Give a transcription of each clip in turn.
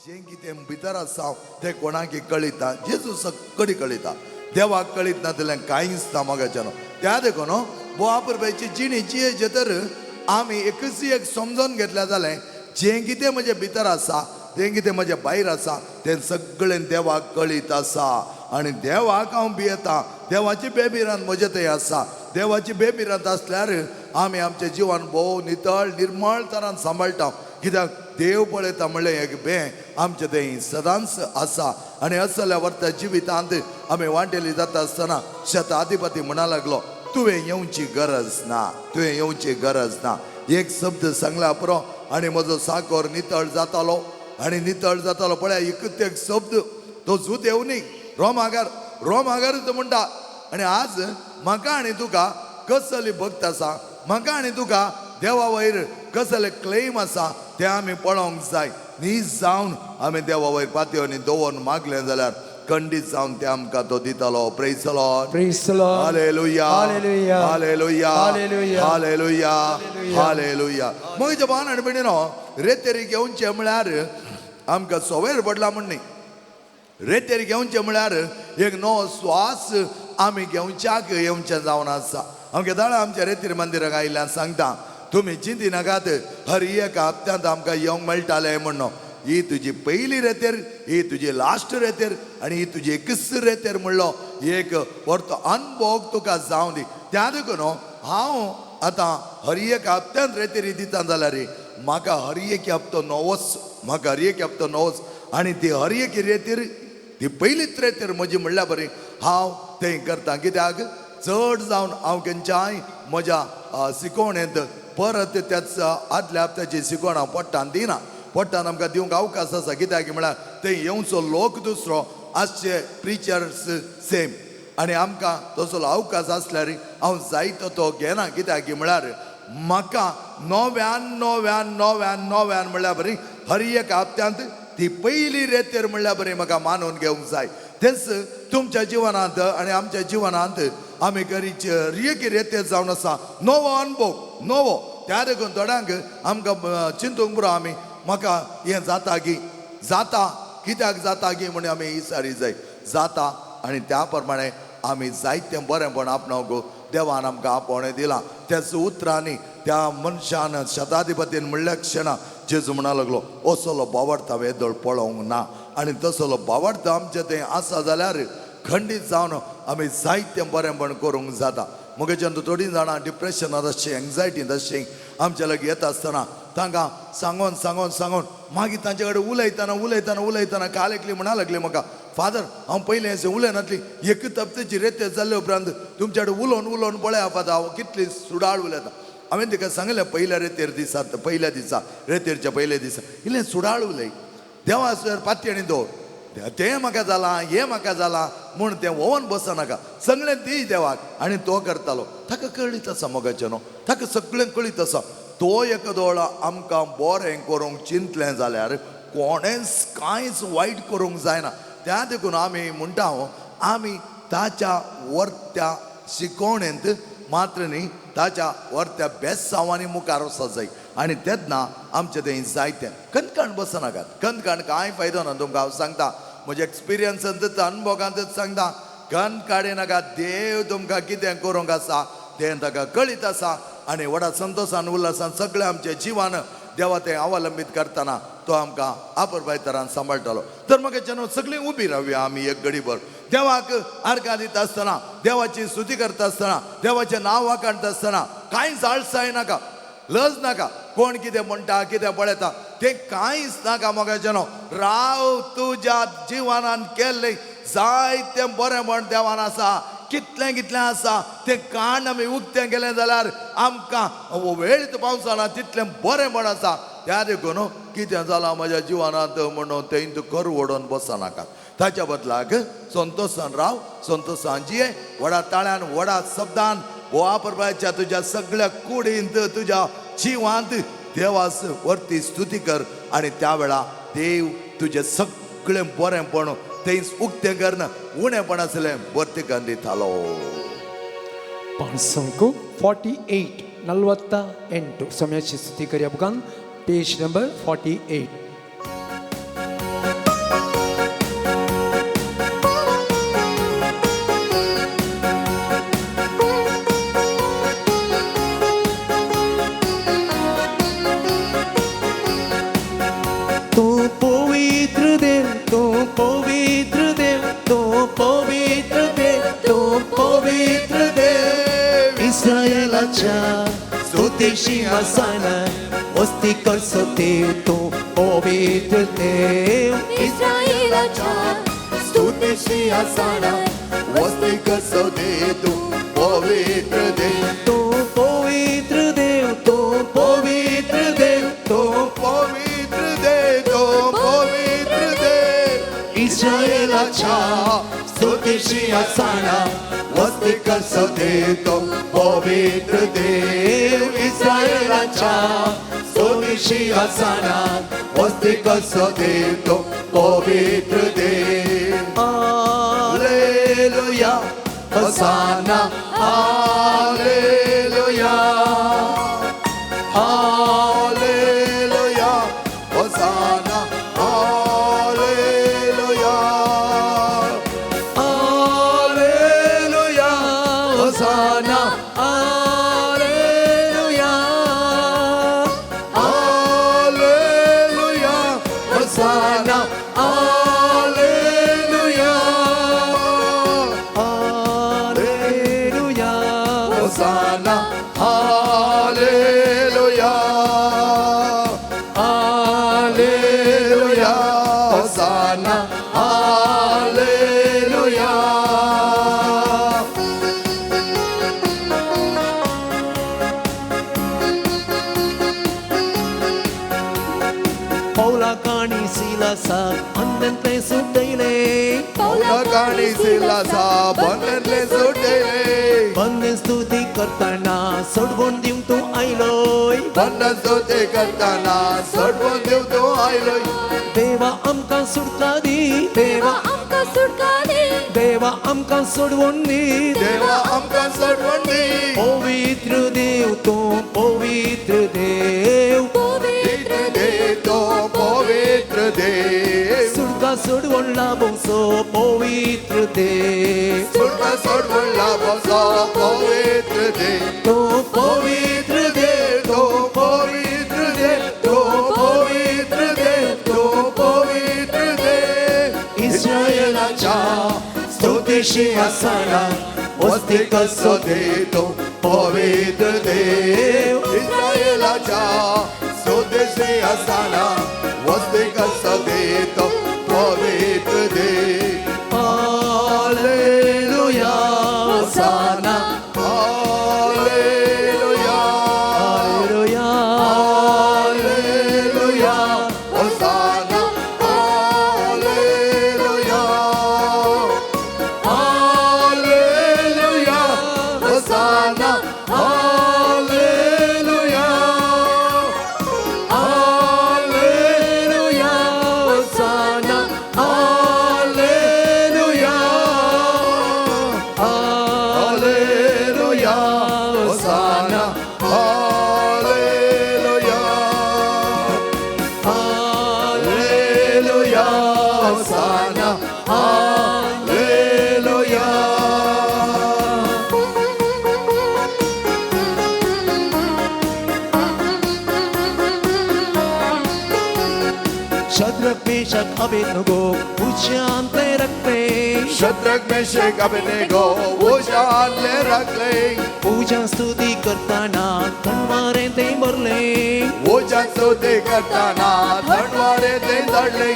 जें कितें भितर आसा तें कोणाकी कळयता. जेजू सगळी कळयता. देवाक कळीत ना जाल्यार कांयच ना मोगाच्यानो. त्या देखून बोवा परबाची जिणी जियेचे तर आमी एकच एक समजून घेतल्या जालें, जें कितें म्हजें भितर आसा, तें कितें म्हजें भायर आसा, तें सगळें देवाक कळीत आसा. आनी देवाक हांव भियेता. देवाची बेबिरांत म्हजें थंय आसा. देवाची बेबिरांत आसल्यार आमी आमचें जिवन भोव नितळ निर्मळ तरान सांबाळटा. कित्याक देव पळयता म्हणलें एक बें आमचें थंय सदांच आसा. आनी असल्या वर्ता जिवितांत आमी वांटेली जाता आसतना शताधिपती म्हणा लागलो, तुवें येवची गरज ना, तुवें येवची गरज ना. एक शब्द सांगला पुरो आनी म्हजो साकोर नितळ जातालो आनी नितळ जातालो. पळया, एकूच एक शब्द, तो जूत येवं न्ही, रोमागार रोमागार तो म्हणटा. आनी आज म्हाका आनी तुका कसली भक्त आसा, म्हाका आनी तुका देवा वयर कसले क्लेम आसा तें आमी पळोवंक जाय. नीज जावन आमी देवा वयर पातयेवनी दवरून मागलें जाल्यार खंडीत जावन तें आमकां तो दितालो. Praise the Lord. Praise the Lord. Hallelujah. Hallelujah. Hallelujah. Hallelujah. Hallelujah. Hallelujah. Hallelujah. मग भावान आनी भयणीनो, रेतेरी घेवचें म्हळ्यार आमकां सवयर पडला म्हण न्ही. रेतेर घेवचें म्हळ्यार एक नवो स्वास आमी घेवच्याक येवचें जावन आसा. हांव केदाळा आमच्या रेतीर मंदिराक आयिल्ल्यान सांगता, तुमी चिंती नाकात, हर एका हप्त्यांत आमकां येवंक मेळटालें म्हणून. ही तुजी पयली रेतेर, ही तुजी लास्ट रेतेर आनी ही तुजी एकच रेतेर म्हणलो एक परतो अनभोग तुका जावं दी. त्या देखून हांव आतां हर एक हप्त्यांत रेतेरी दिता जाल्यार म्हाका हर एक हप्तो नवोच, म्हाका हर एक हप्तो नवोच. आनी ती हर एक रेतीर ती पयलीच रेतेर म्हजी म्हणल्या बरी हांव तें करता. कित्याक चड जावन हांव खंयच्याय म्हज्या शिकवणेंत परत त्याच आदल्या हप्त्याची शिकवण हांव पोट्टान दिना. पोट्टान आमकां दिवंक अवकाश आसा. कित्याक म्हळ्यार थंय येवचो लोक दुसरो आसचे, प्रिचर्स सेम, आनी आमकां तसलो अवकाश आसल्यार हांव जायतो तो घेना. कित्याक म्हळ्यार म्हाका नव्यान नव्यान नव्यान नव्यान म्हणल्यार बरी हर एक हप्त्यांत ती पयली रेतेर म्हणल्यार बरी म्हाका मानून घेवंक जाय. तेंच तुमच्या जिवनांत आनी आमच्या जिवनांत आमी गरीच एक रेतेर जावन आसा, नवो अनुभव नवो. त्या देखून थोड्यांक आमकां चिंतूंक पुरो आमी म्हाका हें जाता गी जाता, कित्याक जाता गी म्हण आमी इसारी जाय जाता. आनी त्या प्रमाणे आमी जायतें बरेंपण आपणावंक देवान आमकां आपोवणें दिलां. त्याच उतरांनी त्या मनशान शताधिपतीन म्हणल्या क्षणा जेजू म्हणा लागलो, असलो बावडता वेदळ पळोवंक ना. आनी तसलो बावडता आमचें तें आसा जाल्यार खंडीत जावन आमी जायतें बरेंपण करूंक जाता. म्हगेच्यान थोडीं जाणां डिप्रेशनांत आसचीं, एंग्जायटींत आसचीं, आमच्या लागीं येता आसतना तांकां सांगोन सांगोन सांगोन मागीर तांचे कडेन उलयतना उलयतना उलयतना काल एकली म्हणा लागली म्हाका, फादर हांव पयलें अशें उलयनासली, एक हप्त्याची रेते जाल्ले उपरांत तुमच्या कडेन उलोवन उलोवन पळया फादर हांव कितली सुडाळ उलयता. हांवें तिका सांगलें, पयल्या रेतेर दिसा, पयल्या दिसा रेतेरच्या पयल्या दिसा इल्लें सुडाळ उलय, देवा सर पातयेणी दवर, तें म्हाका जालां हें म्हाका जालां म्हूण तें ओवन बसनाका, सगळें दी देवाक. आनी तो करतालो. ताका कळीत आसा मोगाचें न्हू, ताका सगळें कळीत आसा. तो एक दोळो आमकां बरें करूंक चिंतलें जाल्यार कोणेंच कांयच वायट करूंक जायना. त्या देखून आमी म्हणटा, आमी ताच्या वर्त्या शिकवणेंत मात्र न्ही, ताच्या वर्त्या बेसांवांनी मुखार वचत जाय. आनी तेन्ना आमचें तें जायतें कणकण बसनाकात. कणकण कांय फायदो ना. तुमकां हांव सांगता म्हज्या एक्सपिरियन्सांतच अनुभवांतच सांगता, कन काडिनाका. देव तुमकां कितें करूंक आसा तें ताका कळीत आसा. आनी व्हडा संतोशान उल्हासान सगळें आमचें जिवन देवा तें अवलंबीत करतना तो आमकां आपुरबाय तरान सांबाळटलो. तर म्हाका जेन्ना सगळीं उबी रावया आमी एक घडीभर देवाक आर्गां दिता आसतना, देवाची स्तुती करता आसतना, देवाचें नांव वाखाणता आसतना कांयच आळसाय नाका, लज नाका. कोण कितें म्हणटा कितें पळयता तें कांयच नाका. मोगाचें न्हू, राव, तुज्या जिवनान केल्लें जायतें बरेंपण देवान आसा, कितलें कितलें आसा तें काण आमी उक्तें केलें जाल्यार आमकां वेळ पावसाना तितलें बरेंपण आसा. त्या देखून कितें जालां म्हज्या जिवनांत म्हणून तें कर ओडून बसनाका. ताच्या बदलाक संतोशान राव, संतोशान जिये. व्हडा ताळ्यान व्हडा शब्दान बोवा परबाच्या तुज्या सगळ्या कुडींत तुज्या जिवांत देवास वरती स्तुती कर. आनी त्या वेळा देव तुजें सगळें बरेंपण थंयच उक्तें करन उणेपण आसलें भरती करून दितालो. ಪಾಠ 48, 48. ಸಮಯ ಸ್ತುತಿ ಕರಿಯ ಬುಕಾನ್, ಪೇಜ್ ನಂಬರ್ 48. पवित्र देव, तूं पवित्र देव, तूं पवित्र देव. इस्रायलाच्या स्तुतीशी आसना वस्ती करसो देव, तूं पवित्र देव. इस्रायलाच्या स्तुतीशी आसना वस्ती कसो दे तूं पवित्र देव. तूं पवित्र देव, तूं पवित्र देव, तूं पवित्र देव, तूं पवित्र देव. इस्रायलाच्या स्तुतीशी आसना वस्ती कसो दे तूं पवित्र देव. इस्रायलाच्या स्तुतीशी आसना वस्ती कसो दे तूं पवित्र देव. Hallelujah hosanna, hallelujah, hallelujah hosanna, hallelujah, hallelujah hosanna, hallelujah, hallelujah hosanna, hallelujah, hallelujah, hosanna, hallelujah, hallelujah hosanna, hallelujah. पौलाक आनी सिलासाक अंदंतले सुटयले, पौलाक आनी सिलासाक बंधनले सुटयले, बंद स्तुती करतना सोडवून दिवंक तूं आयलोय, बंधन स्तुती करतना सोडवून दिवंक तूं आयलोय. देवा आमकां सुटका दी, देवा आमकां सुटका दी, देवा आमकां सोडवून दी, देवा आमकां सोडवून दी. पवित्र देव तूं पवित्र देव, पवित्र देव तूं पवित्र देव, सुटका सोडवून लाभोसो पवित्र देव, सुटका सोडवून लाभोसो पवित्र देव, तूं पवित्र देव, तूं पवित्र देव, तूं पवित्र देव, तूं पवित्र देव. इस्रायलाच्या स्तुतीशी आसना वस्ती कसो दे तूं पवित्र देव. इस्रायलाच्या स्तुतीशी आसना वस्ती कसो दे तूं पवित्र देव. Hallelujah hosanna, hallelujah, hallelujah, hallelujah hosanna, hallelujah, hallelujah hosanna, hallelujah, hallelujah hosanna, hallelujah, hallelujah hosanna, hallelujah, hallelujah hosanna, hallelujah. Shadrach Meshach Abednego उज्यांतले रखले, शद्रक मेशक अबेदनगो उज्यांतले रखले, पूजा स्तुती करतना थंडवारे ते भरले, उज्यान स्तुती करतना थंडवारे ते चडले.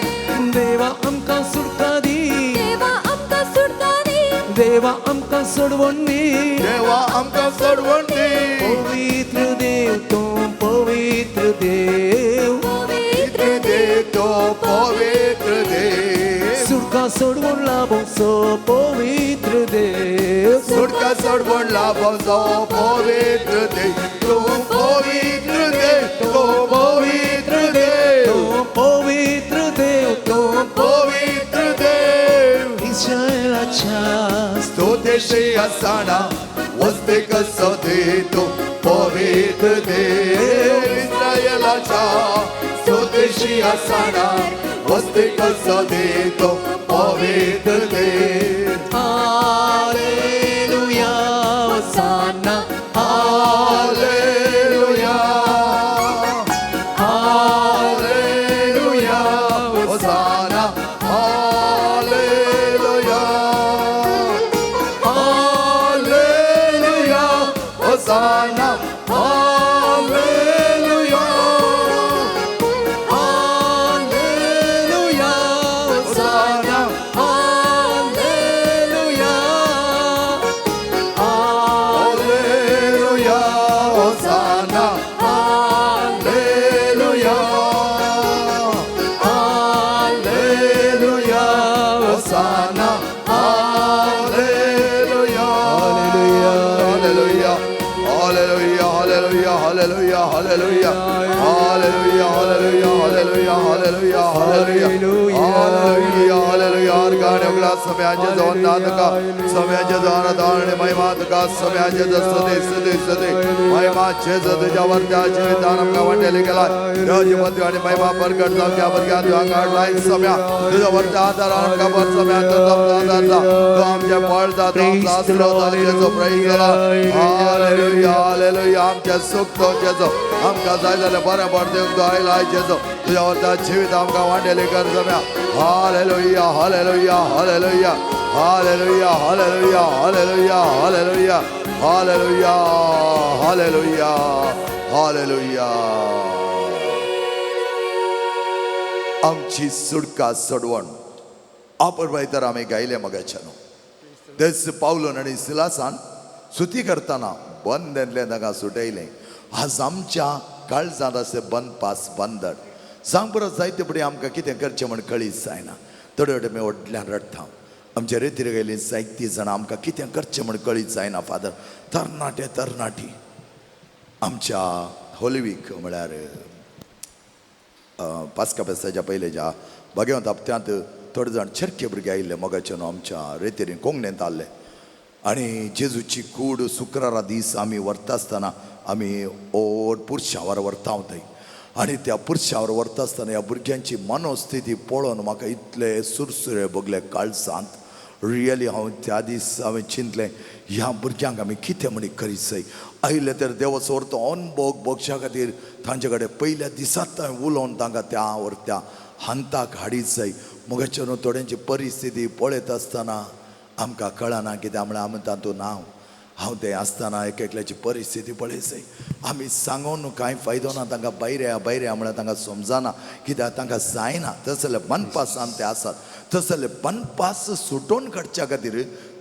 देवा आमकां सुटका दी, देवा आमकां सुटका दी, देवा आमकां सोडवून दी, देवा आमकां सोडवून दी. पवित्र देव तूं पवित्र देव, पवित्र देव तूं पवित्र देव, सुटका सोडवून लाभोसो पवित्र देव, सुटका सोडवून लाभोसो पवित्र देव, तूं पवित्र देव, तूं पवित्र देव, तूं पवित्र देव, तूं पवित्र देव. इस्रायलाच्या स्तुतीशी आसना वस्ती कसो दे तूं पवित्र देव. इस्रायलाच्या स्तुतीशी आसना वस्ती कसो दे तूं पवित्र देव. Hallelujah hosanna, hallelujah, hallelujah hosanna, hallelujah, Hosanna, hallelujah, hallelujah, hallelujah, hallelujah, hallelujah, hallelujah, hallelujah, hallelujah, hallelujah, hallelujah, hallelujah, hallelujah, hallelujah. अर्गाने उगला समयाचे जवन तुका, समयाचे जवन दान महिमा तुका, समयाचे स्तुती स्तुती स्तुती महिमा जेजू तुझ्या वरत्या जिवितान आमकां वांटेली गेला देवाची पदवी आनी महिमा प्रगट जावच्या भुरग्यां तुवें हाडलाय सम्या तुझ्या वरत्या आदारान आमकां बर सम्या तुजो आमचो आदार जा, तूं आमचें बळ जा, तूं आमचो आसरो जा, जेजू प्रेज जाला. Hallelujah, hallelujah. आमचें सूख तो जेजू, आमकां जाय जाल्यार बरें बरें दिवंक तूं आयला जेजू, तुज्या वरत्या जिवीत आमकां वांटेली कर सम्या. Hallelujah, hallelujah, hallelujah, hallelujah, hallelujah, hallelujah, hallelujah, hallelujah, hallelujah, hallelujah. आमची सुटका सोडवण आपण तर आमी गायले मगाच्यानो तेच पावलोन आनी सिलासान सुती करतना बंद तांकां सुटयलें. आज आमच्या काळजांत अशें बंदपास बंदर सांग परत जायते फुडें आमकां कितें करचें म्हण कळीत जायना. थोडे वटेन आमी व्हडल्यान रडटा, आमच्या रेतीर गेलीं जायतीं जाणां आमकां कितें करचें म्हण कळीत जायना. फादर, तरणाटे तरणाटी आमच्या होली वीक म्हळ्यार पास्का फेस्ताच्या पयलेच्या भगवंत हप्त्यांत थोडे जाण चरखे भुरगे आयिल्ले मोगाचे न्हू आमच्या रेतीरीन कोंकणींत आसले आनी जेजूची कूड शुक्रारा दीस आमी व्हरता आसतना आमी ओड पुरशावर व्हरता थंय आनी त्या पुरशावर व्हरता आसतना ह्या भुरग्यांची मनोस्थिती पळोवन म्हाका इतले सुरसुरे भोगले काळजांत. रियली हांव त्या दीस हांवें चिंतलें ह्या भुरग्यांक आमी कितें म्हणी करीत जाय. आयले तर देवाचो व्हरतो अनभोग भोगच्या खातीर तांचे कडेन पयल्या दिसांत हांवें उलोवन तांकां त्या व्हरत्या हांताक हाडीत जाय. मगाचे न्हू थोड्यांची परिस्थिती पळयत आसतना आमकां कळना कित्याक म्हळ्यार आमी तातूंत नांव हांव तें आसतना एक एकल्याची परिस्थिती पळयत जाय. आमी सांगून कांय फायदो ना तांकां भायर या भायर या म्हळ्यार तांकां समजना कित्याक तांकां जायना. तसले बनपासान ते आसात, तसले बनपास सुटोवन काडच्या खातीर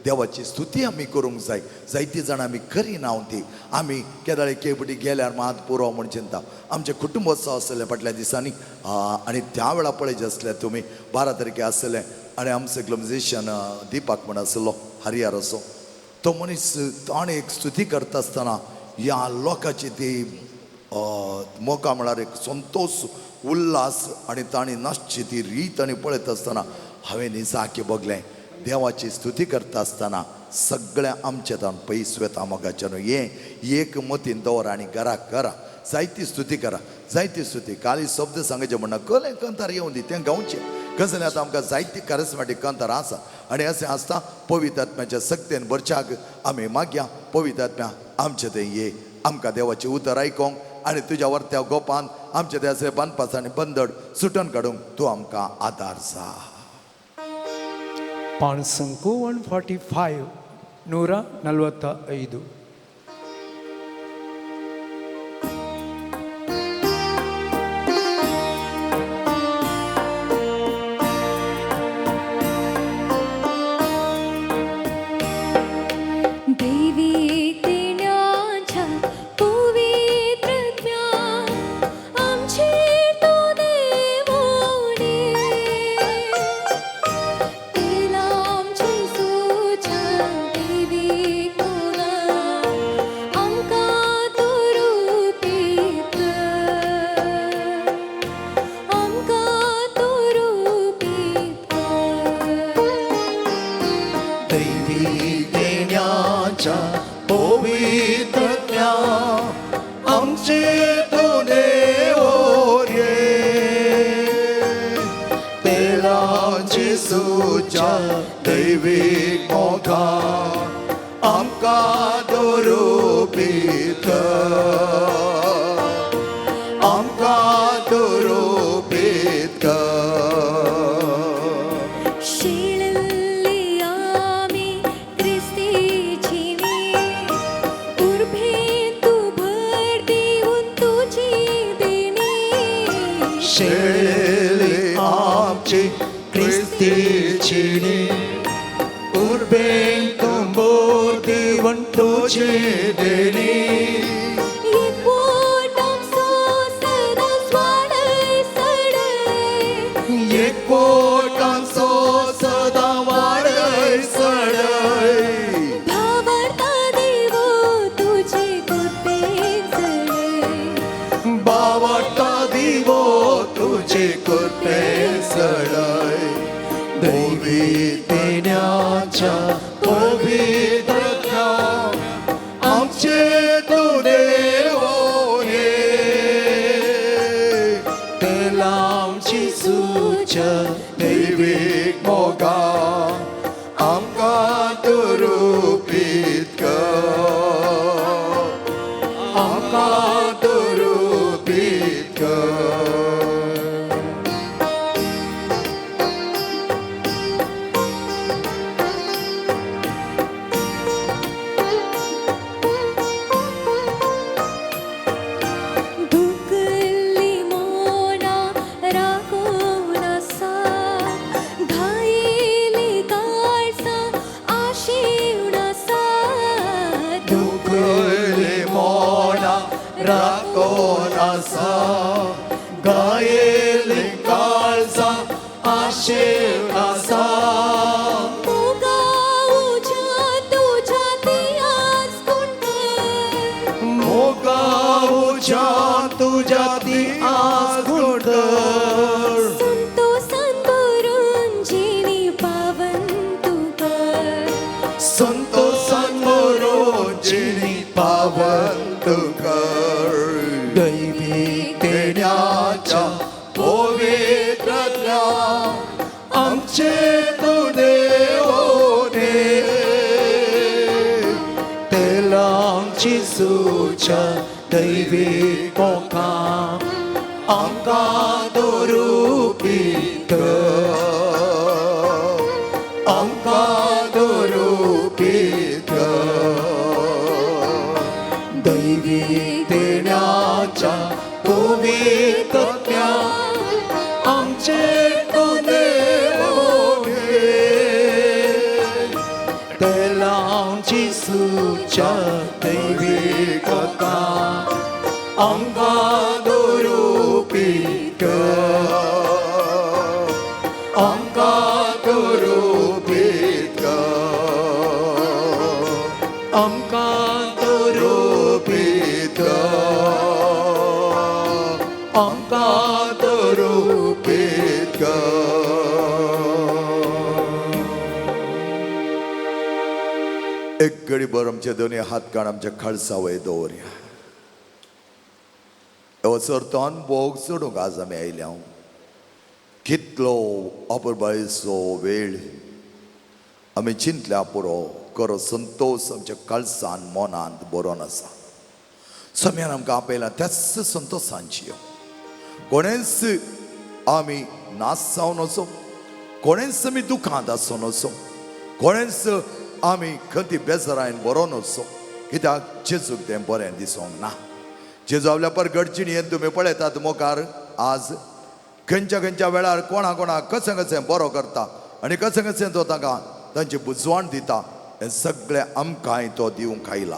देवाची स्तुती आमी करूंक जाय. जायतीं जाणां आमी करिना ती आमी केदळे केपटी गेल्यार मात पुरो म्हण चिंता. आमचें कुटुंबोत्सव आसलें फाटल्या दिसांनी आनी त्या वेळार पळयचे आसले तुमी 12 तारखे आसलें आनी आमचो एकलो म्युजिशियन दीपक म्हण आसलो हरिहर असो तो मनीस ताणें एक स्तुती करता आसतना ह्या लोकांची ती मोका म्हळ्यार एक संतोश उल्हास आनी ताणें नाचची ती रीत आनी पळयत आसतना हांवें निजाके बगलें देवाची स्तुती करता आसतना सगळें आमचें तान पयस वता मोगाचें न्हू. हें एक मतीन दवर आनी घराक करा जायती स्तुती करा जायती स्तुती. काली शब्द सांगायचें म्हणना कलें कंतार येवन दी तें गावचें कसलें आतां आमकां जायती करिस्मॅटीक कंतार आसा आनी अशें आसता पवित्र आत्म्याच्या सक्तेन भरच्याक आमी मागया पवित्र आत्म्या आमचें तें ये आमकां देवाचें उतर आयकोंक आनी तुज्या वर्त्या गोपान आमचे ते अशें बांदपास आनी बंदड सुटून काडूंक तूं आमकां आदार जा. ಪಾಣಸಂಕು 145 145. देवी देण्याच्या पवित्रत्म्या आमचे तो देवोने तेला आमचे सुच्या देवी कोला आमकां तो रूपीत आमकां तो रूपीत. दैवी देण्याच्या पवित्रत्या आमचे तो देवोरे तेलाची सुच्या दैवीक मोगा आमकां दुरुपीत आमकां दुरुपीत. शेळल्ली आमी क्रिस्तीचीनी उर्बेन तूं भर दिवन तुजी देणी. शेळली आमची क्रिस्तीचीनी उर्बेन तूं दिवन तुजी देणी. एकवट आमचो सदांच वाडय सडय एकवट आमचो सदां दैवी देण्याच्या पवित्र आमचे तूं देव हे तेलांची सुच्या दैवीक मोगा आमकां तूं रुपीत कर आमकां तूं रुपीत कर. दुखल्ली मोना राखून आसा घायली काळसां आशिवण आसा दुखले मोना राखोन आसा गायेली काळजा आशेव आसा मोगा उज्या तुज्या ती आज कुंटर मोगा उज्या तुज्या ती आज गुणकर संतोषान भरून जिणी पावन तूं कर संतोषान भरून जिणी पावन तूं कर दैवी देण्याच्या पवित्रत्या आमचे तूं देव तेलांची सुच्या दैवी मोका आमकां दोरुपी कर आमकां दोरुपी कर दैवी देण्याच्या पवित्रत्या आमचे तूं देव तेलांची सुच्या दैवी कथा आमकां दोरुपी कर आमकां दोरुपी कर आमकां दोरुपी कर आमकां दोरुपी कर. एक घडीभर आमचे दोनी हात काण आमच्या खाळसा वयर दवरया. हो सर तो अनभोग चडूंक आज आमी आयल्या. कितलो अपुरबायेचो वेळ आमी चिंतल्या पुरो खरो संतोश आमच्या काळसान मनांत बरोवन आसा. सम्यान आमकां आपयला त्याच संतोशांची कोणेंच आमी नाश जावन वचो, कोणेंच आमी दुखांत आसून वचो, कोणेंच आमी खंती बेजारायन बरोवन वचो, कित्याक जेजूक तें बरें दिसोंक ना. जेजू आपल्या परगडचिणयेन तुमी पळयतात मुखार आज खंयच्या खंयच्या वेळार कोणा कोणाक कशें कशें बरो करता आनी कशें कशें तो तांकां तांची बुजवण दिता हें सगळें आमकांय तो दिवंक आयला.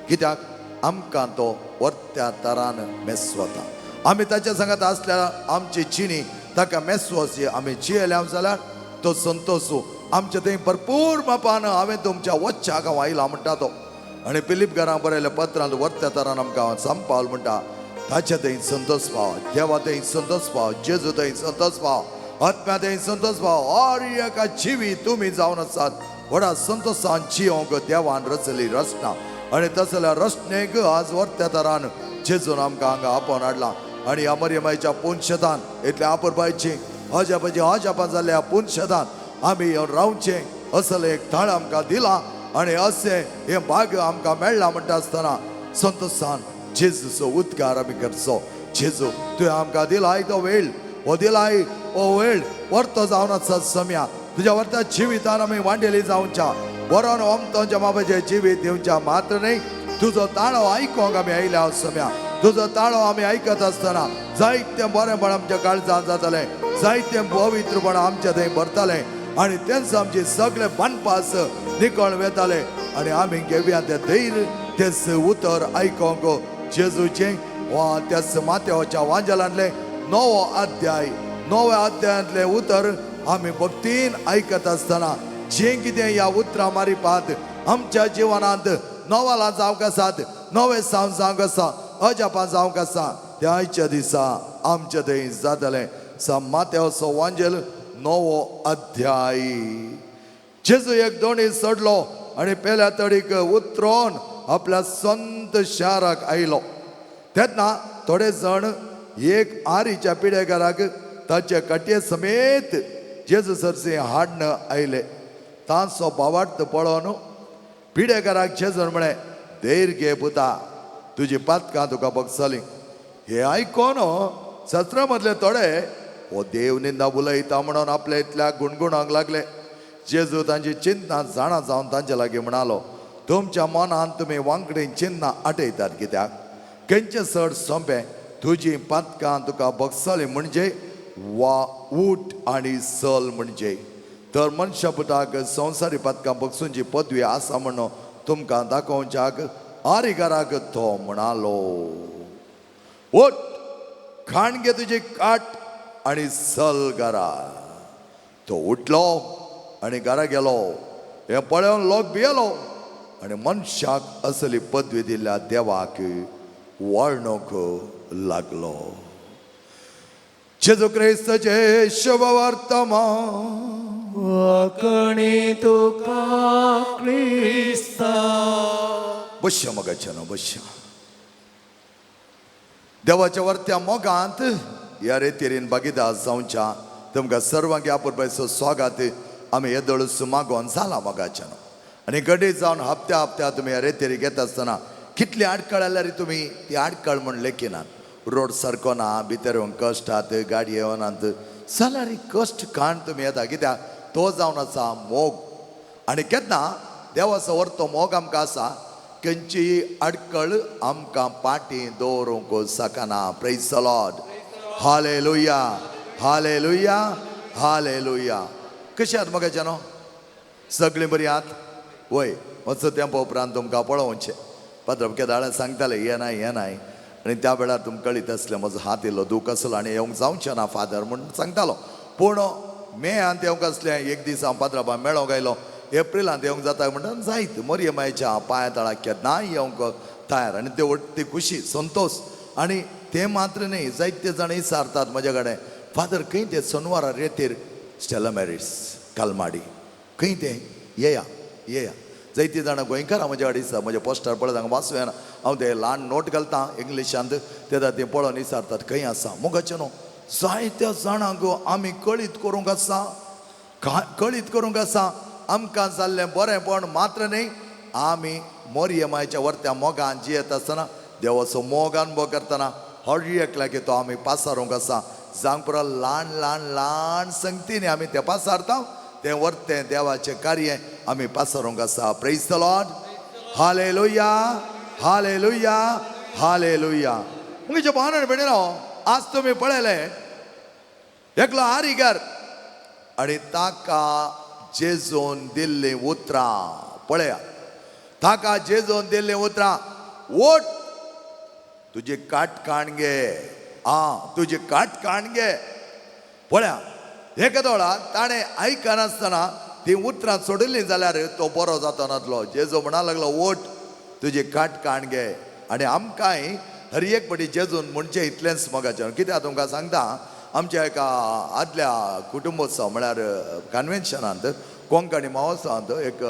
कित्याक आमकां तो वर्त्या तरान मेस्वता. आमी ताच्या सांगात आसल्यार आमची चिणी ताका मेस्वची आमी जियेल्या जाल्यार तो संतोशू आमचे थंय भरपूर मापान हांवें तुमच्या वच्च्या गांव आयला म्हणटा तो. आनी पिलीप घरां बरयल्या पत्रांत वर्त्या तरान आमकां संपावल म्हणटा ताच्या थंय संतोष पाव, देवा थंय संतोष पाव, जेजू थंय संतोष पाव, आत्म्या थंय संतोष पाव. हर एका जिवी तुमी जावन आसात व्हडा संतोशान जियोंक देवान रचली रचना आनी तसल्या रचनेक आज वर्त्या तरान जेजून आमकां हांगा आपोवन हाडला. आनी ह्या मरियमायच्या पुनशतान इतल्या आपुरबायची अजापाची अजापां जाल्ल्या पुनशतान आमी येवन रावचें असलें एक थळ आमकां दिलां आनी अशें हें भाग्य आमकां मेळ्ळां म्हणटा आसतना संतोशान जेजूचो उद्गार आमी करचो. जेजू तुवें आमकां दिलाय तो वेळ, हो दिलाय हो वेळ वर्तो जावन आसा सम्या तुज्या वर्त्या जिवितान आमी वांडेली जावच्या बरोवन ओमतोच्या बाबाचें जिवीत दिवच्या मात्र न्हय तुजो ताळो आयकोंक आमी आयल्या सम्या. तुजो ताळो आमी आयकत आसतना जायतें बरेंपण आमच्या काळजांत जातलें, जायतें पवित्रपण आमच्या थंय भरतलें आनी तेंच आमचे सगळे बांदपास निकळ वेताले आनी आमी घेवया तें धैर्य तेच उतर आयकोंक जेजूचें वा त्याच माथ्याच्या वांजलांतलें नवो अध्याय नव्या अध्यायांतलें उतर आमी भक्तीन आयकत आसतना जें कितें ह्या उतरां मारिपात आमच्या जिवनांत नवालां जावंक आसात, नवें सावन जावंक आसा, अजापां जावंक आसा, त्या आयच्या दिसा आमच्या थंय जातलें. स माथ्याचो वांजेल नवो अध्याय. जेजू एक दोणी चडलो आनी पेल्या तडीक उतरोन आपल्या संत शाराक आयलो. तेन्ना थोडे जाण एक आरीच्या पिडेकाराक ताचे कटये समेत जेजू सरसी हाडन आयले. तांचो भावार्थ पळोवन पिडेकाराक जेजून म्हळें, धैर्य घे पुता, तुजी पातकां तुका बगसली. हे आयकोन सत्रां मदले थोडे हो देव निंदा उलयता म्हणून आपल्या इतल्या गुणगुणांक लागले. जेजू तांची चिंतना जाणा जावन तांचे लागीं म्हणालो, तुमच्या मनान तुमी वांकडी चिन्नां आटयतात कित्याक? खंयचें चड सोंपें, तुजी पातकां तुका बगसली म्हणजे, वा उठ आनी चल म्हणजे? तर मनशा पुताक संवसारी पातकां बगसूंची पदवी आसा म्हणून तुमकां दाखोवच्याक आरिगाराक तो म्हणालो, उठ, खाण घे तुजी काट आनी चल घरा. तो उठलो आनी घरा गेलो. हें पळोवन लोक भियेलो आनी मनशाक असली पदवी दिल्ल्या देवाक वर्णूंक लागलो. जेजू क्रिस्ताचें शुभवर्तमान. वाकणी तुका क्रिस्ता. बश्या मगाच्या न्हू बश्या. देवाच्या वर्त्या मोगांत ह्या रेतीरीन भागीदार जावच्या तुमकां सर्वांक ह्या पुरबायचो स्वागत आमी येदोळूच मागोवन जाला मोगाच्या न्हू. आनी घडये जावन हप्त्या हप्त्या तुमी ह्या रेतेरी घेता आसतना कितली आडखळ आल्यार तुमी ती आडखळ म्हण लेखिनात. रोड सारको ना, भितर येवंक कश्ट आहात, गाडी येवनात जाल्यार कश्ट काण तुमी येता कित्याक तो जावन आसा मोग. आनी केन्ना देवाचो वर्तो मोग आमकां आसा, खंयचीय आडखळ आमकां पाटी दवरूंक शकना. Praise the Lord, hallelujah, hallelujah, hallelujah. कशें आहात मगाच्या न्हू? सगळीं बरी आहात? वय, मातसो तेंपा उपरांत तुमकां पळोवचें. पाद्र केदाळ सांगताले येनाय येनाय, आनी त्या वेळार तुमकां कळीत आसलें म्हजो हात इल्लो दूख आसलो आनी येवंक जावचें ना फादर म्हूण सांगतालो. पूण मेयांत येवंक आसलें. एक दीस हांव पाद्राबा मेळोंक आयलो. एप्रिलांत येवंक जाता म्हणटा जायत, मोरये मायच्या पांया तळाक केन्नाय येवंक तयार. आनी ते वट्टी खुशी संतोश. आनी ते मात्र न्ही, जायते जाण विचारतात म्हज्या कडेन, फादर खंय ते सोनवारा रेतीर स्टेला मॅरीस कालमाडी खंय तें, येया येया. जायतीं जाणां गोंयकारां म्हज्या कडेन दिसता, म्हज्या पोस्टर पळयत हांगा वाचूं येना, हांव ते ल्हान नोट घालता इंग्लिशांत, तेन्ना तें पळोवन विचारतात खंय आसा. मोगाचें न्हू, जायत्या जाणांक आमी कळीत करूंक आसा, कळीत करूंक आसा आमकां जाल्लें बरेंपण मात्र न्ही, आमी मोरये मायच्या वर्त्या मोगान जियेत आसतना देवाचो मोग अनुभव करतना हर एकल्याक तो आमी पासारूंक आसा. जावंक पुरो ल्हान ल्हान ल्हान संगतींनी आमी तें पासारता, तें वर्तें देवाचें कार्य आमी पासारूंक आसा. Praise the Lord, hallelujah, hallelujah, hallelujah. मुगेचे भावना भयणीनो, आज तुमी पळयलें एकलो आरीगर आनी ताका जेजून दिल्लीं उतरां पळया. ताका जेजून दिल्लीं उतरां, ओट तुजी काट काण घे, आं तुजी काट काण घे. पळया एका दोळा ताणें आयकनासतना ती उतरां सोडिल्लीं जाल्यार तो बरो जाता नासलो. जेजू म्हणा लागलो, ओट तुजी काट काण घे. आनी आमकांय हर एक पटी जेजून म्हणचें इतलेंच मोगाचें. कित्याक तुमकां सांगता, आमच्या एका आदल्या कुटुंबोत्सव म्हळ्यार कन्वेन्शनांत कोंकणी महोत्सवांत एक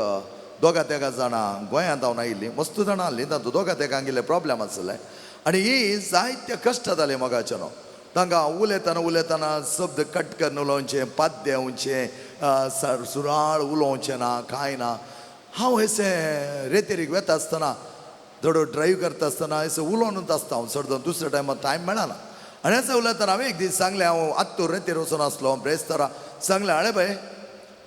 दोगा तेगा जाणां गोंयांत हांव आयिल्लीं, मस्त जाणां आहलीं, तातूंत दोगा तेगांक इल्ले प्रोब्लेम आसले आनी ही जायते कश्ट जाले मोगाचें न्हू. तांकां उलयतना उलयतना शब्द कट करून उलोवचें, पाद्य येवचें, सुराळ उलोवचें ना, कांय ना. हांव अशें रेतेरीक वेता आसतना, थोडो ड्रायव्ह करता आसतना अशें उलोवनूच आसता हांव चड दुसऱ्या टायमार टायम मेळना. आनी अशें उलयतना हांवें एक दीस सांगलें, हांव आत्तूर रेतेर वचून आसलो ब्रेस्तारा, सांगलें, आळे बाय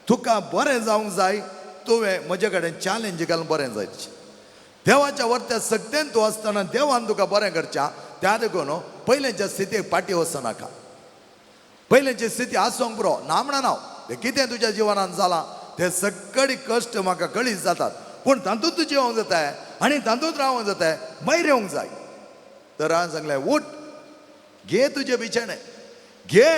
तुका बरें जावंक जाय, तुवें म्हजे कडेन चॅलेंज घालून बरें जाय. देवाच्या वर्त्या सक्तेन तूं आसतना देवान तुका बरें करच्या, त्या देखून पयलेंच्या स्थितीक फाटीं वचनाका. पयलेंची स्थिती आसूंक पुरो ना म्हणना हांव, तें कितें तुज्या जिवनान जालां ते सगळी कश्ट म्हाका कळीत जातात, पूण तातूंत तुजें येवंक जाताय आनी तातूंत रावंक जाताय, भायर येवंक जाय. तर हांवें सांगलें, उठ, घे तुजें बिछाणें, घे,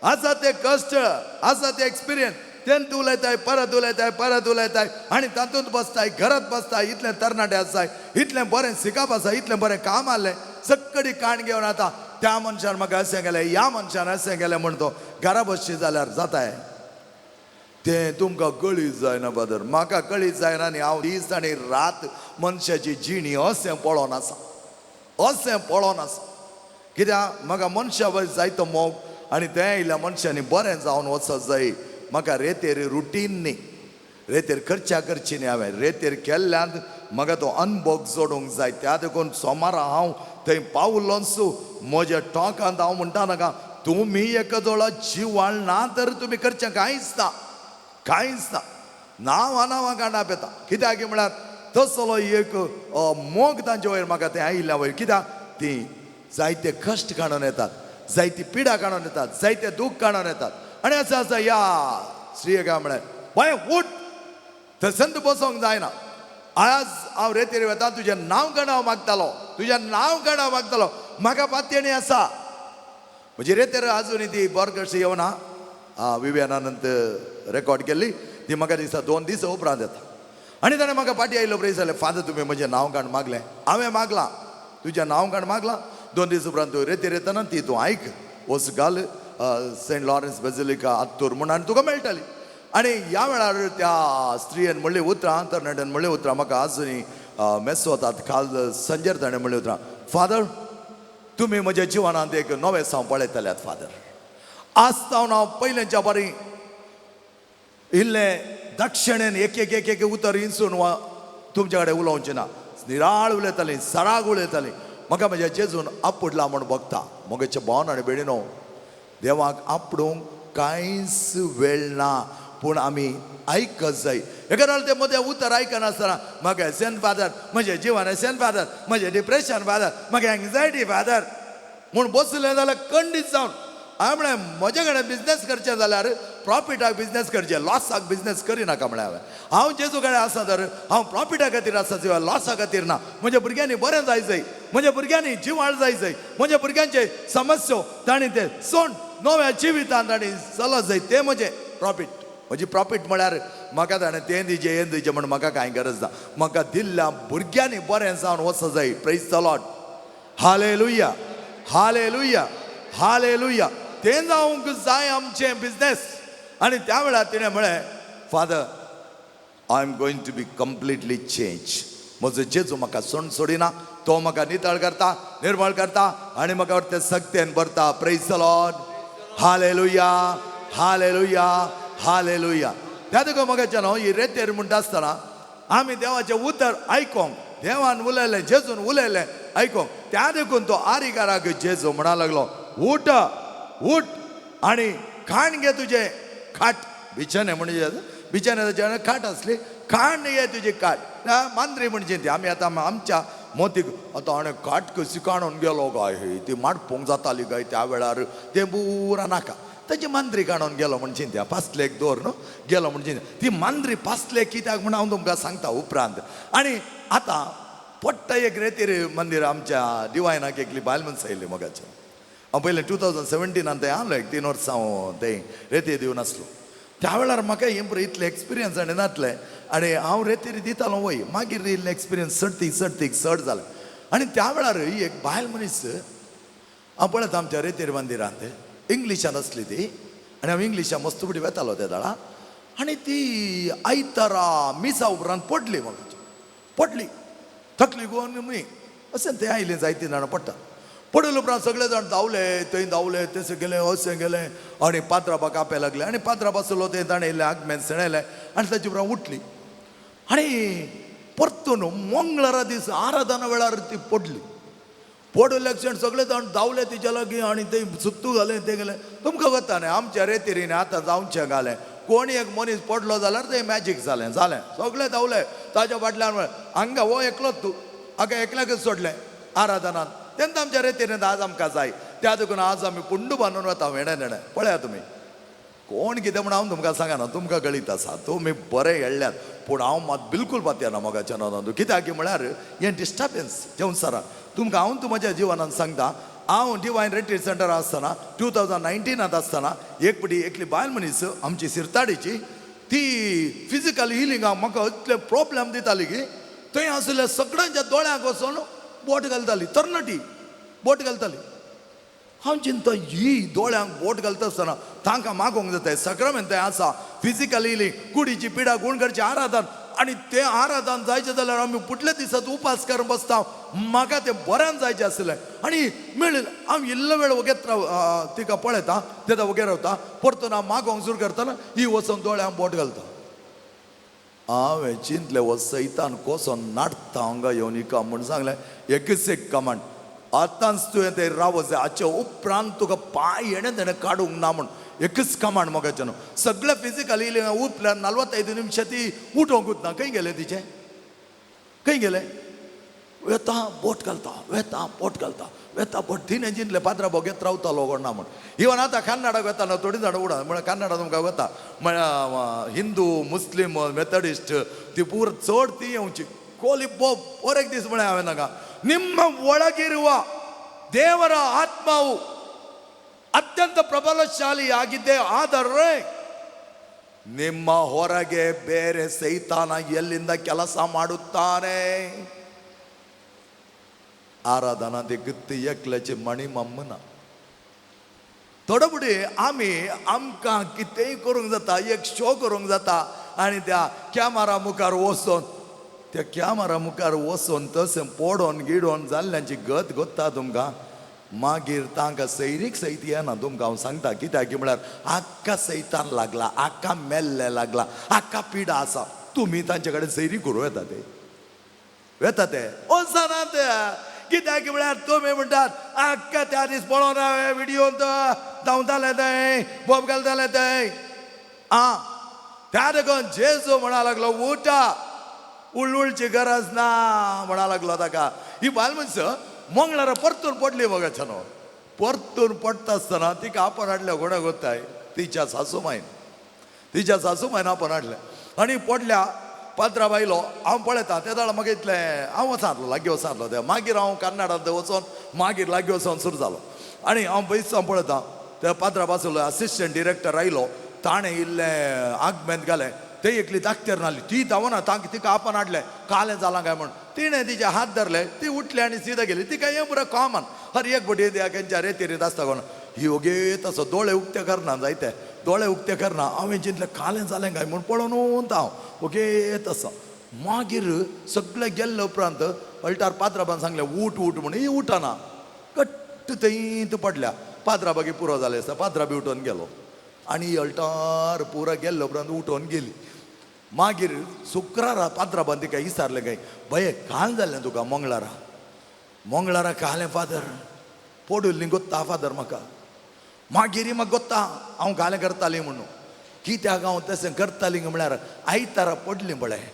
आसा ते कश्ट, आसा ते एक्सपिरियन्स, तेन तूं उलयताय, परत उलयताय, परत उलयताय आनी तातूंत बसताय, घरांत बसताय. इतलें तरणाटे आसाय, इतलें बरें शिकप आसा, इतलें बरें काम आहलें, सगळी काण घेवन आतां त्या मनशान म्हाका अशें केलें, ह्या मनशान अशें केलें म्हण तो घरा बसशी जाल्यार जाताय. तें तुमकां कळीत जायना फादर, म्हाका कळीत जायना. आनी हांव दीस आनी रात मनशाची जिणी अशें पळोवन आसा, अशें पळोवन आसा. कित्याक म्हाका मनशा वयर जायतो मोग आनी तें आयिल्ल्या मनशांनी बरें जावन वचत जाय. म्हाका रेतेर रुटीन न्ही, रेतेर खर्चा करची न्ही. हांवें रेतेर केल्ल्यान म्हाका तो अनभोग जोडूंक जाय. त्या देखून सोमारा हांव थंय पावलोच म्हज्या टोंकांत हांव म्हणटा नाका, तुमी एका जोडा जिवाळ ना तर तुमी करचें कांयच ना, कांयच ना. नांवां नांवां कांडप येता. कित्याक म्हळ्यार तसलो एक मोग तांचे वयर म्हाका तें आयिल्ल्या वयर. कित्याक ती जायते कश्ट काडून येतात, जायती पिडा काडून येतात, जायते दूख काडून येतात. आनी आसा आसा ह्या स्त्रियेक म्हळें, बाय उठ, थंयसर बसोंक जायना. आज हांव रेतेर वता, तुजें नांव काडून मागतालो, तुजें नांव काडून मागतालो, म्हाका पातयेणी आसा. म्हणजे रेतेर आजून ती बॉरकशी येवना, विवेकानंद रेकॉर्ड केल्ली ती म्हाका दिसता 2 दीस उपरांत येता. आनी ताणें म्हाका फाटीं आयलो प्रेस जालें, फादर तुमी म्हजें नांव काड मागलें, हांवें मागलां तुजें नांव काड मागलां. 2 दीस उपरांत तूं रेतेर येतना ती तूं आयक, वच घाल सेंट लॉरन्स बेजिलिका आत्तूर म्हूण आनी तुका मेळटली. आनी ह्या वेळार त्या स्त्रियेन म्हणली उतरां, तरणाट्यान म्हणली उतरां म्हाका आजुनूय मेसोतात. काल संजर ताणें म्हणली उतरां, फादर तुमी म्हज्या जिवनांत एक नवें साव पळयतल्यात. फादर आज तावन हांव पयलेंच्या बरी इल्लें दक्षिणेन एक एक एक एक उतर इंसून वा तुमच्या कडेन उलोवचें ना. निराळ उलयतालीं, सराग उलयतालीं. म्हाका म्हज्या जेजून आपुडला म्हूण बगता. म्हगेच्या भावन आनी भयणीनो, देवाक आपडूंक कांयच वेळ ना, पूण आमी आयकत जाय. एका ते मदें उतर आयकनासतना म्हाका एसेन फादर, म्हजें जिवन एसेन फादर, म्हजें डिप्रेशन फादर, म्हाका एंग्जायटी फादर म्हूण बसलें जाल्यार खंडीत जावन हांवें म्हळें म्हजे कडेन बिजनेस करचें जाल्यार प्रॉफिटाक बिजनेस करचें, लॉसाक बिजनेस करिनाका म्हळें हांवें. हांव जेजू कडेन आसा तर हांव प्रॉफिटा खातीर आसा, शिवाय लॉसा खातीर ना. म्हज्या भुरग्यांनी बरें जाय जाय, म्हज्या भुरग्यांनी जिवाळ जाय जाय, म्हज्या भुरग्यांचे समस्यो तांणी ते सोड नव्या जिवितांत तांणी चलत जाय, तें म्हजें प्रॉफीट. म्हजी प्रॉफीट म्हळ्यार म्हाका ताणें तें दिवचें हें दिवचें म्हण म्हाका कांय गरज ना. म्हाका दिल्ल्या भुरग्यांनी बरें जावन वचत जाय. Praise the Lord, hallelujah, hallelujah, hallelujah. तें जावंक जाय आमचें बिजनेस. आनी त्या वेळार तिणें म्हळें, father I am going to be completely change. म्हजो जेजू म्हाका सोण सोडिना, तो म्हाका नितळ करता, निर्मळ करता आनी म्हाका ते सक्तेन भरता. Praise the Lord, hallelujah, hallelujah, hallelujah. त्या देखून म्हाका न्हू ही रेतेर म्हणटा आसतना आमी देवाचें उतर आयकोंक, देवान उलयलें, जेजून उलयलें आयकोंक. त्या देखून तो आरिकाराक जेजू म्हणा लागलो, उठ उठ आनी खाण घे तुजें खाट. बिछाने म्हणजे बिछाने ताच्या खाट आसली, खाण घे तुजी खाट. मांद्री म्हणजे ती आमी आतां आमच्या मोतीक आतां हाणें खाट कशी काडून गेलो काय, ती माडपूंक जाताली काय त्या वेळार, तें पुरा नाका. ताची मांद्री काडून गेलो म्हण चिंत्या, पासलेक दवर न्हू गेलो म्हण चिंत्या. ती मांद्री पासलेक कित्याक म्हण हांव तुमकां सांगता उपरांत. आनी आतां पोट्टा एक रेतीर मंदीर आमच्या डिवायनाक एकली बायल मनस आयली मोगाचें. हांव पयलें 2017 थंय आसलो, एक 3 वर्सां हांव थंय रेतीर दिवन आसलो. त्या वेळार म्हाका हें पळय इतलें एक्सपिरियन्स आनी नातलें आनी हांव रेतीर दितालो वय, मागीर इल्लें एक्सपिरियन्स चडतीक चडतीक चड जालें. आनी त्या वेळार एक बायल मनीस हांव पळयता आमच्या रेतीर मंदिरांत, इंग्लिशान आसली ती आनी हांव इंग्लिशान मस्त फुडें वेतालो त्या दाळा. आनी ती आयतारा मिसा उपरांत पडली, म्हाका पडली थकली गोवन न्ही अशें तें आयलें जायतीं जाणां पडटा. पडले उपरांत सगळे जाण धांवले, थंय धांवले, थंयसर गेले, अशें गेले आनी पात्राबाक कापें लागले. आनी पात्रा बसलो थंय ताणें इल्लें आगमेन सणयलें आनी ताचे उपरांत उठली. आनी परतून मंगळारा दीस आराधना वेळार ती पडली. पडले क्षण सगळे जाण धांवले तिच्या लागीं आनी थंय सुत्तू घालें, तें गेलें. तुमकां वता न्ही आमच्या रेतिरीन आतां जावचें घालें, कोणी एक मनीस पडलो जाल्यार तें मॅजीक जालें जालें. सगळे धांवले ताच्या फाटल्यान, हांगा हो एकलोच तूं, हाका एकल्याकच सोडलें आराधनान. तेन्ना आमच्या रेतिरीन आज आमकां जाय. त्या देखून आज आमी पुंडू बांदून वता वेणें नेणें. पळया तुमी कोण कितें म्हण हांव तुमकां सांगना, तुमकां कळीत आसा, तुमी बरें हेळ्ळ्यात, पूण हांव मात बिलकूल पातयना मोगाच्या नांवान. कित्याक म्हळ्यार हें डिस्टर्बन्स संवसारान. तुमकां हांव म्हज्या जिवनान सांगता, हांव डिवायन रिट्रीट सेंटर आसतना 2019 आसतना एक पटी एकली बायल मनीस आमची सिरताडीची, ती फिजिकल हिलिंगाक म्हाका इतले प्रॉब्लेम दिताली की थंय आशिल्ल्या सगळ्यांच्या दोळ्यांक वचून बोट घालताली, तरणाटी बोट घालताली. हांव चिंता ही दोळ्यांक बोट घालता आसतना तांकां मागोवंक जाता सक्रमेंत थंय आसा फिजिकल हिलींग कुडीची पिडा गुण करची आराधन आनी तें आराधन जायचें जाल्यार आमी फुडल्या दिसात उपास करून बसता. म्हाका तें बऱ्यान जायचें आसलें आनी मेळ्ळें. हांव इल्लो वेळ वगेत राव तिका पळयता तेदा वगेर रावता परतून हांव मागोवंक सुरू करतना ही वचून दोळ्यांक बोट घालता. हांवें चिंतलें हो सैतान कसो नाडटा हांगा येवन हिका म्हूण सांगलें एकच एक कमांड आतांच तुवें तें रावो जाय हाचे उपरांत तुका पांय येणें तेणें काडूंक ना म्हूण एकच कमांड म्हाका न्हू सगळें फिजिकल इलें उपल्यार 45 निमशां ती उठोवंकूच ना. खंय गेलें तिचें खंय गेलें? वेता बोट घालता वेता बोट घालता वेता बोट तिणें जितलें पात्रा बोगेत रावतालो कोण ना म्हूण. इवन आतां कन्नडाक वेताना थोडीं जाणां उडा म्हळ्यार कन्नडा तुमकां वता म्हळ्यार हिंदू मुस्लीम मेथडिस्ट ती पूर चड ती येवची कोली बोब एक दीस म्हळें हांवें नाका ನಿಮ್ಮ ಒಳಗಿರುವ ದೇವರ ಆತ್ಮವು ಅತ್ಯಂತ ಪ್ರಬಲಶಾಲಿಯಾಗಿದೆ, ಆದರೆ ನಿಮ್ಮ ಹೊರಗೆ ಬೇರೆ ಸೈತಾನ ಎಲ್ಲಿಂದ ಕೆಲಸ ಮಾಡುತ್ತಾನೆ? आराधना ती गुत्ती एकल्याची मणी मम्मना थोडो फुडें आमी आमकां कितेंय करूंक जाता, एक शो करूंक जाता आनी त्या कॅमरा मुखार वचोन त्या कॅमरा मुखार वचोन तशें पडोन गिडोन जाल्ल्यांची गत गोत्ता तुमकां. मागीर तांकां सैरीक सयत येना तुमकां हांव सांगता कित्याक म्हळ्यार आक्का सैतान लागला, आक्का मेल्ले लागला, आक्का पिडा आसा. तुमी तांचे कडेन सैरी करूं येता ते वेता ते वचनात कित्याक म्हळ्यार तुमी म्हणटात आक्का त्या दीस पळोवन हांवें विडियोन धांवताले थंय बोब घालताले थंय. आं त्या देखून जेजू म्हणा लागलो उठा उळउळची गरज ना म्हणा लागलो ताका. ही बायल मनीस मंगळारा परतून पडली मगाच्या न्हू परतून पडटा आसतना तिका आपण हाडल्या कोणाक गोत्ताय तिच्या सासूमायन तिच्या सासूमायन आपण हाडलें आनी पडल्या पात्रा बायलो. हांव पळयता ते जाल्यार म्हाका इतलें हांव वचारलो लागीं वचारलो ते मागीर हांव कर्नाटकांत वचोन मागीर लागीं वचोन सुरू जालो आनी हांव पयस हांव पळयता त्या पात्रा बाजूलो असिस्टंट डिरेक्टर आयलो ताणें इल्लें आगमेंत घालें ते एकली दाक्तेर नासली ती धांवना तांकां तिका आपण हाडलें कालें जालां काय म्हूण तिणें तिचे हात धरले ती उठली आनी सिदा गेली. तिका हें पुरो कॉमन हर एक बटी त्या खंयच्या रेतीरीत आसता कोण ही ओगेत आसा दोळे उक्ते करना जायते दोळे उक्ते करना. हांवें चिंतलें कालें जालें काय म्हूण पळोवन हांव ओगेत आसा. मागीर सगळें गेल्ले उपरांत अल्टार पात्राबान सांगलें उठ उठ म्हूण ही उठना कट्ट थंयत पडल्या. पात्राबागी पुरो जालें आसता पात्रा बी उठोवन गेलो आनी अल्टार पुरो गेल्ले उपरांत उठोवन गेली. मागीर शुक्रारा पात्राबान तिका विचारलें काय भये काल जालें तुका मंगळारा मंगळारा कालें फादर पडुल्ली गोत्ता फादर म्हाका मागीर म्हाका गोत्ता हांव कालें करतालीं म्हणून कित्याक हांव तशें करतालीं म्हळ्यार आयतारा पडली पळय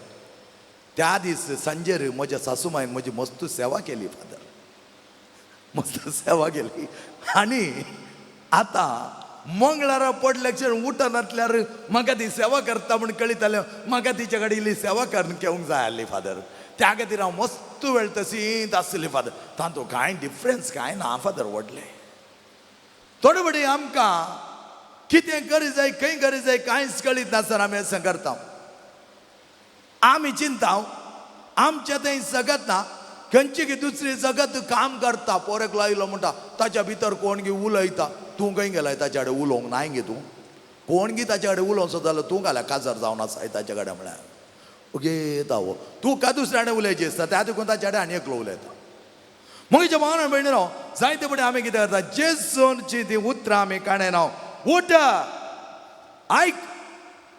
त्या दीस सांजेर म्हज्या सासूमायन म्हजी मस्त सेवा केली फादर मस्त सेवा केली आनी आतां मंगळारा पडल्या उठनातल्यार म्हाका ती सेवा करता म्हूण कळितालें म्हाका तिचे कडेन इल्ली सेवा करून घेवंक जाय आसली फादर त्या खातीर हांव मस्त वेळ तशींच आसली फादर. तातूंत कांय डिफरन्स कांय ना फादर व्हडलें. थोडे फुडें आमकां कितें करी जाय खंय करी जाय कांयच कळीत नासतना आमी अशें करता. आमी चिंता आमचें थंय जगत ना खंयची की दुसरी जगत काम करता पोर एकलो आयलो म्हणटा ताच्या भितर कोण गी उलयता तूं खंय गेलाय ताच्या कडेन उलोवंक नाय गे तूं कोण गी ताच्या कडेन उलोवंक जाल्यार तूं घाल्या काजार जावन आसाय ताच्या कडेन म्हळ्यार ओगे हो तूं का दुसऱ्या कडेन उलयची आसता त्या देखून ताच्या कडेन आनी एकलो उलयता. म्हज्या भावना भयणीनो जायते फुडें आमी कितें करता जेजूची ती उतरां आमी काणयना उठ आयक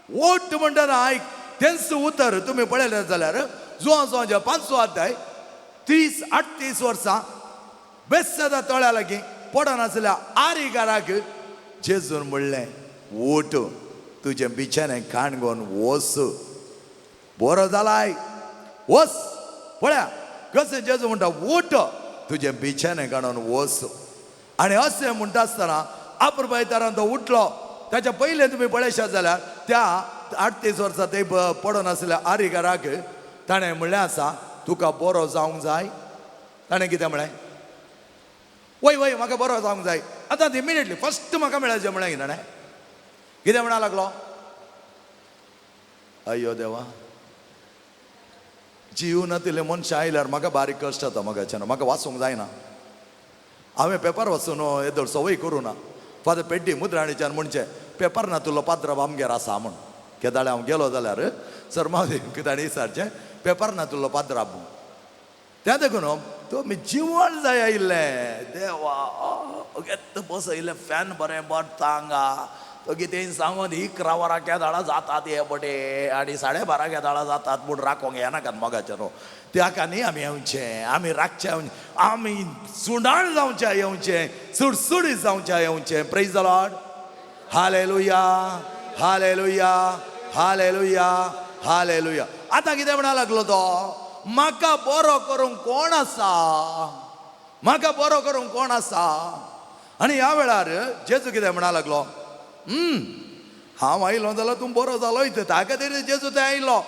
ओट म्हणटना आयक तेंच उतर तुमी पळयलें जाल्यार जुवां 5 अध्याय 30 38 वर्सां बेस्सदा तळ्या लागीं पडनासल्या आरीगाराक जेजून म्हणलें ओट तुजें बिछाने काण घेवन वस बरो जालाय वस पळया कशें जेजू म्हणटा ओट तुजें बिछाने काडून वस. आनी अशें म्हणटा आसतना आप्रबायतारान तो उठलो. ताच्या पयलें तुमी पळयशात जाल्यार त्या 38 वर्सां ते पडून आसल्या आरीगाराक ताणें म्हणलें आसा तुका बरो जावंक जाय. ताणें कितें म्हळें वय वय म्हाका बरो जावंक जाय आतां इमिडिएटली फस्ट म्हाका मेळायचें म्हळें कितें ताणें कितें म्हणा लागलो अय्यो देवा जीव नातिल्ले मनशां आयल्यार म्हाका बारीक कश्ट जाता म्हाका म्हाका वाचूंक जायना. हांवें पेपर वाचून येदोळ संवय करूं ना. फादर पेड्डी मुद्राणीच्यान म्हणचें पेपर ना तुलो पाद्राब आमगेर आसा म्हूण. केदाळे हांव गेलो जाल्यार सरमाव ताणें विचारचें पेपर ना तुलो पाद्राब म्हूण. त्या देखून तुमी जिवण जाय आयिल्लें देवा घेत बसयलें फॅन बरें बरता हांगा तो कितें सांगून 11 वरां केदाळा जातात हे बटे आनी 12:30 केदाळा जातात म्हूण राखोंक येनाकात मोगाचें न्हू. त्या न्ही आमी येवचें, आमी राखचें, आमी सुंडाळ जावचें येवचें, सुडसुडीत जावचें येवचें. Praise the Lord. Hallelujah, hallelujah, hallelujah, hallelujah. आतां कितें म्हणा लागलो तो, म्हाका बरो करूंक कोण आसा, म्हाका बरो करूंक कोण आसा. आनी ह्या वेळार जेजू कितें म्हणा लागलो, हांव आयलो जाल्यार तूं बरो जालो इतलें. ताका तरी जेजू थंय आयलो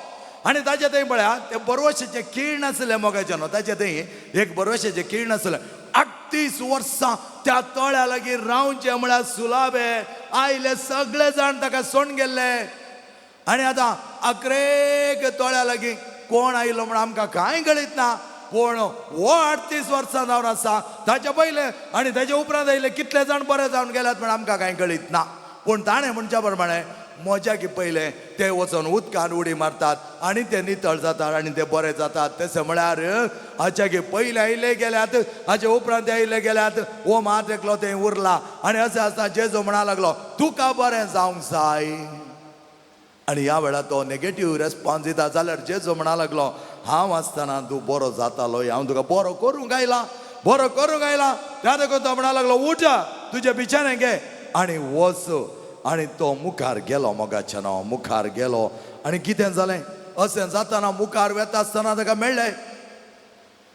आनी ताजे थंय पळया तें बरवशेचें किर्ण आसलें मोगाचें न्हू, ताजे थंय एक बरवशेचें किर्ण आसलें. 38 वर्सां त्या तळ्या लागीं रावचें म्हळ्यार सुलाबे आयले सगळे जाण ताका सोण गेल्ले. आनी आतां अकरेक तळ्या लागीं कोण आयलो म्हण आमकां कांय कळीत ना, पूण हो 38 वर्सां जावन आसा ताच्या पयलें आनी ताच्या उपरांत आयले कितले जाण बरे जावन गेल्यात म्हण आमकां कांय कळीत ना. पूण ताणें म्हणच्या प्रमाणे म्हज्या की पयलें ते वचून उदकान उडी मारतात आनी ते नितळ जातात आनी ते बरे जातात. तशें म्हळ्यार हाच्या की पयले आयले गेल्यात, हाचे उपरांत आयले गेल्यात, हो मात एकलो थंय उरला. आनी अशें आसता जेजू म्हणा लागलो तुका बरें जावंक जाय. आनी ह्या वेळार तो नेगेटीव रेस्पॉन्स दिता जाल्यार जेजू म्हणा लागलो हांव आसतना तूं बरो जातालो, हांव तुका बरो करूंक आयला, बरो करूंक आयला. त्या देखून तो म्हणा लागलो उठा तुजे बिचारे घे आनी वच. आनी तो मुखार गेलो मोगाचें न्हू, मुखार गेलो. आनी कितें जालें, अशें जातना मुखार वेता आसतना ताका मेळ्ळें.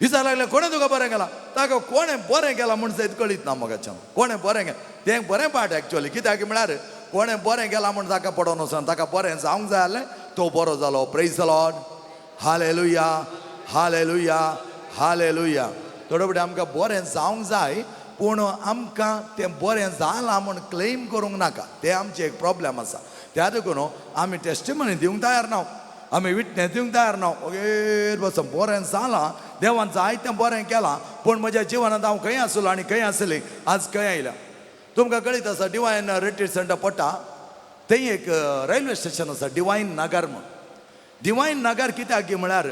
विचार लागलें कोणें तुका बरें केलां, ताका कोणें बरें केलां म्हूण सयत कळीत ना मोगाचें न्हू, कोणें बरें केलां तें बरें पाट एक्चुअली. कित्याक म्हळ्यार कोणें बरें केलां म्हूण ताका पडोन वचना, ताका बरें जावंक जाय आसलें तो बरो जालो. Praise the Lord. Hallelujah, hallelujah, hallelujah. थोडे फावटी आमकां बरें जावंक जाय पूण आमकां तें बरें जालां म्हूण क्लेम करूंक नाका, तें आमचें एक प्रॉब्लम आसा. त्या देखून आमी टेस्टिमनी दिवंक तयार ना, आमी विटनेस दिवंक तयार ना. ओगेर बस बरें जालां, देवान जायतें बरें केलां, पूण म्हज्या जिवनांत हांव खंय आसलो आनी खंय आसली आज खंय आयल्या. तुमकां कळीत आसा डिवायन रिट्रीट सेंटर पडटा थंय एक रेल्वे स्टेशन आसा डिवायन नगर म्हूण. डिवायन नगर कित्याक म्हळ्यार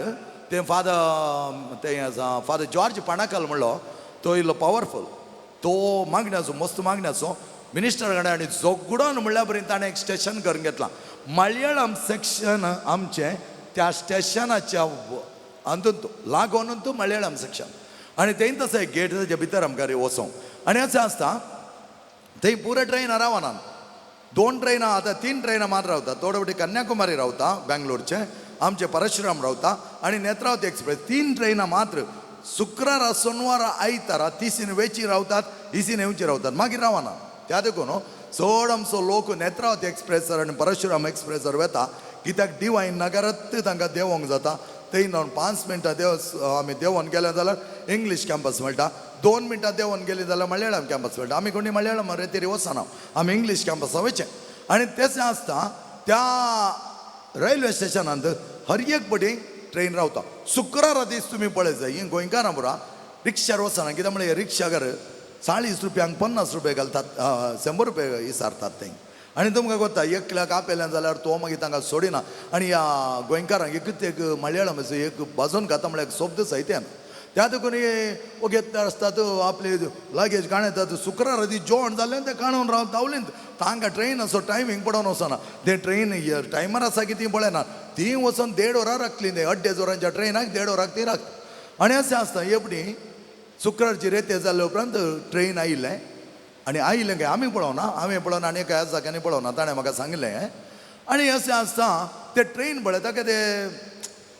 तें फादर तें आसा फादर जॉर्ज पाणाकल म्हणलो तो इल्लो पावरफूल, तो मागण्याचो मस्त मागण्याचो मिनिस्टर कडेन आनी झगडोन म्हणल्या बरी ताणें एक स्टेशन करून घेतलां. मलयाळम सेक्शन आमचें त्या स्टेशनाच्या अंतून लागून तूं मलयाळम सेक्शन आनी थंय तसो एक गेट ताच्या भितर आमकां वचोंक. आनी अशें आसता थंय पुरो ट्रेनां रावनात, 2 ट्रेनां आतां 3 ट्रेनां मात रावता. थोडे फावटी कन्याकुमारी रावता बेंगलोरचें, आमचें परशुराम रावता आनी नेत्रावती एक्सप्रेस. 3 ट्रेनां मात्र शुक्रारा सोनवारा आयतारा तिसीन वेची रावतात, इसीन येवची रावतात, मागीर रावना. त्या देखून चड आमचो लोक नेत्रावती एक्सप्रेसर आनी परशुराम एक्सप्रेसर वता कित्याक डिवायन नगरात तांकां देंवोंक जाता. थंय जावन 5 मिनटां देव आमी देंवोन गेले जाल्यार इंग्लीश कॅम्पस मेळटा, 2 मिनटां देंवोन गेली जाल्यार मलयाळम कॅम्पस मेळटा. आमी कोणी मलयाळम रे तरी वचना, आमी इंग्लीश कॅम्पसा वयचें. आनी तशें आसता त्या रेल्वे स्टेशनांत हर एक पटी ट्रेन रावता. शुक्रारा दीस तुमी पळय जाय ही गोंयकारां पुरा रिक्षार वचना, कित्याक म्हळ्यार रिक्षाकार 40 रुपयांक 50 रुपये घालतात, 100 रुपये इसारतात थंय. आनी तुमकां कोत्ता एकल्याक आपयलें जाल्यार तो मागीर तांकां सोडिना. आनी ह्या गोंयकारांक एकूच एक मलयाळम एक बाजून खाता म्हळ्यार एक शब्द सयत येना. त्या देखून ओगेत आसतात आपली लगेज काणयतात. शुक्रारा दीस जेवण जालें तें काणून राव धांवलीं तांकां ट्रेन असो टायमींग पडोन वचना. तें ट्रेन टायमार आसा की ती पळयना, ती वचोन 1.5 वरां राखली, तें 2.5 वरांच्या ट्रेनाक 1.5 वराक ती राखता. आनी अशें आसता एपडी शुक्रारची रेते जाल्ले उपरांत ट्रेन आयिल्लें आनी आयिल्लें काय आमी पळोवना, आमी पळोवना आनी एका जाग्यांनी पळोवना, ताणें म्हाका सांगिल्लें. आनी अशें आसता तें ट्रेन पळयता ताका तें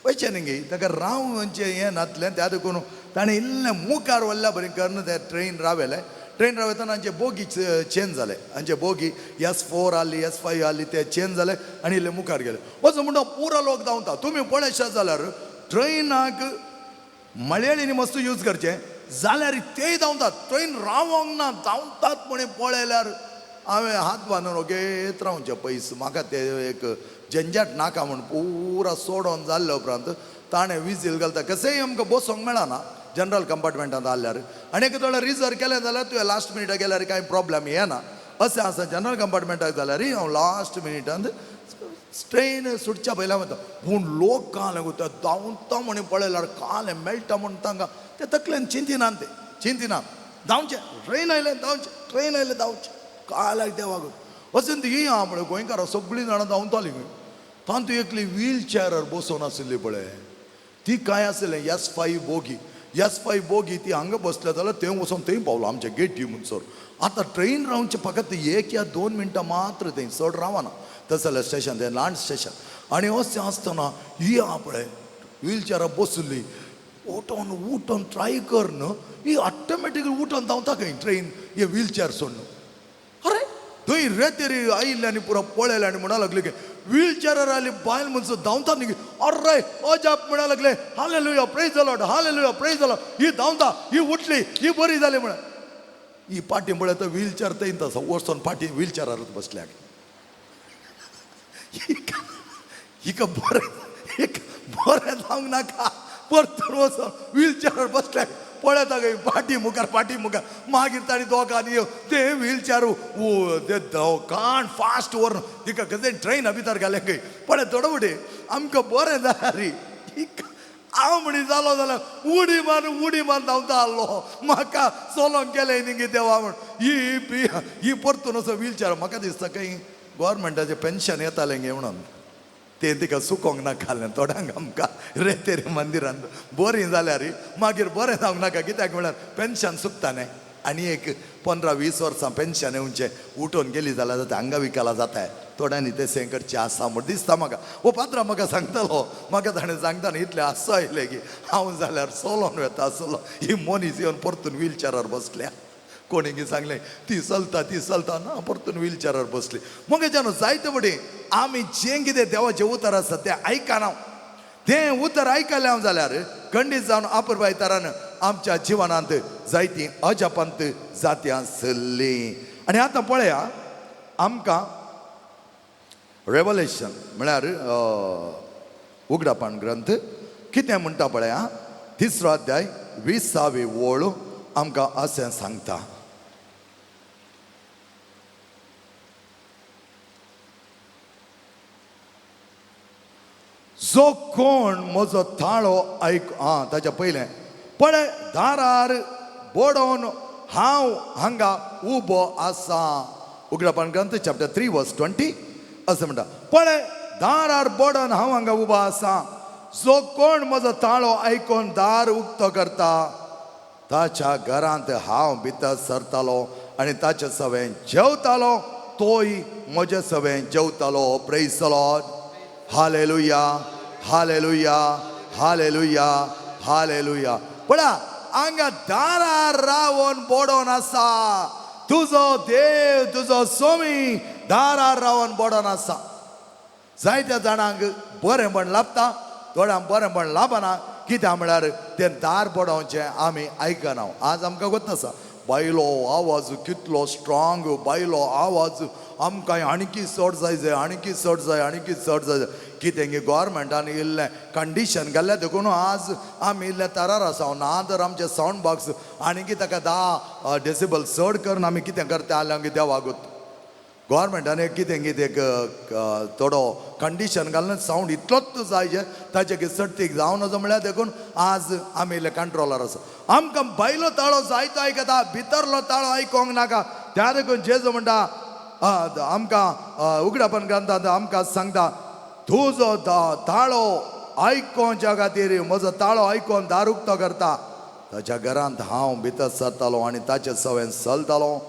वयचें न्ही गे, ताका राव म्हणचें हें नातलें. त्या देखून ताणें इल्लें मुखार व्हडल्या बरें करून तें ट्रेन रावयलें. ट्रेन रावयतना आमचे बोगी चेंज जाले, आमचे बोगी S4 आहली S5 आहली ते चेंज जाले आनी इल्ले मुखार गेले. वचून म्हणटा पुरो लोक धांवता. तुमी पळयशात जाल्यार ट्रेनाक मलयाळींनी मस्त यूज करचें जाल्यार तेय धांवतात, ट्रेन रावोंक ना, धांवतात म्हण पळयल्यार हांवें हात बांदून ओगेत रावचें पयस, म्हाका तें एक झंझट नाका म्हूण पुरा सोडोन जाल्ले उपरांत ताणें विजील घालता. कशेंय आमकां बसोंक मेळना, जनरल कंपार्टमेंटांत आहल्यार. आनी एक थोडे रिजर्व केलें जाल्यार तुवें लास्ट मिनिटाक गेल्यार कांय प्रॉब्लम येना. अशें आसा जनरल कंपार्टमेंटाक जाल्यार हांव लास्ट मिनिटांत ट्रेन सुटच्या पयल्या वता. पूण लोक काल वता धांवता म्हण पळयल्यार काल मेळटा म्हूण तांकां ते तकलेन चिंतिना, ते चिंतिना, धांवचें ट्रेन आयलें धांवचें, ट्रेन आयलें धांवचें, कालाक देवाक वचून ती ही आहा पळय गोंयकारां सगळीं जाणां धांवतालीं खंय. तातूंत एकली व्हील चॅरार बसून आशिल्ली पळय, ती कांय आशिल्लें S5 bogie, S5 bogie ती हांगा बसल्या जाल्यार थंय वचोन थंय पावलो आमच्या गेटी म्हणसर. आतां ट्रेन रावचे फकत 1 या 2 मिनटां मात्र थंय, चड रावना तशें जाल्यार स्टेशन तें ल्हान स्टेशन. आनी अशें आसतना ही आहा पळय व्हील चॅरार बशिल्ली, उठोन उठोन ट्राय कर न्हू, ही ऑटोमॅटिकली उठोन धांवता खंय ट्रेन हे व्हील चॅर सोडून. अरे थंय रेतेरी आयिल्ले आनी पुरो पळयलें आनी म्हणा लागले की व्हील चॅरार आयली बायल म्हणसो धांवता न्ही, अरे अजाप म्हणा लागले, hallelujah praise the Lord, hallelujah praise the Lord, ही धांवता, ही उठली, ही बरी जाली म्हणा. ही पाटी पळय तर व्हील चॅर थंय आसा, वचोन पाटी व्हील चॅरारूच बसल्या. हिका बरें, हिका बरें जावंक नाका, परतून वचोन व्हील चॅरार बसल्या. पळयता खंय पाटी मुखार, पाटी मुखार, मागीर ताणी दोगांनी येवन ते व्हील चॅर ते कान फास्ट व्हरून तिका कशें ट्रेना भितर घालें खंय. पळय थोडो फुडें आमकां बरें जाल्यार हांव म्हणी जालो जाल्यार उडी मारून उडी मारून धांवता आहलो, म्हाका चलोंक गेलें न्ही देवा म्हण. ही ही परतून असो व्हील चॅर म्हाका दिसता खंय गोवोरमेंटाचें पेन्शन येतालें गे म्हणून तें तिका सुकोंक नाकालें. थोड्यांक आमकां रेतेरी मंदिरान बरीं जाल्यार मागीर बरें जावंक नाका, कित्याक म्हळ्यार पेन्शन सुकता न्ही, आनी एक 15-20 वर्सां पेन्शन येवचें उठून गेली जाल्यार जाता, हांगा विकाला जाता. थोड्यांनी तें करचें आसा म्हूण दिसता म्हाका. हो पात्रा म्हाका सांगतालो, म्हाका ताणें सांगता न्ही इतलें हांसो आयलें की हांव जाल्यार चलोन वेता आसलो, ही मनीस येवन परतून व्हील चॅरार बसल्या. कोणीकी सांगलें ती चलता ती चलता ना, परतून व्हील चॅरार बसली. मगेच्यान जायते फुडें आमी जें कितें देवाचें उतर आसा तें आयकना, तें उतर आयकलें हांव जाल्यार खंडीत जावन अपुरबाय तरान आमच्या जिवनांत जायतीं अजापांत जाती आसली. आनी आतां पळया आमकां रेवलेशन म्हळ्यार उगडापण ग्रंथ कितें म्हणटा पळया, 3रो अध्याय 20वी ओळ आमकां अशें सांगता. जो कोण म्हजो ताळो आयक, आं ताच्या पयलें पळय दारार बडोवन हांव हांगा उबो आसा. उगडापण ग्रंथ चॅप्टर 3 वर्स 20 अशें म्हणटा, पळय दारार बडोवन हांव हांगा उबो आसा, जो कोण म्हजो ताळो आयकून दार उक्तो करता ताच्या घरांत हांव भितर सरतालो आनी ताचे सवें जेवतालो, तोय म्हजे सवें जेवतालो. Praise the Lord, hallelujah, hallelujah, hallelujah, hallelujah. पळया हांगा दारार रावन बडोवन आसा तुजो देव, तुजो स्वामी दारार रावन बडोवन आसा. जायत्या जाणांक बरेंपण लाभता, थोड्यांक बरेंपण लाभना, कित्याक म्हळ्यार तें दार बडोवचें आमी आयकना. आज आमकां गोत आसा बायलो आवाज कितलो स्ट्रांग, बायलो आवाज आमकां आणकी चड जाय जाय, आणकी चड जाय, आणकी चड जाय. कितें गे गोवोरमेंटान इल्लें कंडिशन घाल्लें देखून आज आमी इल्लें तरार आसा, ना तर आमचें सावंड बॉक्स आणकी ताका 10 डेसिबल चड करून आमी कितें करता जाल्यार देवागूत. गोवोरमेंटान एक कितें कितें एक थोडो कंडिशन घालून सावंड इतलोच जाय जे ताचे की चडतीक जावं नजो म्हळ्यार देखून आज आमी इल्ले कंट्रोलर आसा. आमकां भायलो ताळो जायतो आयकता, भितरलो ताळो आयकोंक नाका. त्या देखून जेजू म्हणटा आमकां उगडापण ग्रंथांत आमकां सांगता, तुजो ताळो आयकोवच्या खातीर म्हजो ताळो आयकोन दार उक्तो करता ताच्या घरांत हांव भितर सरतालो आनी ताचे सवें चलतालो,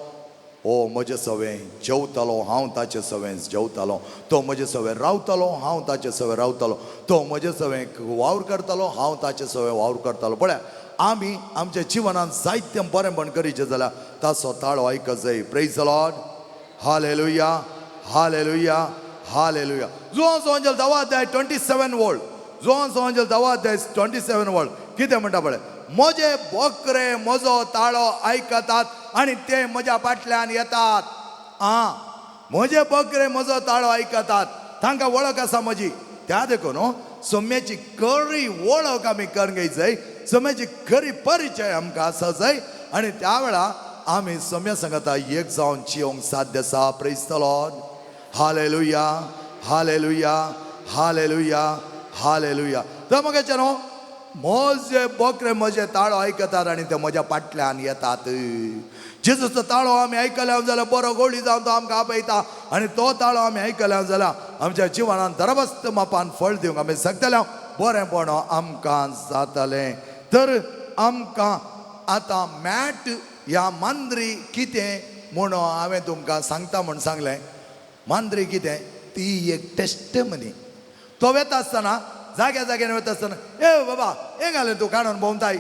ओ म्हजे सवें जेवतालो, हांव ताचे सवें जेवतालो, तो म्हजे सवें रावतालो, हांव ताचे सवें रावतालो, तो म्हजे सवें वावर करतालो, हांव ताचे सवें वावर करतालो. पळया आमी आमच्या जिवनांत जायतें बरेंपण करीचें जाल्यार ताचो ताळो आयकत जाय. Praise the Lord, hallelujah, hallelujah, hallelujah. जुवां सोंजल 10 अध्याय 27 वोल्ड, जुवां सोंजल 10 अध्याय 27 वोल्ड कितें म्हणटा पळय, म्हजे बोकरे म्हजो ताळो आयकतात आनी ते म्हज्या फाटल्यान येतात. आं म्हजे बोकरे म्हजो ताळो आयकतात, तांकां वळख आसा म्हजी. त्या देखून सोम्याची करी वळख आमी करून घेय जाय. सम्याची खरी परिचय आमकां आसा जाय आनी त्या वेळा आमी सम्या सांगता एक जावन जिवंक साध्य आसा. Praise the Lord. Hallelujah, hallelujah, hallelujah, hallelujah. तर मगाचे न्हू म्हजे बोकरे म्हजे ताळो आयकतात आनी ते म्हज्या फाटल्यान येतात. जेजूचो ताळो आमी आयकल्या जाल्यार बरो गोळी जावन तो आमकां आपयता आनी तो ताळो आमी आयकल्या जाल्यार आमच्या जिवनान दरबस्त मापान फळ दिवंक आमी शकतले, बरेंपण आमकां जातलें. तर आमकां आतां मॅट ह्या मांद्री कितें म्हणून हांवें तुमकां सांगता म्हूण सांगलें. मांद्री कितें ती एक टेस्टमनी. तो वेता आसतना जाग्या जाग्यान वता आसतना ए बाबा हें घालें तूं काडून भोंवताय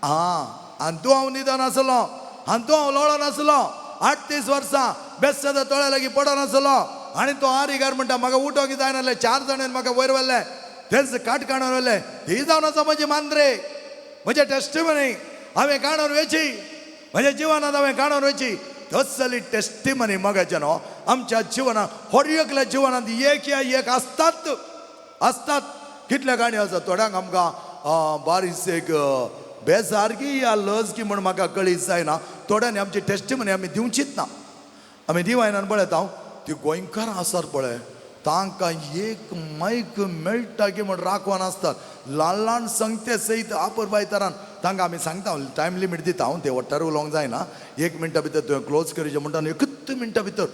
आं, आनी तूं हांव न्हिदोन आसलो, आनी तूं हांव लोळोन आसलो, 38 वर्सां बेस्ताच्या तोळ्या लागीं पडोन आसलो आनी तो आरीगार म्हणटा म्हाका उठोंक जायनासलें, 4 जाणांनी म्हाका वयर व्हेलें, तेच काट काडून व्हेलें. ती जावन आसा म्हजी मांद्रे, म्हजे टेस्टिमनी हांवें काडून वेची, म्हज्या जिवनांत हांवें काडून वेची. तसली टेस्टिमनी मगाचे न्हू आमच्या जिवनांत हर एकल्या जिवनांत एक या एक आसतात आसतात. कितल्या काणयो आसा थोड्यांक आमकां बारीस एक बेजारकी या लज की म्हूण म्हाका कळीत जायना. थोड्यांनी आमची टेस्टिमनी आमी दिवचीच ना. आमी दिवायनान पळयता हांव ती गोंयकारां आसात पळय, तांकां एक मायक मेळटा की म्हूण राखोन आसतात. ल्हान ल्हान संगते सयत आपुरबायतरान तांकां आमी सांगता, टायम लिमीट दिता हांव, ते वट्टार उलोवंक जायना, 1 मिनटा भितर तुवें क्लोज करचें म्हणटा आनी एकूच मिनटा भितर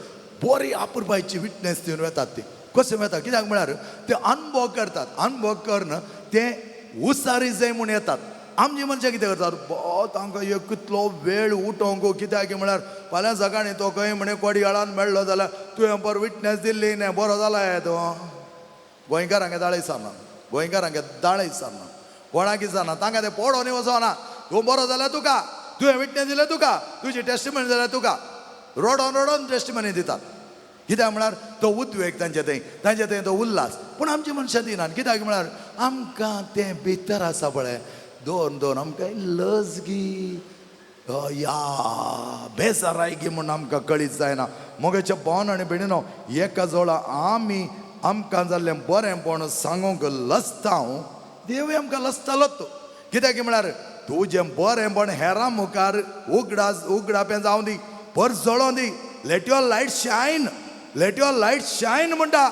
बरी आपुरबायची विटनेस दिवन वेतात. ती कशें वेता कित्याक म्हळ्यार ते अनुभव करतात, अनुभव करून ते उसारी जाय म्हूण येतात. आमची मनशां कितें करतात तांकां एक कितलो वेळ उठोवंक कित्याक म्हळ्यार फाल्यां सकाळीं तो खंय म्हणे कोडयाळान मेळ्ळो जाल्यार तुवें बरो विटनेस दिल्ली न्ही, बरो जाला तो. गोंयकारांक दाळे विचारना, गोंयकारांक दाळे विचारना, कोणाक विचारना, तांकां तें पडोनी वचना. तूं बरो जाल्यार तुका, तुवें विटनेस दिलें तुका, तुजी टेस्टिमनी जाल्यार तुका, रडोन रडोन टेस्टिमनी दितात. कित्याक म्हळ्यार तो उद्वेग तांचे थंय, तांचे थंय तो उल्हास. पूण आमची मनशां दिनात कित्याक म्हळ्यार आमकां तें भितर आसा पळय दोन दोन आमकां लजगी या बेजारायगी म्हूण आमकां कळीत जायना. मोगेच्या भोवन आनी भयणीनो एका जोळा आमी आमकां जाल्लें बरेंपण सांगूंक लजता, देवूय आमकां लजतालोच तो. कित्याक म्हळ्यार तुजें बरेंपण हेरां मुखार उगडास उगडापें जावं दी, परजळों दी, let your light shine, let your light shine म्हणटा.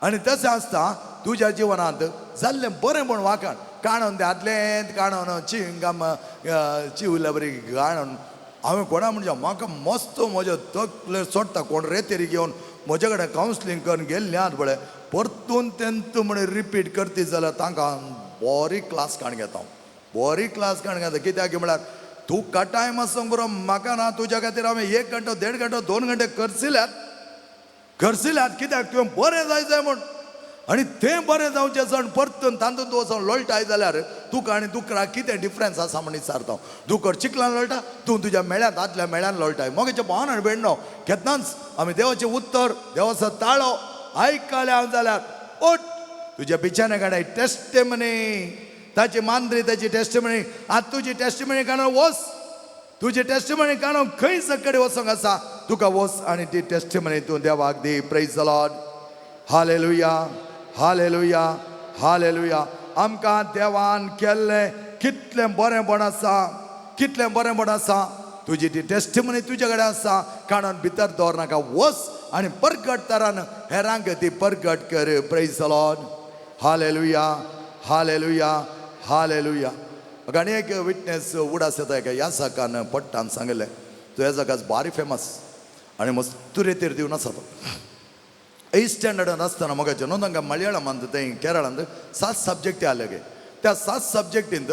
आनी तशें आसता तुज्या जिवनांत जाल्लें बरेंपण वाखाण काणून तें आदलें काणून चिंगाम चिवल्या बरी काणून. हांवें कोणा म्हणजे म्हाका मस्त म्हज्या तकले सोडटा कोण रेतेरी घेवन म्हजे कडेन कावन्सिलींग करून गेल्लें आहात पळय, परतून तेंत म्हण रिपीट करती जाल्यार तांकां बरी क्लास काण घेता हांव, बरी क्लास काण घेता. कित्याक म्हळ्यार तुका टायम आसूंक बरो म्हाका ना, तुज्या खातीर हांवें 1 घंटो 1.5 घंटो 2 घंटे खर्चिल्यात खर्चिल्यात. कित्याक तुवें बरें जाय जाय म्हूण. आनी तें बरें जावचें सण परतून तातूंत तूं वचोन लोळटाय जाल्यार तुका आनी दुकराक कितें डिफरन्स आसा म्हूण विचारता हांव. दुकर चिखलान लोळटा, तूं तुज्या मेळ्यांत आदल्या मेळ्यान लोळटाय. मोगेच्या भोवन आनी भयणो केन्नाच आमी देवाचें उत्तर देवाचो ताळो आयकल्या जाल्यार उठ तुज्या बिचाने काडाय टेस्टिमनी, ताची मांद्री ताची टेस्टिमनी. आतां तुजी टेस्टिमनी काडून वच, तुजी टेस्टिमनी काडून खंय सकडे वचोंक आसा तुका वच आनी ती टेस्टिमनी तूं देवाक दी. Praise the Lord. Hallelujah, hallelujah, hallelujah. आमकां देवान केल्लें कितलें बरेंपण आसा, कितलें बरेंपण आसा. तुजी ती टेस्टिमनी तुजे कडेन आसा, काडून भितर दवरनाका, वच आनी परगट तरान हेरांक ती परगट कर. Praise the Lord. Hallelujah, hallelujah, hallelujah. म्हाका आनी एक विटनेस उडास येता एका ह्या जाकान पट्टान सांगिल्लें. तो ह्या जाकाच बारी फेमस आनी मस्त रेतीर दिवन आसा तो. 8 स्टँडर्डान आसतना मोगाचें न्हू तांकां मलयाळमांत थंय केरळांत 7 सब्जेक्टी आसले गे. त्या 7 सब्जेक्टींत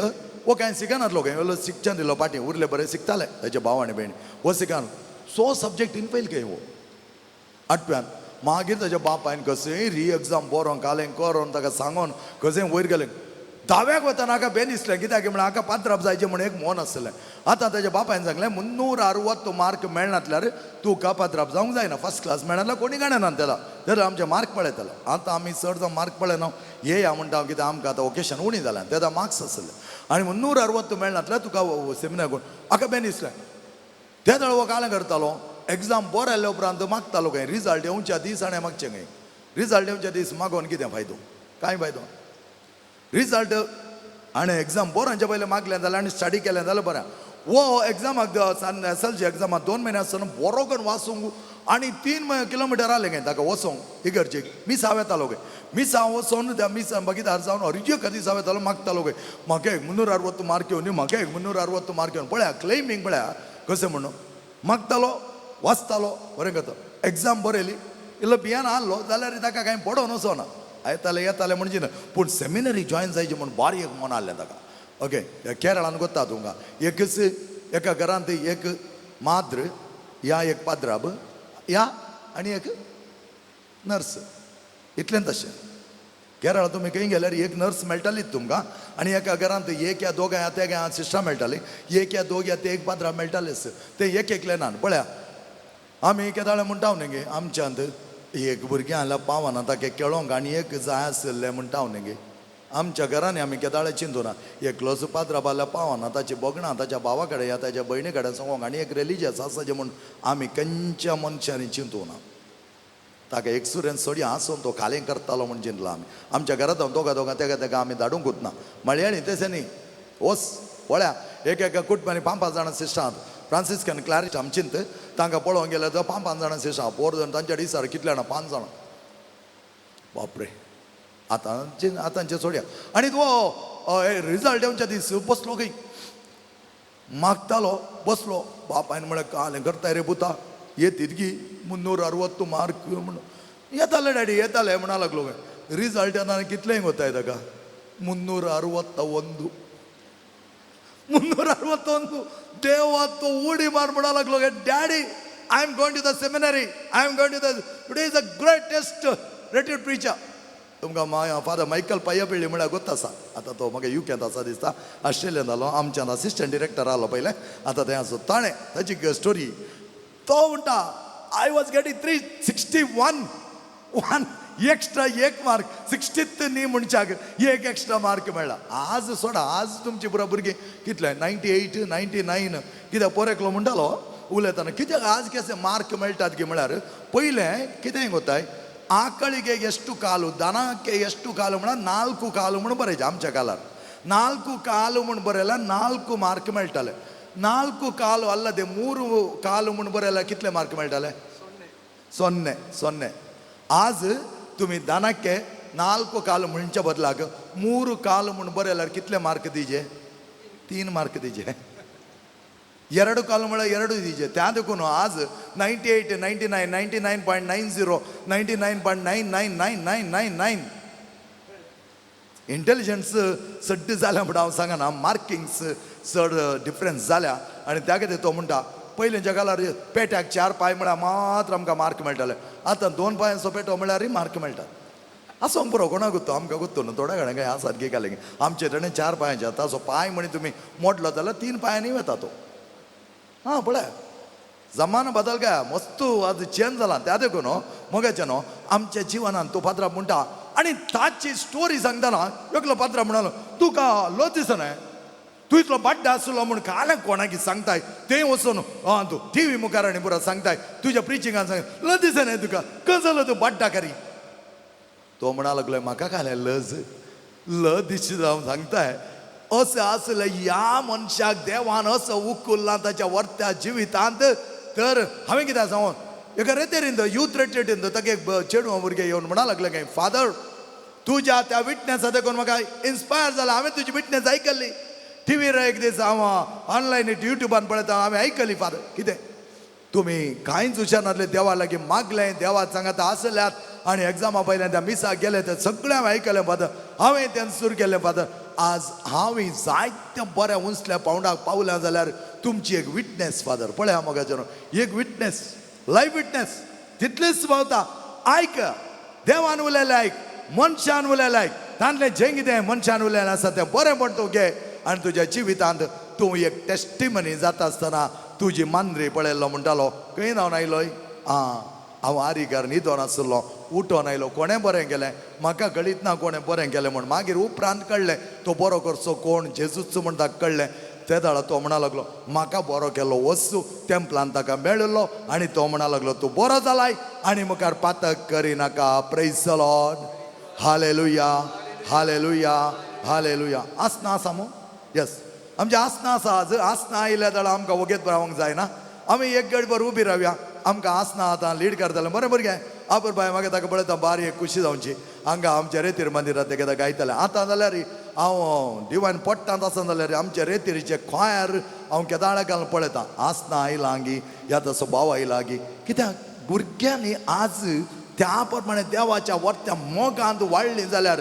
वो कांय शिकनातलो खंय, इल्लो शिक्षण दिलो फाटीं उरले बरें शिकताले ताचे भाव आनी भयणी, वो शिकना 100 सब्जेक्टीन फेल गे वो 8व्यान. मागीर ताच्या बापायन कशेंय री एग्जाम बरोवन कालें करून ताका सांगून कशें वयर गेलें. 10व्याक वतना हाका बेन दिसलें कित्याक म्हळ्यार हाका पात्राप जायचें म्हूण एक मोन आसलें. आतां ताच्या बापायन सांगलें 360 मार्क मेळनातल्यार तुका पात्राप जावंक जायना, फर्स्ट क्लास मेळनातल्यार कोणी काडना तेला, तेन्ना आमचे मार्क पळयताले. आतां आमी चड जावन मार्क पळयना, येया म्हणटा हांव कित्याक आमकां आतां ओकेशन उणी जालें तेन्ना मार्क्स आसले आनी 360 मेळनातल्यार तुका सेमिनार कोण हाका बेन दिसलें. ते वेळार हो कालें करतालो, एग्जाम बरो आयल्या उपरांत मागतालो खंय रिजल्ट येवच्या दीस आनी मागचें खंय, रिजल्ट येवच्या दीस मागोवन कितें फायदो, कांय फायदो. रिजल्ट आनी एग्जाम बरोवच्या पयलें मागलें जाल्यार आनी स्टडी केलें जाल्यार बरें. वो एग्जामाक एस एल सी एग्जामाक 2 म्हयने आसतना बरो करून वाचूंक आनी 3 किलोमिटर आलें गे ताका वचोंक इगर्जेक मिसाव येतालो गे. मिसाव वचोन त्या मिसा बगीदार जावन हरजे दिसा येतालो मागतालो गे, म्हाका एक 360 मार्क येवन, म्हाका एक 360 मार्क येवन. पळया क्लेमिंग पळया कशें म्हणून मागतालो, वाचतालो, बरें करता. एग्जाम बरयली, इल्लो भियान आहलो जाल्यार ताका कांय पडोवन वचना, येताले येताले म्हणजे ना. पूण सेमिनरी जॉयन जायची म्हूण बारीक एक मन आहलें ताका. ओके, केरळान गोता तुमकां एकच एका घरांत एक माद्र या एक पाद्राब या आनी एक नर्स, इतलें तशें. केरळा तुमी खंय गेल्यार एक नर्स मेळटालीच तुमकां, आनी एका घरांत एक या दोगां या तेगां सिस्टरां मेळटाली, एक या दोग या ते एक पाद्रा मेळटालेच, ते एक एकले ना. पळया आमी केदाळे म्हणटा न्ही गे, आमच्यांत एक भुरगें जाल्यार पावना ताका खेळोंक आनी एक जाय आशिल्लें म्हणटा न्ही गे. आमच्या घरांनी आमी केदाळे चिंतूना, एकलोच पाद्रा जाल्यार पावना, ताची भोगणां ताच्या भावा कडेन या ताच्या भयणी कडेन सांगोंक आनी एक रिलीजियस आसा म्हूण आमी खंयच्या मनशांनी चिंतूना. ताका एक सुरेन सोडया आसून तो कालें करतालो म्हूण चिंतला आमी. आमच्या घरांत दोगां दोगां तेगा तेका आमी धाडूंकूच ना. मळयाळी तशें न्ही, वच पळया एक एका कुटुंबांनी 5-5 जाणां सिस्टरां, फ्रांसिस्कन क्लारिस्ट आमी चिंत तांकां पळोवंक गेल्यार तो 5-5 जाणां सिस्टरां, पोर जाण तांच्या दिसार कितले जाणां, 5 जाणां. बापरे, आतांचे आतांचे सोडया. आनी तो रिजल्ट येवच्या दीस बसलो खंय मागतालो बसलो. बापायन म्हळें कालें करताय रे पुता, येतीत गी 360 मार्क म्हण. येताले डॅडी येताले म्हणा लागलो. रिजल्ट येतना कितलें गोताय ताका, 361, 361. देवा तो उडी मार म्हणा लागलो, daddy I am going to the seminary, I am going to the today is the greatest rated preacher. तुमकां फादर मायकल पय्यापिळ्ळी म्हळ्यार गोत आसा, आतां तो म्हाका युकेंत आसा दिसता, ऑस्ट्रेलियन जालो, आमच्यान असिस्टंट डिरेक्टर आलो पयलें, आतां थंय आसा. ताणें ताची स्टोरी तो म्हणटा, I was getting 361, 1 extra एक मार्क, 60th न्ही म्हणच्याक एक एक्स्ट्रा मार्क मेळ्ळा. आज सोडा, आज तुमची पुरा भुरगीं कितले 98, 99 कित्याक पोर एकलो म्हणटालो उलयतना, कित्याक आज कशें मार्क मेळटात गी म्हळ्यार पयलें कितें गोताय, ಆಕಳಿಗೆ ಎಷ್ಟು ಕಾಲು, ದನಕ್ಕೆ ಎಷ್ಟು ಕಾಲು म्हळ्यार 4 ಕಾಲು म्हणून बरयचें. आमच्या काळार 4 ಕಾಲು म्हूण बरयल्यार 4 मार्क मेळटाले. 4 ಕಾಲು ಅಲ್ಲದೆ 3 ಕಾಲು म्हूण बरयल्यार कितले मार्क मेळटाले? 0 0. आज तुमी दनಕ್ಕೆ 4 ಕಾಲು म्हणच्या बदलाक 3 ಕಾಲು म्हूण बरयल्यार कितले मार्क दिजे? 3 मार्क दिजे. 2 ಕಾಲು म्हळ्यार 2 दिजे. त्या देखून आज 98, 99, 99.90, 99.999999 इंटेलिजन्स सड्ड जाल्या म्हणून हांव सांगना, मार्किंग्स चड डिफरन्स जाल्या. आनी त्या खातीर तो म्हणटा पयलींच्या काळार पेट्याक 4 पांय म्हळ्यार मात्र आमकां मार्क मेळटाले, आतां 2 पांयांचो पेटो म्हळ्यारय मार्क मेळटात. आसूंक पुरो, कोणाक गुत्तो, आमकां गुत्तो न्हू, थोड्या कडेन काय आसात गे घाले आमचे ताणें 4 पांयांचे. ताचो पांय म्हणी तुमी मोडलो जाल्यार 3 पांयांनी वता तो. हां पळय जमानो बदल गया, मस्त आज चेंज जाला. त्या देखून मोगाचें न्हू आमच्या जिवनान तो पाद्रा म्हणटा, आनी ताची स्टोरी सांगतना एकलो पाद्रा म्हणालो, तुका लज दिसना, तूं इतलो बाड्डो आसलो म्हूण काल्याक कोणाक सांगताय, तें वचून आं तूं टिवी मुखार आनी पुरा सांगताय, तुज्या प्रिचिंगान सांग, लज दिसना तुका, कसो जालो तूं बाड्डा करी. तो म्हणा लागलो, म्हाका काल्याक लज लज दिसता हांव सांगताय. अशें आसलें ह्या मनशाक देवान असो उकुल्ला ताच्या वर्त्या जिवितांत. तर हांवें कितें सांगून एका रेतेरीन यूथ रेटेरीन ताका एक चेडूं भुरगें येवन म्हणा लागलें काय, फादर तुज्या त्या विटनेसा देखून म्हाका इन्स्पायर जाला, हांवें तुजी विटनेस आयकल्ली टिवीर एक दीस, हांव ऑनलायन युट्यूबान पळयता, हांवें आयकली फादर कितें तुमी कांयच हुशार देवा लागीं मागलें, देवा सांगात आसल्यात आनी एग्जामा पयल्यान त्या मिसाक गेले, ते सगळें हांवें आयकलें फादर, हांवें तें सुरू केलें फादर. आज हांव जायत्या बऱ्या उंचल्या पावंडाक पावल्या जाल्यार तुमची एक विटनेस फादर. पळया मोगाचें, एक विटनेस, लायफ विटनेस तितलीच पावता. आयक, देवान उलयलें आयक, मनशान उलयलें आयक, तांतलें जें कितें मनशान उलयलें आसा तें बरें म्हण तूं घे आनी तुज्या जिवितांत तूं एक टेस्टिमनी जाता आसतना तुजी मांद्री पळयल्लो म्हणटालो, खंय धांवन आयलोय? आं, हांव आरीकार न्हिदोन आसलो, उठोन आयलो, कोणें बरें केलें म्हाका कळीत ना, कोणें बरें केलें म्हूण. मागीर उपरांत कळ्ळें तो बरो करचो कोण जेजूच म्हण ताका कळ्ळें. ते दाडा तो म्हणा लागलो, म्हाका बरो केलो वस्तू तेंपलान ताका मेळिल्लो आनी तो म्हणा लागलो, तूं बरो जालाय आनी मुखार पातक करिनाका. Praise the lord, hallelujah, hallelujah. Hallelujah. आसना आसा मू? येस, आमचें आसना आसा. आज आसना आयल्या जाल्यार आमकां वगेत रावंक जायना. आमी एक गडबर उबी रावया. आमकां आसना आतां लीड करतलें. बरें भुरगें आपर बाय मागीर ताका पळयता बारी एक खुशी जावची. हांगा आमच्या रेतीर मंदिरात ते केदां गायतलें. आतां जाल्यार हांव डिवायन पडटांत आसा जाल्यार आमच्या रेतीरचे खोयार हांव केदाळा घालून पळयता. आसना आयलां गी ह्या तसो भाव आयला गी. कित्याक भुरग्यांनी आज त्या प्रमाणे देवाच्या वर्त्या मोगांत वाडली जाल्यार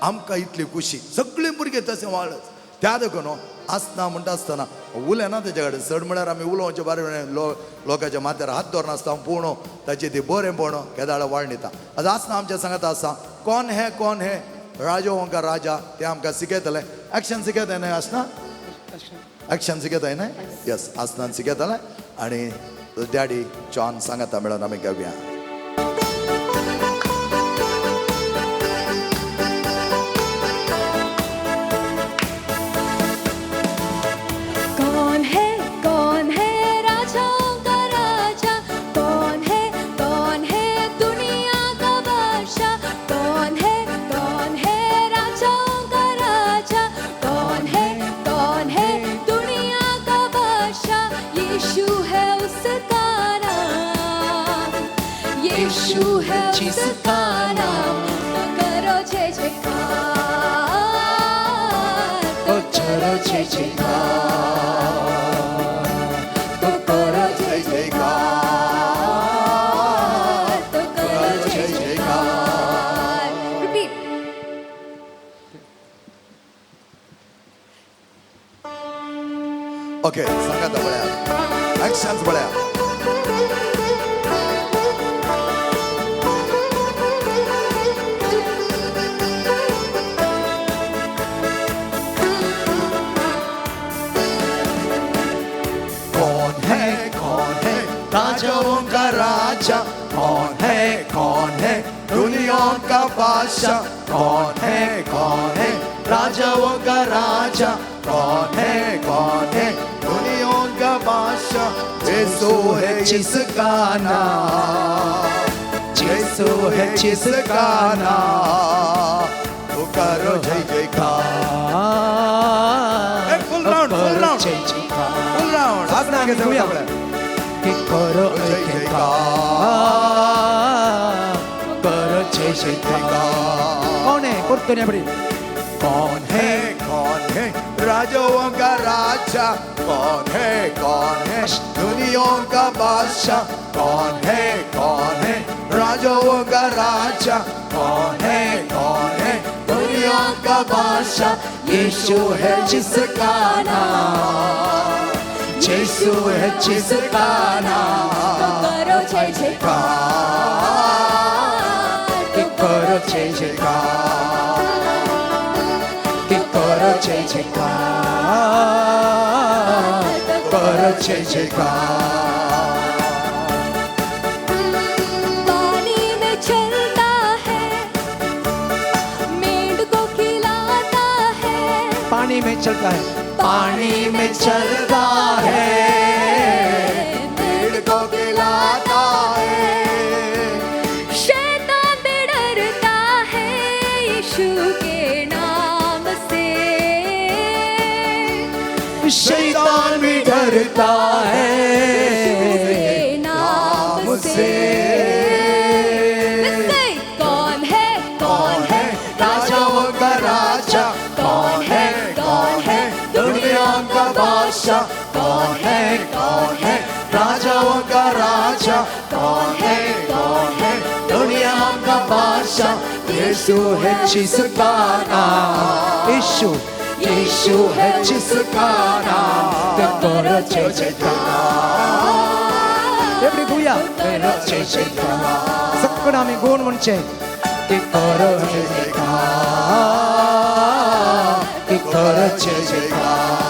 आमकां इतली खुशी. सगळीं भुरगीं तशें वाडत त्या देखून आसना म्हणटा आसतना उलयना तेच्या कडेन चड. म्हळ्यार आमी उलोवचें बरें लोकांच्या माथ्यार हात दवरनासता. पूण ताचें ती बरें पण केदाळ वाड दिता. आज आसना आमच्या सांगात आसा. कोण हे, कोण हे राजो का राजा ते आमकां शिकयतले. एक्शन शिकयता न्हय आसना? एक्शन शिकयताय न्हय? येस, आसनान शिकयतले आनी डॅडी जॉन सांगाता मेळोन आमी घेवया. कौन है, कौन है राजाओं का राजा? कौन है, कौन है दुनिया का बादशाह? कौन है, कौन है राजाओं का राजा? कौन है, कौन है दुनिया का बादशाह? यीशु है उसका नाम, यीशु है उसका नाम। तो करो जय जयकार, तो करो जय जयकार, तो करो जय जयकार, तो करो जय जयकार। Repeat. Okay, सांगाता पळया, एक्शन्स पळया. कौन है, कौन है राजाओं का राजा? कौन है, कौन है दुनिया का बादशाह? कौन है, कौन है राजाओं का राजा? कौन है, कौन है दुनिया का बादशाह? यीशु है जिसका नाम, यीशु है जिसका नाम। तो करो जय जयकार. एक फुल राउंड, फुल राउंड, जय जयकार. फुल राउंड. आसना के घेऊया. की करो जय जयकार, करो जय जयकार. कौन है परतून या कौन है, कौन है राजाओं का राजा? कौन है, कौन है दुनिया का बादशाह? कौन है, कौन है राजाओं का राजा? कौन है, कौन है दुनिया का बादशाह? यीशु है जिसका नाम, यीशु है जिसका नाम। तो करो जय जयकार, की करो जय जयकार, की करो जय जयकार, करो जय जयकार। पानी में चलता है, मेंढकों खिलाता है। पानी में चलता है, पानी में चलता है, मेंढकों खिलाता है। शैतान भी डरता है यीशु के नाम से। शैतान भी डरता है यीशु के नाम से। Listen, कौन है, कौन है राजाओं का राजा? कौन है, कौन है दुनिया का बादशाह? कौन है, कौन है राजाओं का राजा? कौन है, कौन है दुनिया का बादशाह? यीशु है जिसका नाम, यीशु, यीशु है जिसका नाम। तो करो जय जयकार. एवढी गुया करो जय जयकार. सगळं आम्ही गुण म्हणचे की करो जय जयकार, की करो जय जयकार.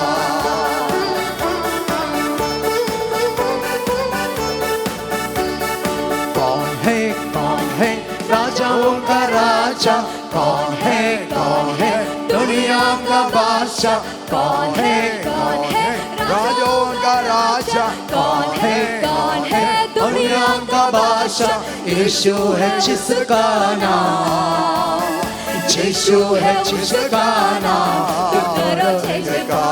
कौन है, कौन है राजाओं का राजा? कौन है, कौन है दुनिया का बादशाह? कौन है, कौन है राजाओं का राजा? कौन है, कौन है दुनिया का बादशाह? यीशु है जिसका नाम, यीशु है जिसका नाम, तू करो जय जयकार।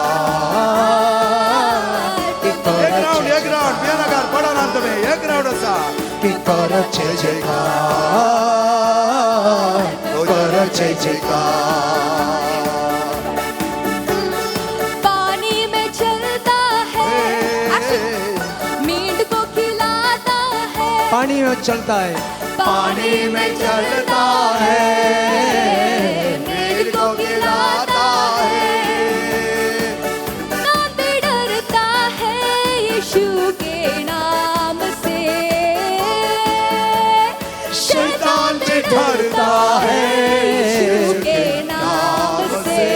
एक राउंड, एक राउंड, पियानाकार पडना तुमी, एक राउंड आसा। की करो जय जयकार, करो जय जयकार। पानी में चलता है, मींड को खिलाता है। पानी में चलता है, पानी में चलता है, मींड को खिलाता है। शैतान भी डरता है यीशु के नाम से, शैतान भी डरता है यीशु के नाम से।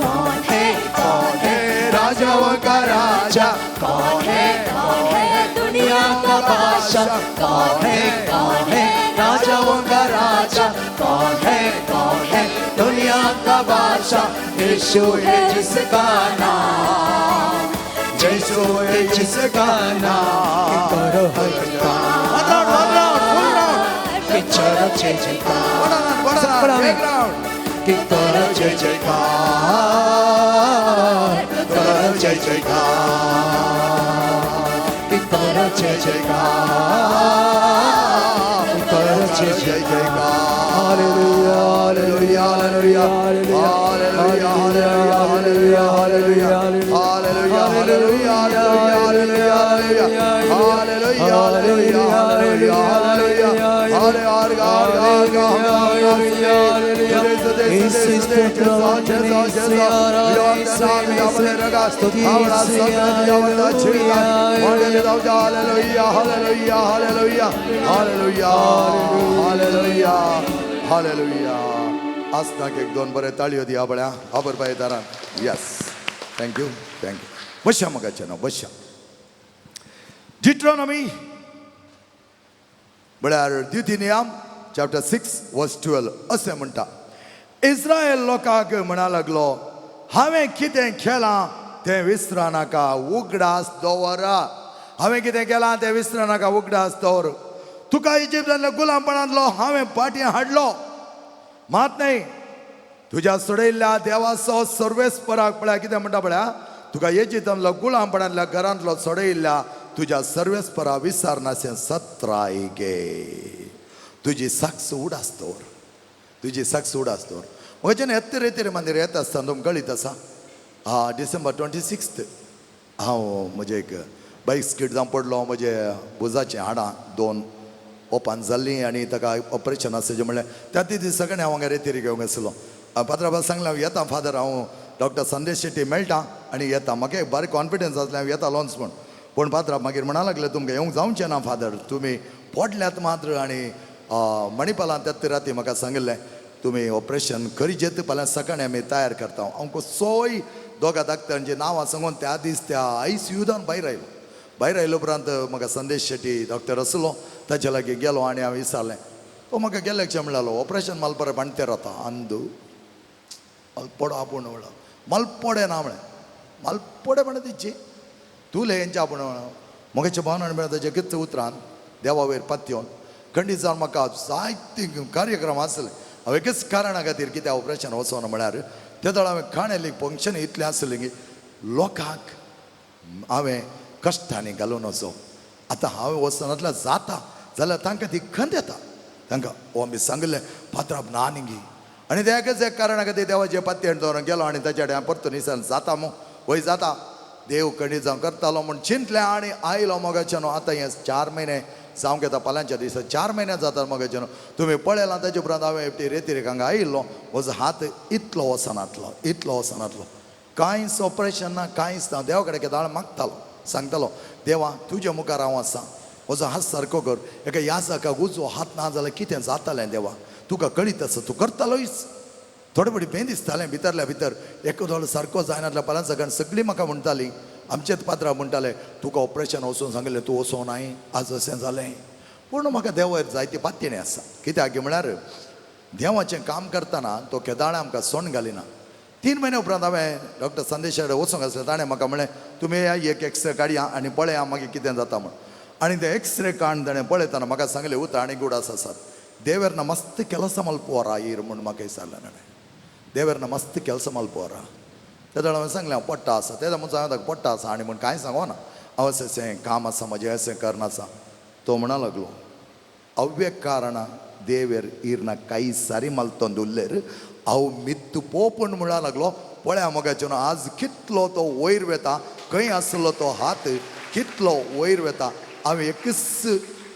कौन है, कौन है राजाओं का राजा, कौन है, कौन है दुनिया का बादशाह, कौन है, कौन है राजाओं का राजा, कौन है, कौन है दुनिया का बादशाह, यीशु है जिसका नाम, यीशु है जिसका नाम। करो जयकार, One round, one round, full round. की करो जय जयकार, पडना, पडना, एक राउंड। की करो जय जयकार, करो जय जयकार, की करो जय जयकार, करो जय जयकार। Hallelujah, hallelujah, hallelujah, hallelujah, hallelujah, hallelujah, hallelujah, hallelujah, hallelujah, hallelujah, hallelujah, hallelujah, hallelujah, hallelujah, hallelujah, hallelujah, hallelujah, hallelujah. आसनाक एक दोन बरे ताळयो दिया बळ्या आबर पाय दारान. Yes, thank you, thank you. बशा मगाचे नाव बशा. डिट्रोनॉमी म्हळ्यार द्युतिनियम चॅप्टर 6 वर्स 12 अशें म्हणटा, इस्रायल लोकांक म्हणा लागलो, हांवें कितें केलां तें विसरा नाका, उगडास दवरा. हांवें कितें केलां तें विसरा नाका, उगडास दवर. तुका इजिप्तांतल्या गुलामपणांतलो हांवें फाटीं हाडलो मात न्हय, तुज्या सोडयल्ल्या देवाचो सर्वेस्पराक. पळया कितें म्हणटा पळया, तुका इजिप्तांतलो गुलामपणांतल्या घरांतलो सोडयल्ल्या तुज्या सर्वेस्परा विसरनाशें सत्राय गे. तुजी साक्ष उडास दवर, तुजी साक्ष उडास दवर. म्हज्यान येत रेतेर मंदिर येता आसतना तुमकां कळीत आसा, हा डिसेंबर 26 हांव म्हजे एक बायक स्कीड जावन पडलो. म्हजे भुजाचीं हाडां दोन ओपन जाल्लीं आनी ताका ऑपरेशन आसा म्हणलें. त्या दीस सगळें हांव हांगा रेतेरी घेवंक आसलो. पात्राबाब सांगलें, हांव येता फादर, हांव डॉक्टर संदेश शेट्टी मेळटा आनी येता. म्हाका एक बरें कॉन्फिडन्स आसलें हांव येतालोच म्हूण. पूण पात्राब मागीर म्हणा लागले, तुमकां येवंक जावचें ना फादर, तुमी पडल्यात मात्र. आनी मणिपालान त्याच राती म्हाका सांगिल्लें, तुमी ऑपरेशन करीजेत, फाल्यां सकाळीं आमी तयार करता. हांव कसोय दोगा डाक्टरांची नांवां सांगून त्या दीस त्या आयसीयूदान भायर आयलो. भायर आयले उपरांत म्हाका संदेश शेट्टी डॉक्टर आसलो ताच्या लागीं गेलो आनी हांवें विचारलें. तो म्हाका गेल्याक म्हणलो, ऑपरेशन मलपरे बांदते रावता अंदू मलपोडो आपूण म्हणलो, मलपोडे ना म्हळें, मलपोडे म्हणलें तिची तुले हेंचे आपूण म्हणलें. म्हगेचे भावन म्हणल्यार ताचे कितें उतरान देवा वयर पातयेवन खंडीत जावन म्हाका जायते कार्यक्रम आसले. हांव एकच कारणा खातीर कित्याक ऑपरेशन वचोना म्हळ्यार ते हांवें खाणेली फंक्शन इतलें आसलें की लोकांक हांवें कश्टांनी घालून वचो. आतां हांवें वचनातल्यार जाता जाल्यार तांकां ती खंत येता. तांकां हो आमी सांगिल्लें पात्राप ना न्ही. आनी त्या एकच एक कारणा खातीर देवाचे पातयेन दवरून गेलो आनी ताच्या कडेन हांवें परतून विचारलें, जाता मू? वय जाता. देव खंडीत जावं करतालो म्हूण चिंतलें आनी आयलो मोगाचें न्हू. आतां हें 4 म्हयने जावंक येता, फाल्यांच्या दिसा 4 म्हयने जाता मोगाचें न्हू. तुमी पळयलां ताचे उपरांत हांवें एकटी रेतीरेक हांगा आयिल्लो. म्हजो हात इतलो वचनातलो, इतलो वचनातलो, कांयच ऑपरेशन ना, कांयच ना. देवा कडेन केदाळ मागतालो, सांगतालो, देवा तुज्या मुखार हांव आसा, म्हजो हात सारको कर. एका याजाकाक उजवो हात ना जाल्यार कितें जातालें देवा, तुका कळीत आसा, तूं करतालोच. थोडे फावटी भें दिसतालें भितरल्या भितर, एक दोळ सारको जायनातल्या फाल्यां सकाळीं सगळीं म्हाका म्हणटालीं, आमचेच पात्रां म्हणटाले, तुका ऑपरेशन वचून सांगिल्लें तूं वचों नाय, आज अशें जालें. पूण म्हाका देवार जायती पातयेणी आसा. कित्याक म्हळ्यार देवाचें काम करतना तो केदाळ आमकां सोण घालिना. 3 म्हयन्या उपरांत हांवें डॉक्टर संदेशा कडेन वचूंक आसलें. ताणें म्हाका म्हणलें, तुमी एक एक्सरे काडया आनी पळया मागीर कितें जाता म्हूण. आनी ते एक्सरे काडून ताणें पळयतना म्हाका सांगलें, उतां आनी गुडास आसात. ದೇವರನ್ನ ಮಸ್ತ್ ಕೆಲಸ ಮಲ್ಪುವಾರ ಈರ್ म्हूण म्हाका विचारलें ताणें. देवेरना मस्त ಕೆಲಸ मल्पवार तेदळ हांवें सांगलें, हांव पोट्टा आसा. तेन्ना म्हणून हांवें ताका पोट्टा आसा आनी म्हूण कांय सांगोना, हांव अशें अशें काम आसा म्हजें, अशें करना आसा. तो म्हणा लागलो, अव्य कारणां देवेर इरना कांय सारी मालतोंद उरलेर हांव मित्तू पोपून म्हणा लागलो. पळया मोगाचें, आज कितलो तो वयर वेता, खंय आसलो तो हात कितलो वयर वेता. हांवें एकच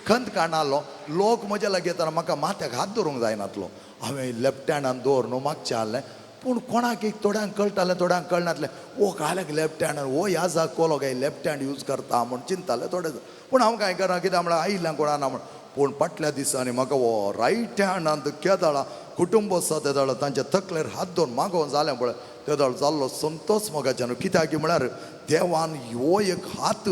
खंत काडनासलो, लोक म्हज्या लागीं येतना म्हाका माथ्याक हात दवरूंक जायनातलो. हांवें लेफ्ट हँडान दवर न्हू मागचें आहलें, पूण कोणाक एक थोड्यांक कळटालें, थोड्यांक कळनासलें. ओ काल्याक लेफ्ट हँडान ओ ह्या जाग कोलो काय लेफ्ट हँड यूज करता म्हूण चिंताले थोडे. पूण हांव कांय करना, कित्याक म्हळ्यार आयिल्ल्यां कोणा ना म्हूण. पूण फाटल्या दिसांनी म्हाका हो रायट हँडान केदळा कुटुंब आसा तेदळा तांच्या तकलेर हात दवरून मागोवन जालें पळय, तेदळ जाल्लो संतोश मोगाच्यान. कित्याक म्हळ्यार देवान हो एक हात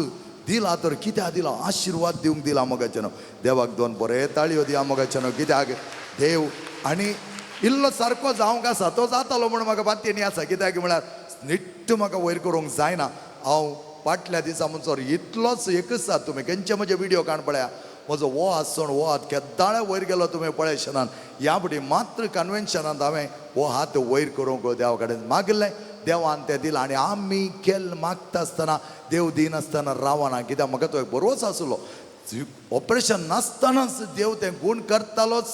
दिला तर कित्याक दिला, आशिर्वाद दिवंक दिला मोगाच्यान. देवाक दोन बरे ताळयो दिया मोगाच्यान, कित्याक देव आनी इल्लो सारको जावंक आसा तो जातालो म्हूण म्हाका पातयेनी आसा. कित्याक म्हळ्यार निट्ट म्हाका वयर करूंक जायना. हांव फाटल्या दिसा म्हणसर इतलोच एकच आसा, तुमी खंयचे म्हजे व्हिडियो काण पळया, म्हजो हो हात सोड हो हात केद्दाळे वयर गेलो तुमी पळयशनान. ह्या फावटी मात्र कन्वेन्शनांत हांवें हो हात वयर करूंक देवा कडेन मागलें, देवान तें दिलां. आनी आमी केल्ल मागता आसतना देव दिनासतना रावना, कित्याक म्हाका तो एक बरोच आसलो. ऑपरेशन नासतनाच देव तें गूण करतालोच,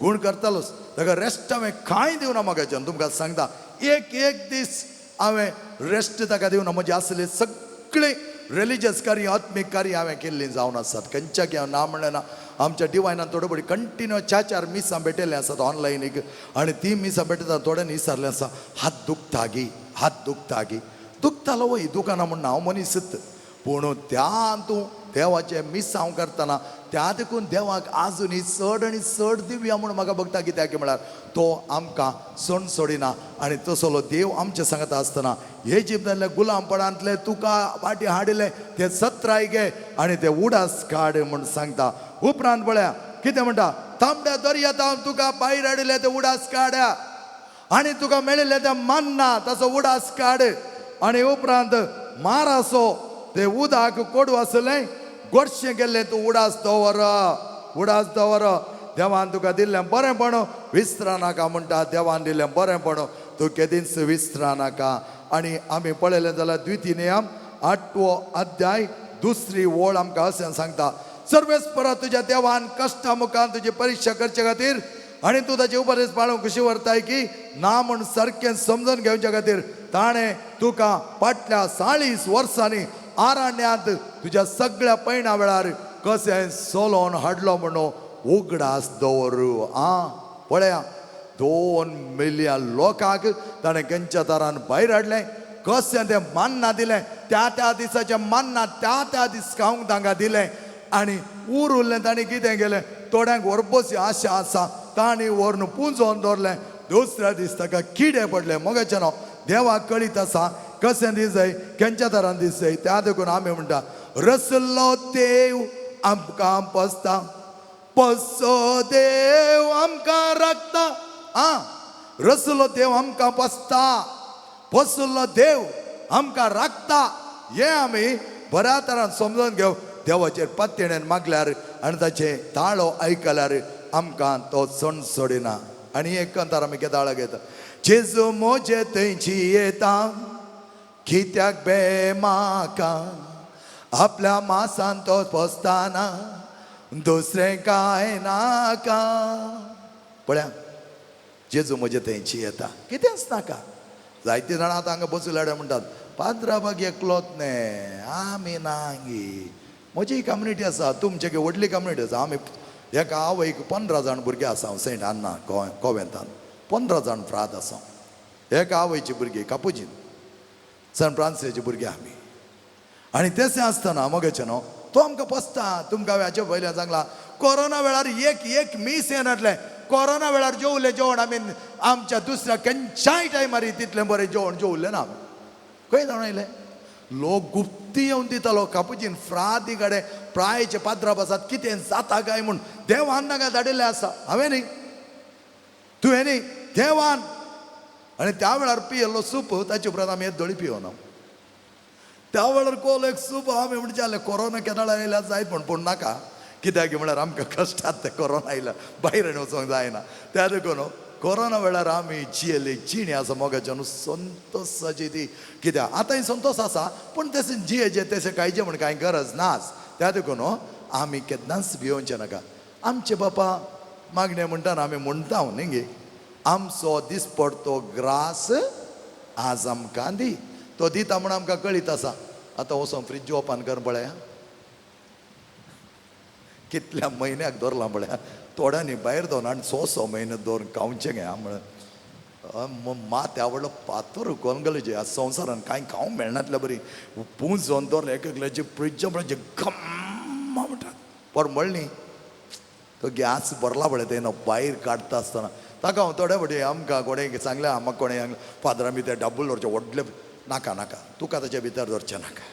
गूण करतालोच. ताका रेस्ट हांवें कांय दिवना म्हाकाच्यान, तुमकां सांगता. एक एक दीस हांवें रेस्ट ताका दिवना. म्हजी आसली सगळीं रिलिजियस कार्य, आत्मीक कार्य हांवें केल्लीं जावन आसात, खंयच्या हांव ना म्हणलें ना. आमच्या डिवायनान थोडे थोडी कंटिन्यू चार चार मिसां भेटिल्लीं आसात ऑनलायन एक, आनी ती मिसां भेटता थोड्यांनी विचारलें आसा, हात दुखता गी, हात दुखता गी. दुखतालो वय, दुकाना म्हण हांव मनीसच. पूण त्या तूं देवाचें मिसांव करतना त्या देखून देवाक आजुनूय चड आनी चड दिवया म्हूण म्हाका बघता. कित्याक म्हळ्यार तो आमकां सण सोडिना आनी तसलो देव आमचे सांगता आसतना हे जिबनांतले गुलामपणांतले तुका फाटीं हाडिल्ले ते सत्राय घे आनी ते उडास काड म्हूण सांगता. उपरांत पळया कितें म्हणटा, तांबड्या दर्या तुका भायर हाडिल्ले ते उडास काड आनी तुका मेळिल्ले ते मान्ना ताचो उडास काड. आनी उपरांत मारासो ते उदक कोडू आसलें गोडशें केल्लें तूं उडास दवर, उडास दवर. देवान तुका दिल्लें बरेंपण विसरा नाका म्हणटा, देवान दिल्लें बरेंपण तूं केदींच विसरा नाका. आनी आमी पळयलें जाल्यार द्वितीय नियम 8वो अध्याय 2री ओळ आमकां अशें सांगता, सर्वेस्परा तुज्या देवान कश्टा मुखार तुजी परिक्षा करचे खातीर आनी तूं ताचे उपदेश पाळूंक खुशी व्हरताय की ना म्हूण सारकें समजून घेवच्या खातीर ताणें तुका फाटल्या 40 वर्सांनी आरण्यांत तुज्या सगळ्या पयणा वेळार कशें सोलोवन हाडलो म्हणून उगडास दवर. आं पळया, 2 मिलियन लोकांक ताणें खंयच्या दारान भायर हाडलें, कशें तें मान्ना दिलें, त्या त्या दिसाचें मान्ना त्या त्या दीस खावंक तांकां दिलें. आनी उर उरलें ताणें कितें केलें, थोड्यांक व्हरपाची आशा आसा तांणी व्हरून पुंजोवन दवरलें. दुसऱ्या दीस ताका किडे पडले. मोगाचें न्हू देवाक कळीत आसा कशें दिसय, खंयच्या तरान दिसय. त्या देखून आमी म्हणटा, रसलो देव आमकां पोसता, पोसो देव आमकां राखता. आं रसलो देव आमकां पोसता, पोसलो देव आमकां राखता. हें आमी बऱ्या तरान समजून घेव. देवाचेर पातयेन मागल्यार आनी ताचें ताळो आयकल्यार आमकां तो सण सोडिना. आनी एक कंतार आमी केदाळा घेता, जेजू म्हजे थंयची येता कित्याक बे म्हाका, आपल्या मासान तो पोसताना दुसरें कांय नाका. पळया, जेजू म्हजे थंयची येता कितेंच नाका. जायते जाणां आतां हांगा बसल्यार म्हणटात, पाद्राबाग एकलोच न्ही, आमी नांगी. म्हजी कम्युनिटी आसा, तुमचे व्हडली कम्युनिटी आसा. आमी एका आवयक 15 जाण भुरगीं आसा. हांव सेंट अन्ना कोवेंतान 15 जाण फ्राद आसा. एका आवयची भुरगीं कापुजीन सन फ्रांसिसाची भुरगीं आमी. आनी तशें आसतना मोगेचें न्हू तो आमकां पोसता. तुमकां हांवें हाचे पयल्यान सांगलां, कोरोना वेळार एक एक मीस येनासलें. कोरोना वेळार जेवलें जेवण आमी आमच्या दुसऱ्या खंयच्याय टायमार तितलें बरें जेवण जेवलें ना आमी. खंय जाण आयले लोक गुप्ती येवन दितालो. कापुजीन फ्रादी कडेन प्रायचे पाद्राप आसात, कितें जाता काय म्हूण देवान नाका धाडिल्लें आसा. हांवें न्ही, तुवें न्ही, देवान. आनी त्या वेळार पियेल्लो सूप ताचे उपरांत आमी येद्दोळी पिवना. त्या वेळार कोल एक सूप आमी म्हणचे जालें कोरोना केदळा आयल्यार जायत म्हूण, पूण नाका. कित्याक म्हळ्यार आमकां कश्टात ते कोरोना आयला, भायर आनी वचोंक जायना. त्या देखून कोरोना वेळार आमी जियेली जिणी आसा मोगाच्या न्हू संतोसाची ती. कित्याक आतांय संतोश आसा, पूण तशें जियेचें तशें कांयचें म्हण कांय गरज नाच. त्या देखून आमी केन्नाच भियोवचें नाका. आमचे बापा मागणें म्हणटा आमी म्हणटा न्ही गे, आमचो दिसपडतो ग्रास आज आमकां दी. तो दिता म्हूण आमकां कळीत आसा. आतां वचोन फ्रिज ओपन कर पळया, कितल्या म्हयन्याक दवरलां पळया, थोड्यांनी भायर दवर आनी स स म्हयने दवरून खावचें गे. म्हळ्यार मात आवडलो पातोर कोलगलेचे ह्या संवसारान कांय खावंक मेळनातल्या बरी पुंजोन दवरलें एक एकल्याचे फ्रिज म्हळ्यार गम्मा म्हणटात. पर म्हणली तो गॅस भरला पळय तेन्ना भायर काडटा आसतना ताका हांव थोडे फावटी आमकां कोणें सांगलें, म्हाका कोणें सांगलें, फादर आमी ते डब्बल दवरचे व्हडले, नाका नाका तुका ताच्या भितर दवरचें नाका.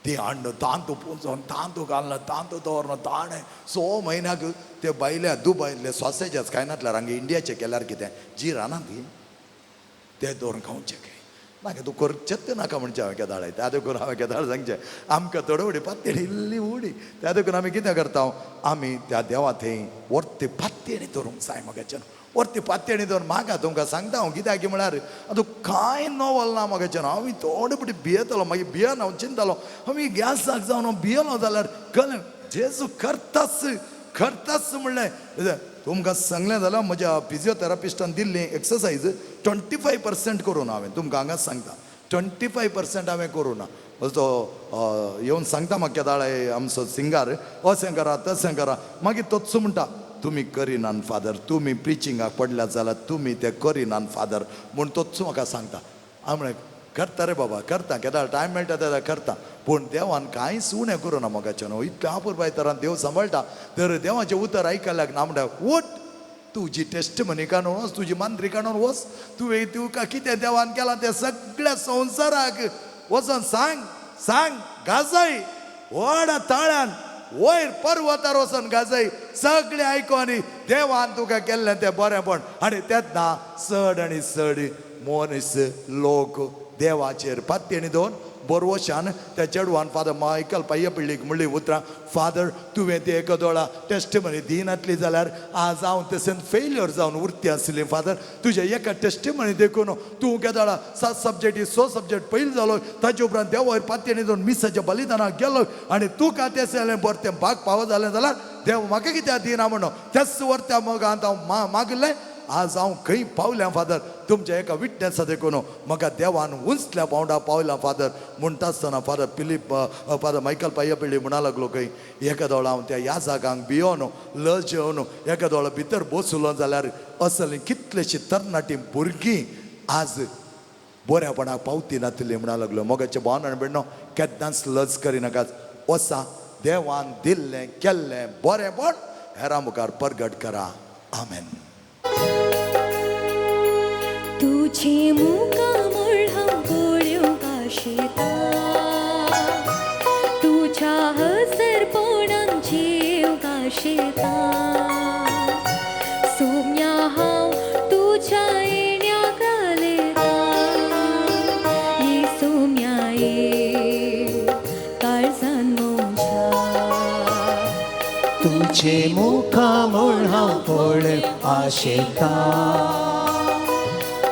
ती हाडून तांतू पुंजोन तांतू घालना तांतू दवरना ताणें 6 म्हयन्याक ते भायल्या दुबायले सॉसेजस कांय नातल्यार हांगा इंडियाचे केल्यार कितें जी रानात ती ते दवरून खावचें काय नाका तूं करचेच नाका म्हणचें हांवें केदाळ. त्या देखून हांवें केदाळ सांगचें आमकां थोडे उडी पातयेणी इल्ली उडी. त्या देखून आमी कितें करता, आमी त्या देवा थंय वर्ती पातयेणी दवरूंक जाय मगाच्यान, वर्ती पातयेणी दवरून म्हाका तुमकां सांगता हांव कित्याक म्हळ्यार आतां कांय नवल ना मगाच्यान. हांव थोडे फावटी भियेतालो, मागीर भियेन हांव चिंतालो आमी गॅसाक जावन हांव भियेलो जाल्यार कळ्ळें जेजू करताच करताच म्हणलें. तुमकां सांगलें जाल्यार म्हज्या फिजियोथेरापिस्टान दिल्ली एक्सरसायज 25% करूं ना हांवें, तुमकां हांगाच सांगता 25% हांवें करूं ना. तो येवन सांगता म्हाका केदाळ आमचो सिंगार अशें करा तशें करा, मागीर तोच म्हणटा तुमी करिनान फादर, तुमी प्रिचिंगाक पडल्यात जाल्यार तुमी ते करिनान फादर म्हूण तोच म्हाका सांगता. हांव म्हळें करता रे बाबा करता, केदाळ टायम मेळटा तेन्ना करता, पूण देवान कांयच उणें करूं ना मोगाचें न्हू. इतलें अपुरबाय तरान देव सांबाळटा. तर देवाचें उतर आयकल्याक ना म्हणटा वट तुजी टेस्टमनी काडून वच, तुजी मांद्री काडून वच, तुवें तुका कितें देवान केलां तें सगळ्या संवसाराक वचोन सांग सांग गाजय व्हडा ताळ्यान वयर पर्वतार वचोन गाजय, सगळें आयको आनी देवान तुका केल्लें तें बरेंपण. आनी तेन्ना चड आनी चड मनीस लोक देवाचेर पातयेणी दवरून बरवशान त्या चेडवान फादर मायकल पाय्यपिल्लीक म्हणली उतरां, फादर तुवें ती एका टेस्टमनी दिनातली जाल्यार आज हांव तशें फेल्यर जावन उरती आसली. फादर तुज्या एका टेस्टमनी देखून तूं केदोळा 7 सब्जेक्ट 6 सब्जेक्ट पयलीं जालो, ताचे उपरांत देवार पातयेणी दवरून मिसाच्या बलिदानाक गेलो आनी तुका तें जालें बरें तें भाग पावो जालें जाल्यार देव म्हाका कित्याक दिना म्हणून त्याच वर्त्या मोगांत हांव मागलें. आज हांव खंय पावल्या फादर तुमच्या एका विटनेसा देखून म्हाका देवान उंचल्या पावंडा पावल्या फादर म्हणटा आसतना फादर पिलीप फादर मायकल पाय्यपिल्ली म्हणा लागलो खंय एका दोळा हांव त्या ह्या जागांक भियोन लज येवन एका दोळा भितर बसलो जाल्यार असली कितलेशी तरणाटी भुरगीं आज बऱ्यापणाक पावती नातली म्हणा लागलो. मोगाचे भावन आनी भयणो केन्नाच लज करिनाकात, वसा देवान दिल्लें केल्लें बरेंपण हेरां मुखार परगट करा. आमेन. तुझे मुखामळ हांव पळोवंक आशेता, तुज्या हसरपणान जेवंक आशेता, सोम्या हांव तुज्या येण्याक आलेता, ये सोम्या ये काळजान म्हज्या. तुझे मुखामळ हांव पळोवंक आशेता,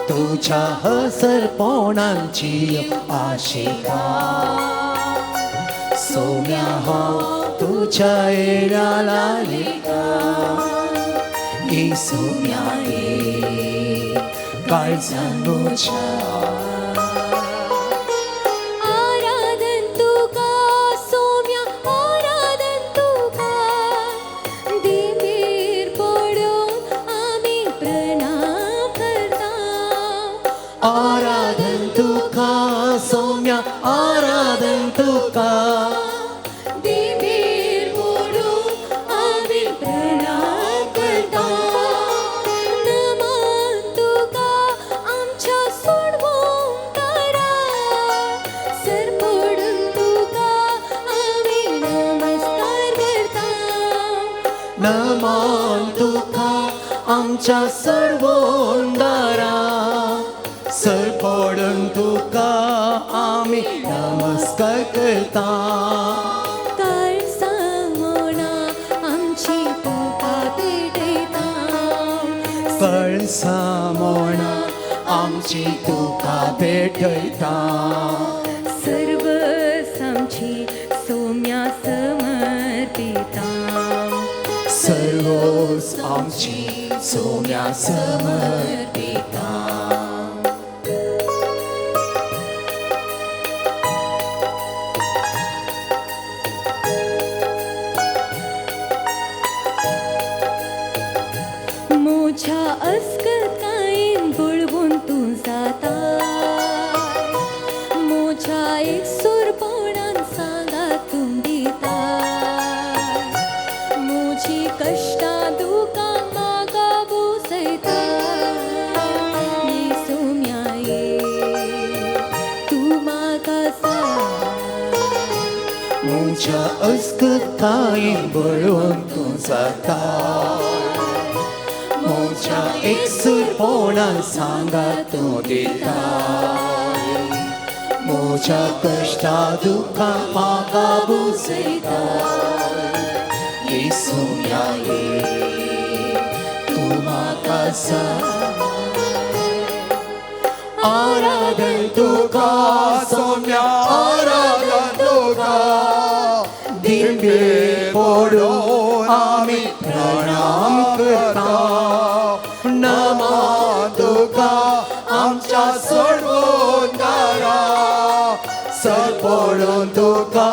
तुझ्या हसरपणाची आशेता, सोम्या हांव तुझ्या येण्याला लेता, ये सोम्या ये काळजान म्हज्या. आराधन तुका सोम्या आराधन तुका, दिमीर पडून आमी प्रणाम करता. आराधन तुका सोम्या आराधन तुका, दिमीर पडून आमी प्रणाम करता. नमन तुका आमच्या सोडवंकारा, सर पडून तुका आमी नमस्कार करता. नमन तुका आमच्या सर्वोंदारा, सर पडून तुका आमी नमस्कार करता. काळजा कळसामोणा आमची तुका भेटयता. सर्वस आमची सोम्या समर्पिता. सर्वस आमची सोम्या समर्पिता. म्हज्या अस्कतायेन बळवून तूं जाता. म्हज्या एकसुरपणान सांगात तूं दिता. म्हजी कश्टां दुकां म्हाका भोसयता. येसुम्या ये तूं म्हाका सांग. म्हज्या अस्कतायेन बळवून तूं जाता. म्हज्या एकसुरपणान सांगात तूं दिता. म्हज्या कश्टां दुखां म्हाका भोसयता. येसुम्या ये तूं म्हाका सांग. आराधन तुका सोम्या आराधन तुका दिंबे पडून आमी प्रणाम करता. नमा तुका आमच्या सोडवणारा. सरपडून तुका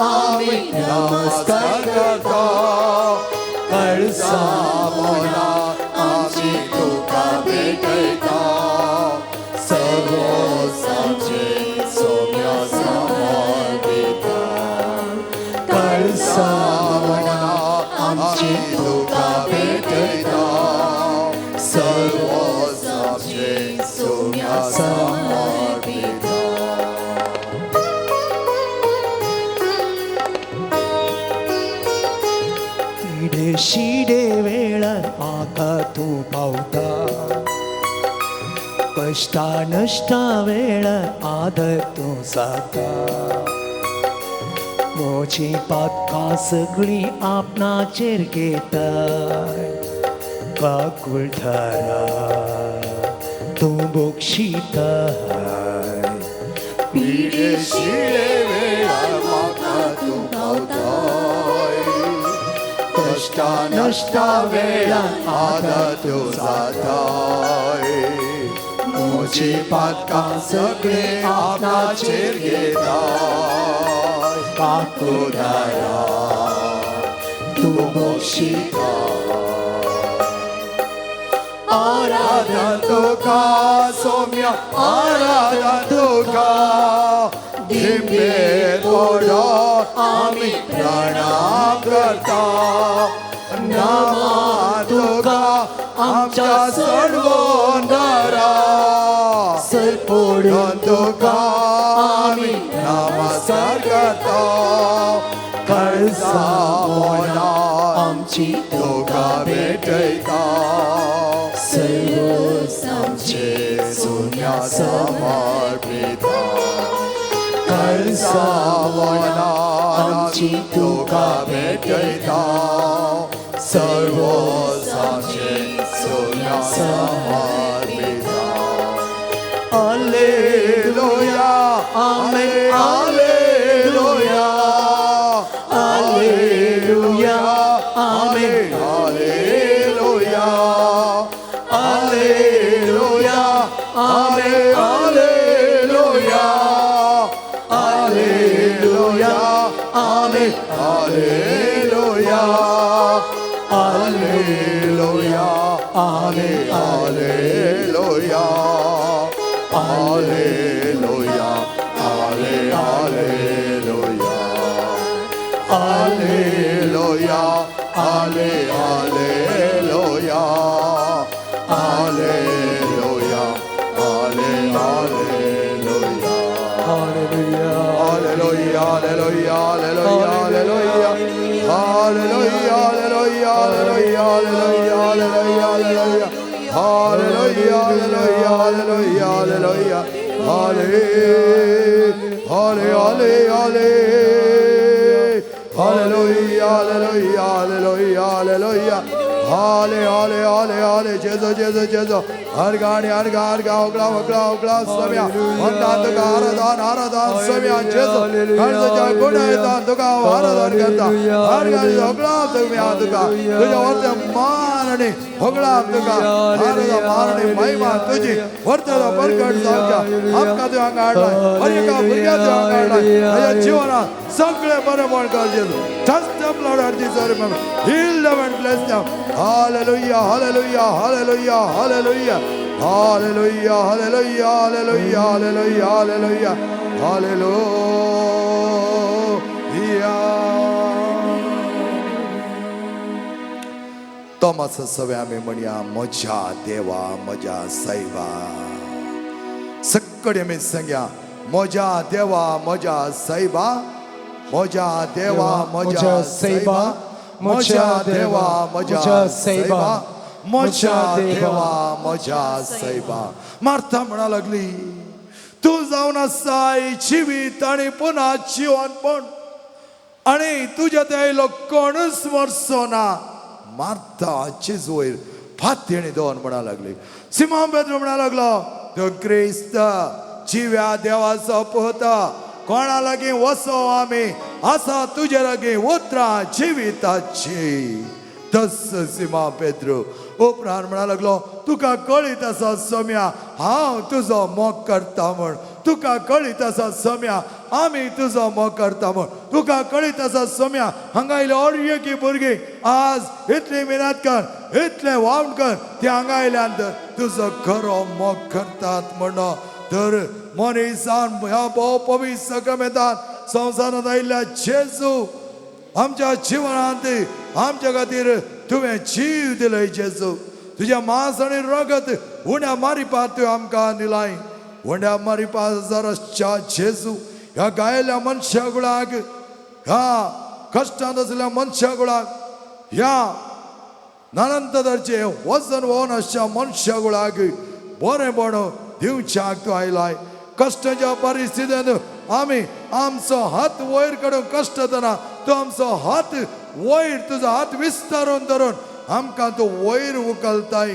आमी नमस्कार करता. कळसामोणा आमची तुका भेटयता. सर्वस आमचे सोम्या समर्पिता. कळसामोणा आमची तुका भेटयता. सर्वस आमचे सोम्या समर्पिता. पिडे शिडे वेळार म्हाका तूं पावता. कश्टा नश्टा वेळार आदर तूं जाता. म्हजी पातकां सगळीं आपणाचेर घेता. काकुळटारा तूं बक्षिता. पिडे शिडे वेळार म्हाका तूं पावताय. कश्टा नश्टा वेळार आदर तूं जाताय. म्हजी पातकां सगळीं आपणाचेर घेताय. काकुळटारा तूं बक्षिता. आराधन तुका सोम्या आराधन तुका दिंबे पडून आमी प्रणाम करता. नमा तुका आमच्या सोडवणारा. सरपडून तुका आमी नमस्कार करता. कळसामोणा आमची तुका भेटयता. सर्वस आमचे सोम्या समर्पिता. कळसामोणा आमची तुका भेटयता. सर्वस आमचे Saumya समर्पिता. Alleluia, amen. Alleluia, alleluia, amen. Alleluia, alleluia, amen. Alleluia, alleluia, amen. Alleluia, alleluia, amen. Alleluia, alleluia, alleluia, alleluia, alleluia, alleluia, alleluia. Hallelujah. Alleluia, alleluia, alleluia, alleluia, alleluia, alleluia, alleluia, alleluia, alleluia, alleluia, alleluia, alleluia, alleluia, alle, alle, alle, alle, alleluia, alleluia, alleluia, alleluia, हाले हाले हाले हाले Jeju जेजो Jeju अर्घा आणि अर्घा अर्घा होगळा होगळा होगळा सव्या वंदान तुका आराधन आराधन सव्या Jeju खर्चच्या गुणायतान तुका आराधन करता अर्घा आणि होगळा तुम्या तुका तुझ्या वरते मान आणि होगळा तुका आराधन मान आणि महिमा तुझी वरत्याचा परकट जावच्या आमकां तुवें हांगा हाडलाय हर एका भुरग्या तुवें हांगा हाडलाय ताच्या जिवनात सगळे बरेपण कर जेजू. Touch them, Lord, at this very moment. Heal them and bless them. Hallelujah, hallelujah, hallelujah, hallelujah. Hallelujah, hallelujah, hallelujah, hallelujah, hallelujah. Hallelujah. Thomas सगळे आमी म्हणया म्हज्या देवा म्हज्या सायबा. सगळे आमी सांगया म्हज्या देवा म्हज्या सायबा म्हज्या देवा म्हज्या सायबा म्हज्या देवा म्हज्या सायबा म्हज्या देवा म्हज्या सायबा. मार्था म्हणा लागली तूं जावन आसाय जिवीत आनी पुन्हा जिवनपण आनी तुज्या ते आयलो कोणूच मरचो ना. मार्था जेजू वयर फातयेणी दवर म्हणा लागली. सिमोन पेद्रो म्हणा लागलो तो क्रिस्त जिव्या देवाचो पूत कोणा लागीं वचो आमी आसा तुजे लागीं उतरां जिविताची. तस सिमा पेद्रो उपरांत म्हणा लागलो तुका कळीत आसा सोम्या हांव तुजो मोग करता म्हण. तुका कळीत आसा सोम्या आमी तुजो मोग करता म्हण. तुका कळीत आसा सोम्या हांगा आयले ऑडयेकी भुरगीं आज इतली मिनात कर इतलें वावण कर ती हांगा आयल्यान तर तुजो खरो मोग करतात म्हण. तर मनीसान ह्या भोव पवित्र सक्रमेंतान संवसारांत आयिल्ल्या जेजू आमच्या जिवनांत आमच्या खातीर तुवें जीव दिलय जेजू. तुज्या मांस आनी रगत उण्या मारिपात तुवें आमकां दिलाय. उण्या मारिपा रसच्या जेजू ह्या गायल्या मनशा गुळाक ह्या कश्टांत आसल्या मनशा गुळाक ह्या नानंतरचे वजन वोन आसच्या मनशा गुळाक बरेंपण दिवच्याक तूं आयलाय. कश्टाच्या परिस्थितीन आमी आमचो हात वयर काडून कश्ट जातना तूं आमचो हात वयर तुजो हात विस्तारून धरून आमकां तूं वयर उखलताय.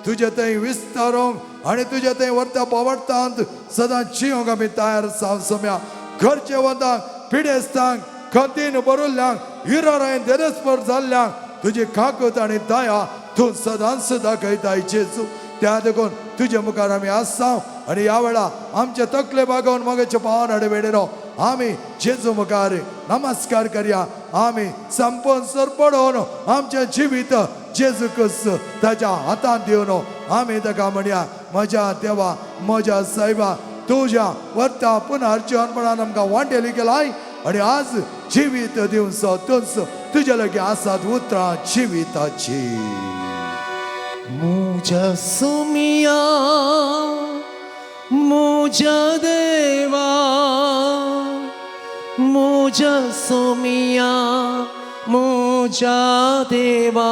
तुजे थंय विस्तारूंक आनी तुजे थंय व्हरता पवडटांत सदां जिवंक आमी तयार जावं सम्या. घरचे वतांक पिडेस्तांक खंतीन भरिल्ल्यांक हिरारायन देरेस्पर जाल्ल्यांक तुजी काकूत आनी दया तूं सदांच दाखयताय जेजू. त्या देखून तुजे मुखार आमी आसा आनी ह्या वेळा आमचे तकले बागोवन मगेचे पावन हाडे वेडेरो आमी जेजू मुखार नमस्कार करया. आमी संपूर्ण सरपडोवन आमचें जिवीत जेजू क्रिस्त ताच्या हातांत दिवन आमी ताका म्हणया म्हज्या देवा म्हज्या सायबा तुज्या वरता पुनर्जीवनपणान आमकां वांटेली केलाय आनी आज जिवीत दिवचो तूंच तुज्या लागीं आसात उतरां जिविताची. मुझा सुमिया मुझा देवा मुझा सुमिया मुझा देवा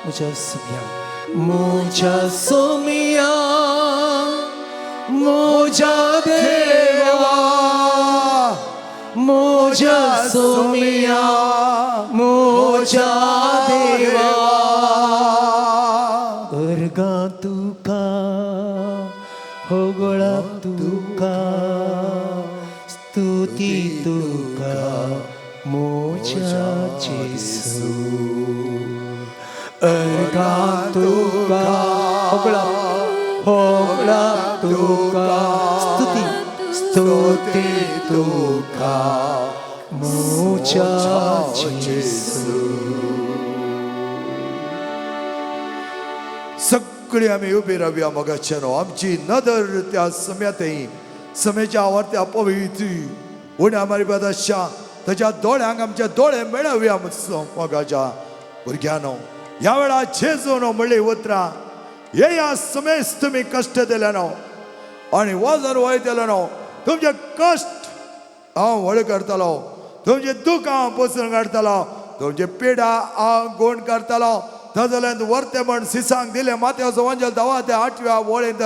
मुझा सुमिया मुझा सुमिया मुझा देवा मुझा सुमिया मुझा देवा. अर्गा तुका होगळा तुका स्तुती तुका मोजा जेसू. अर्गा तुका होगळा होगळा तुका स्तुती स्तुती तुका मोजा जेसू. सगळी आमी उबी रावया मोगाच्यानो. आमची नदर त्या सम्यातय समेच्या आवडत्या पवित्री उण्या मारिपात आसच्या ताच्या दोळ्यांक आमच्या दोळे मेळोवया मोगाच्या भुरग्यानो. ह्या वेळार जेजूनो म्हणली उतरां येया समेस तुमी कश्ट दिले न्हू आनी वजन वयतले न्हू तुमचे कश्ट हांव व्हड करतलो तुमचे दुःख हांव पुसून काडटलो तुमचे पिडा हांव गुण करतलो. जाल्यार वर्ते म्हण सिसांक दिले मात्याचो वंजल 10 ते 8व्या वळींत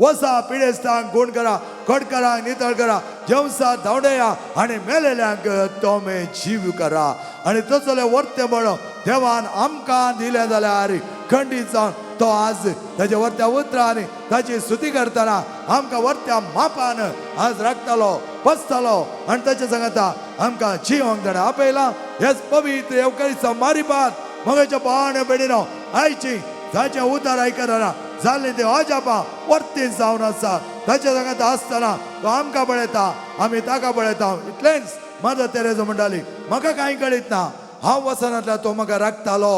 वसा पिडेस्तांक गुण करा, खडकरांक नितळ करा, जेवसा धांवडया आनी मेलेल्यांक तोमे जीव करा. आनी तसले वर्ते बळ देवान आमकां दिलें जाल्यार खंडीत जावन तो आज ताच्या वर्त्या उतरांनी ताची स्तुती करतना आमकां वर्त्या मापान आज राखतालो, बसतालो आनी ताच्या सांगता आमकां जिवंक ताणें आपयला. हेच पवित्र येवकारीचा मारिपात मगाच्या पाण बेडिनो आयची ताचें उतार आयकतना जाल्ले ते अजापां वर्ती जावन आसा. ताच्या सांगता आसतना तो आमकां पळयता, आमी ताका पळयता. इतलेंच मदर तेरेजा म्हणटाली, म्हाका कांय कळीत ना, हांव वचनातल्या तो म्हाका राखतालो,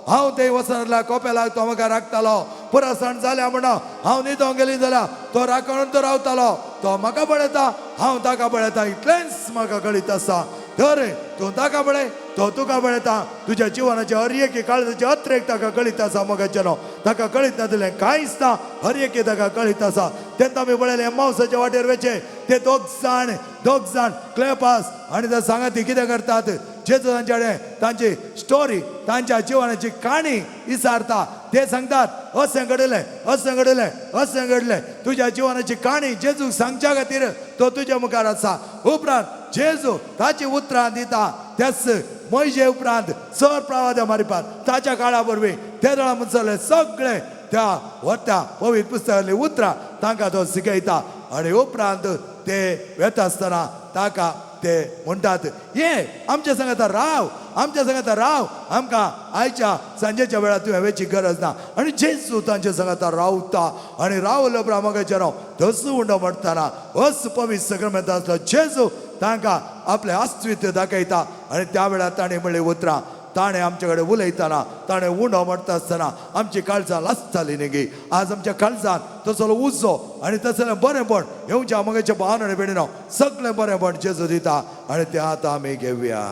हांव ते वचनातल्या कोपेलाक तो म्हाका राखतालो, पुरासण जाल्या म्हणून हांव न्हिदोंक गेली जाल्यार तो राखणून तो रावतालो, तो म्हाका पळयता, हांव ताका पळयता, इतलेंच म्हाका कळीत आसा. तर तूं ताका पळय, तो तुका पळयता. तुज्या जिवनाचे हर एके काळजाचे अत्रेक ताका कळीत आसा. मोगाचें ताका कळीत नासलें कांयच ना, हर एके ताका कळीत आसा. तेन्ना आमी पळयलें मावसाच्या वाटेर वचें ते दोग जाण क्लेपास आनी ते सांगा ती कितें करतात, जेजू तांचे कडेन तांची स्टोरी, तांच्या जिवनाची काणी विचारता. ते सांगतात अशें घडलें, अशें घडलें, अशें घडलें. तुज्या जिवनाची काणी जेजूक सांगच्या खातीर तो तुज्या मुखार आसा. उपरांत जेजू ताची उतरां दिता. त्याच मोयजे उपरांत सर प्रवाद्या मारिपात ताच्या काळा वरवीं ते दळा म्हणसले सगळे त्या व्हरत्या पवित्र पुस्तकांतली उतरां तांकां तो शिकयता. आनी उपरांत ते वेता आसतना ताका ते म्हणटात, ये आमच्या सांगता राव, आमच्या सांगता राव, आमकां आयच्या सांजेच्या वेळार तुवें वेची गरज ना. आनी जेजू तांच्या सांगता रावता. आनी रावलो उपरांत मोगाचें राव तसो उंडो म्हणटना अस पवित्र सक्रमेंत आसलो जेजू तांकां आपलें अस्तित्व दाखयता. आनी त्या वेळार ताणें म्हणली उतरां, ताणें आमचे कडेन उलयतना, ताणें उंडो म्हणटा आसतना आमची काळजां लासताली न्ही. आज आमच्या काळजान तसलो उजो आनी तसलें बरेंपण येवच्या मोगाच्या भावन आनी भयणीनो सगळें बरेंपण जेजू दिता आनी तें आतां आमी घेवया.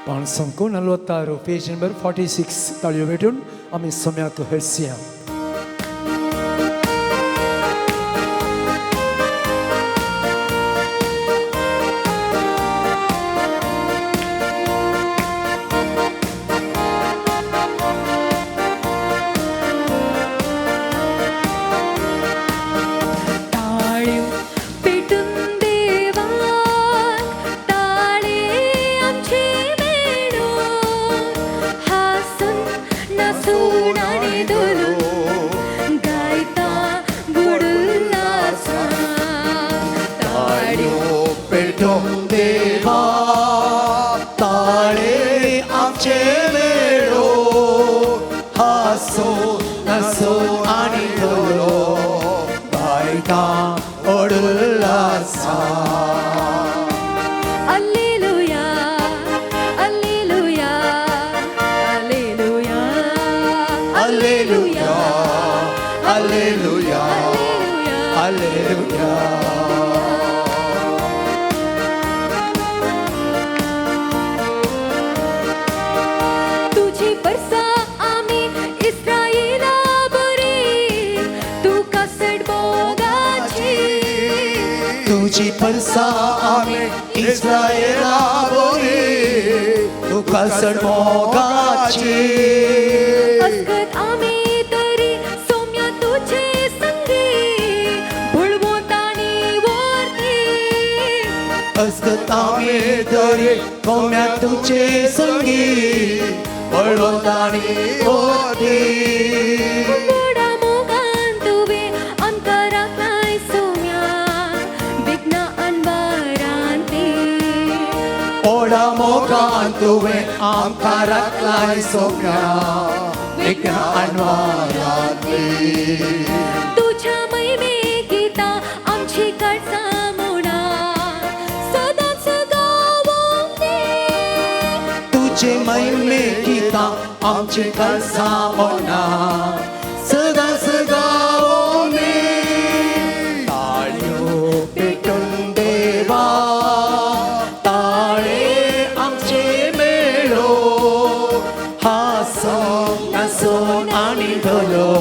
पण संकून नलवत्ताರು पेज नंबर 46 ताळयो भेटून आमी सम्याक हरसिया. ताळ्यो पेटून देवाक ताळे आमचे मेळून हासून नासून आनी धोलून गायता बुडुल्लासा. ताळ्यो पेटून देवा ताळे आमचे मेळो हासो नासो आनी धोलो गायता ओडुल्लासा. Alleluia, alleluia, alleluia, alleluia, alleluia, alleluia. तुझी परसा आमी इस्रायला बरी तुका सड मोगाची. तुझी परसा आमी इस्रायला बरी तुका सड मोगाची. अस्कत आमी तरी सोम्या तुझे संगी बुळवतानी वरती. अस्कत आमी तरी कोम्या तुझे संगी बळवतानी वरती. व्हडा मोगान तुवें आमकां राखलाय सोम्या विघ्ना अनवारांती. ओडा मोगान तुवें आमकां राखलाय सोम्या विघ्ना अनवारांती. तुझ्या महिमे गीता आमची काळजां मोडा सदांच गावोंक दी. तुझे महिमे गीता आमची काळजां मोडा सदांच गावोंक दी. ताळयो पेटून देवा ताळे आमचे मेळो हासो नासून आनी धोलो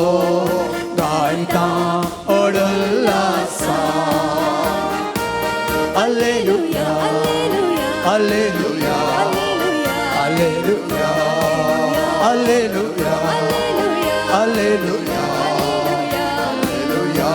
गायता ओडुल्लासा. Alleluia, alleluia, alleluia, alleluia, alleluia, alleluia.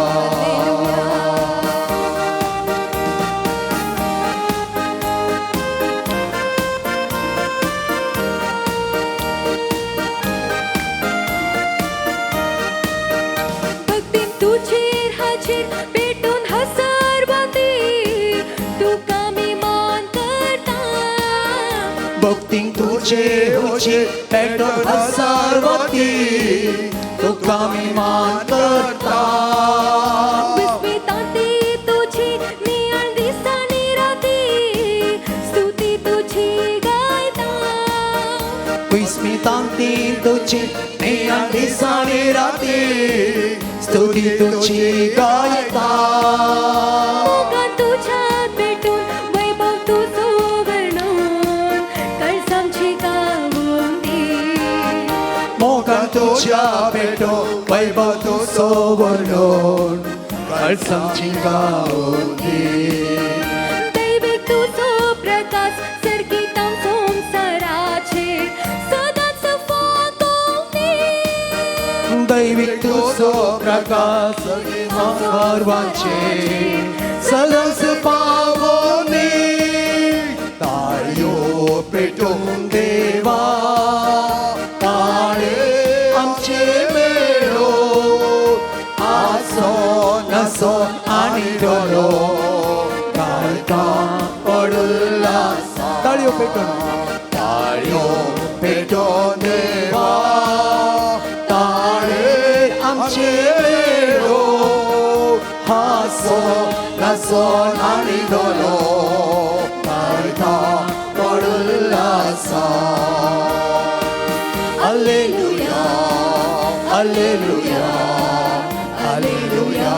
उची उची पेटोवन हजार वती तुका आमी मान करता. विस्मितांती तुझी नियाळ दिसानी राती स्तुती तुझी गायता. विस्मितांती तुझी नियाळ दिसानी राती स्तुती तुझी गायता. मोगान तुझ्यात भेटून वैभव तुझो वर्णून कळसांची गावून दी. मोगान तुझ्या भेटो वैभव तुझो वर्णून कळसांची गावून दी. दैविक तुझो प्रकाश सर्गितां संवसाराचेर सदांच फांकोवन दी. दैविक तुझो प्रकाश सर्वांचेर सदांच पावोनी. ताळयो पेटोवन देवा ताळे आमचे मेळो आसो नसो आनी डोलो काळका पडला. ताळयो पेटोवन ताळयो पेटोवन देवा ताळे आमचे मेळो हासो नसो आनी डोलो काळका पडला. Alleluia, alleluia, alleluia,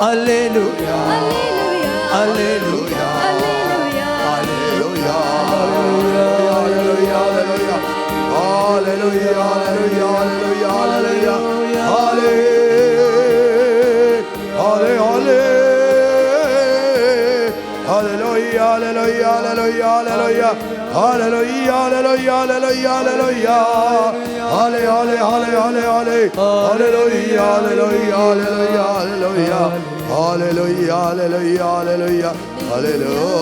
alleluia, alleluia, alleluia, alleluia, alleluia, alleluia, alleluia, alleluia, alleluia, alle, alle, alle, alleluia, alleluia, alleluia, alleluia, alleluia, alleluia, alleluia, alleluia, alle, alle, alle, alle, alle, alleluia, alleluia, alleluia, alleluia, alleluia, alleluia, alleluia, alleluia.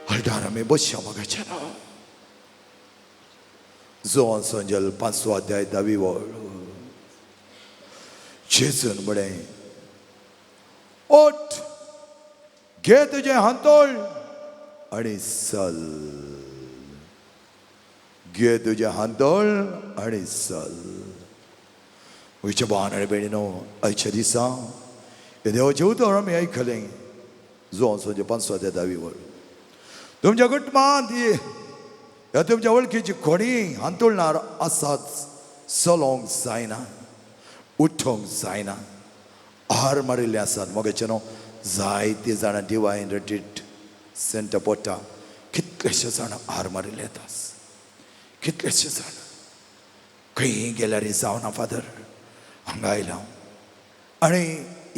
हळदार आमी बसया मगाच्यान. John संजल 5वो अध्याय 10वी वळ. जेजून म्हळें, ओठ, घे तुजें हांतोळ आनी चल. घे तुजें हांतोळ आनी चल. म्हज्या भावान आनी भयणीनो, आयच्या दिसा हे देवाचें उतर आमी आयकलें. जोन संजल 5वो अध्याय 10वी वळ. तुमच्या कुटुंबांत ह्या तुमच्या वळखीची कोणी हांतुळणार आसात, चलोंक जायना, उठोंक जायना, हार मारिल्ले आसात. मगेचे न्हू जायते जाणां डिवायन रिट्रीट सेंटर पोटा कितलेशे जाणां हार मारिल्ले येतात, कितलेशे जाण खंय गेल्यार जावना फादर, हांगा आयला हांव. आनी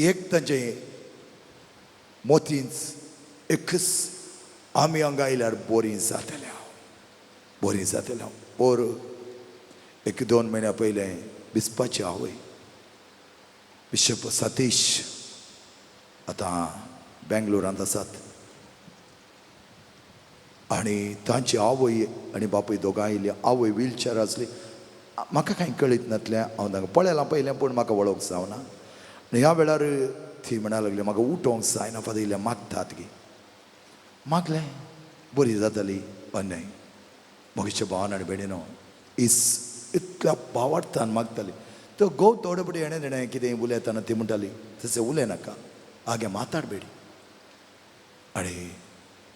एक तांचे मोतींच एकच आमी हांगा आयल्यार बोरीं जातलें हांव, बोरीं जातलें हांव. पोर 1-2 म्हयन्या पयलें बिस्पाची आवय बिशप सतीश आतां बेंगलोरांत आसात आनी तांची आवय आनी बापूय दोगांय आयली. आवय व्हीलचॅर आसली. म्हाका कांय कळीत नासलें, हांव तांकां पळयलां पयलें पूण म्हाका वळख जावना. आनी ह्या वेळार ती म्हणा लागली, म्हाका उठोंक जायना फादर, इल्लें मागतात गी. मागलें, बरी जाताली अन्याय. म्हज्या भावान आनी भयणीनो, इस इतल्या भावार्थान मागताली. तो घोव थोडे पटी हेणें तेणें कितें उलयतना ती म्हणटाली, तशें उलयनाका, आगे माताडबेडी. आनी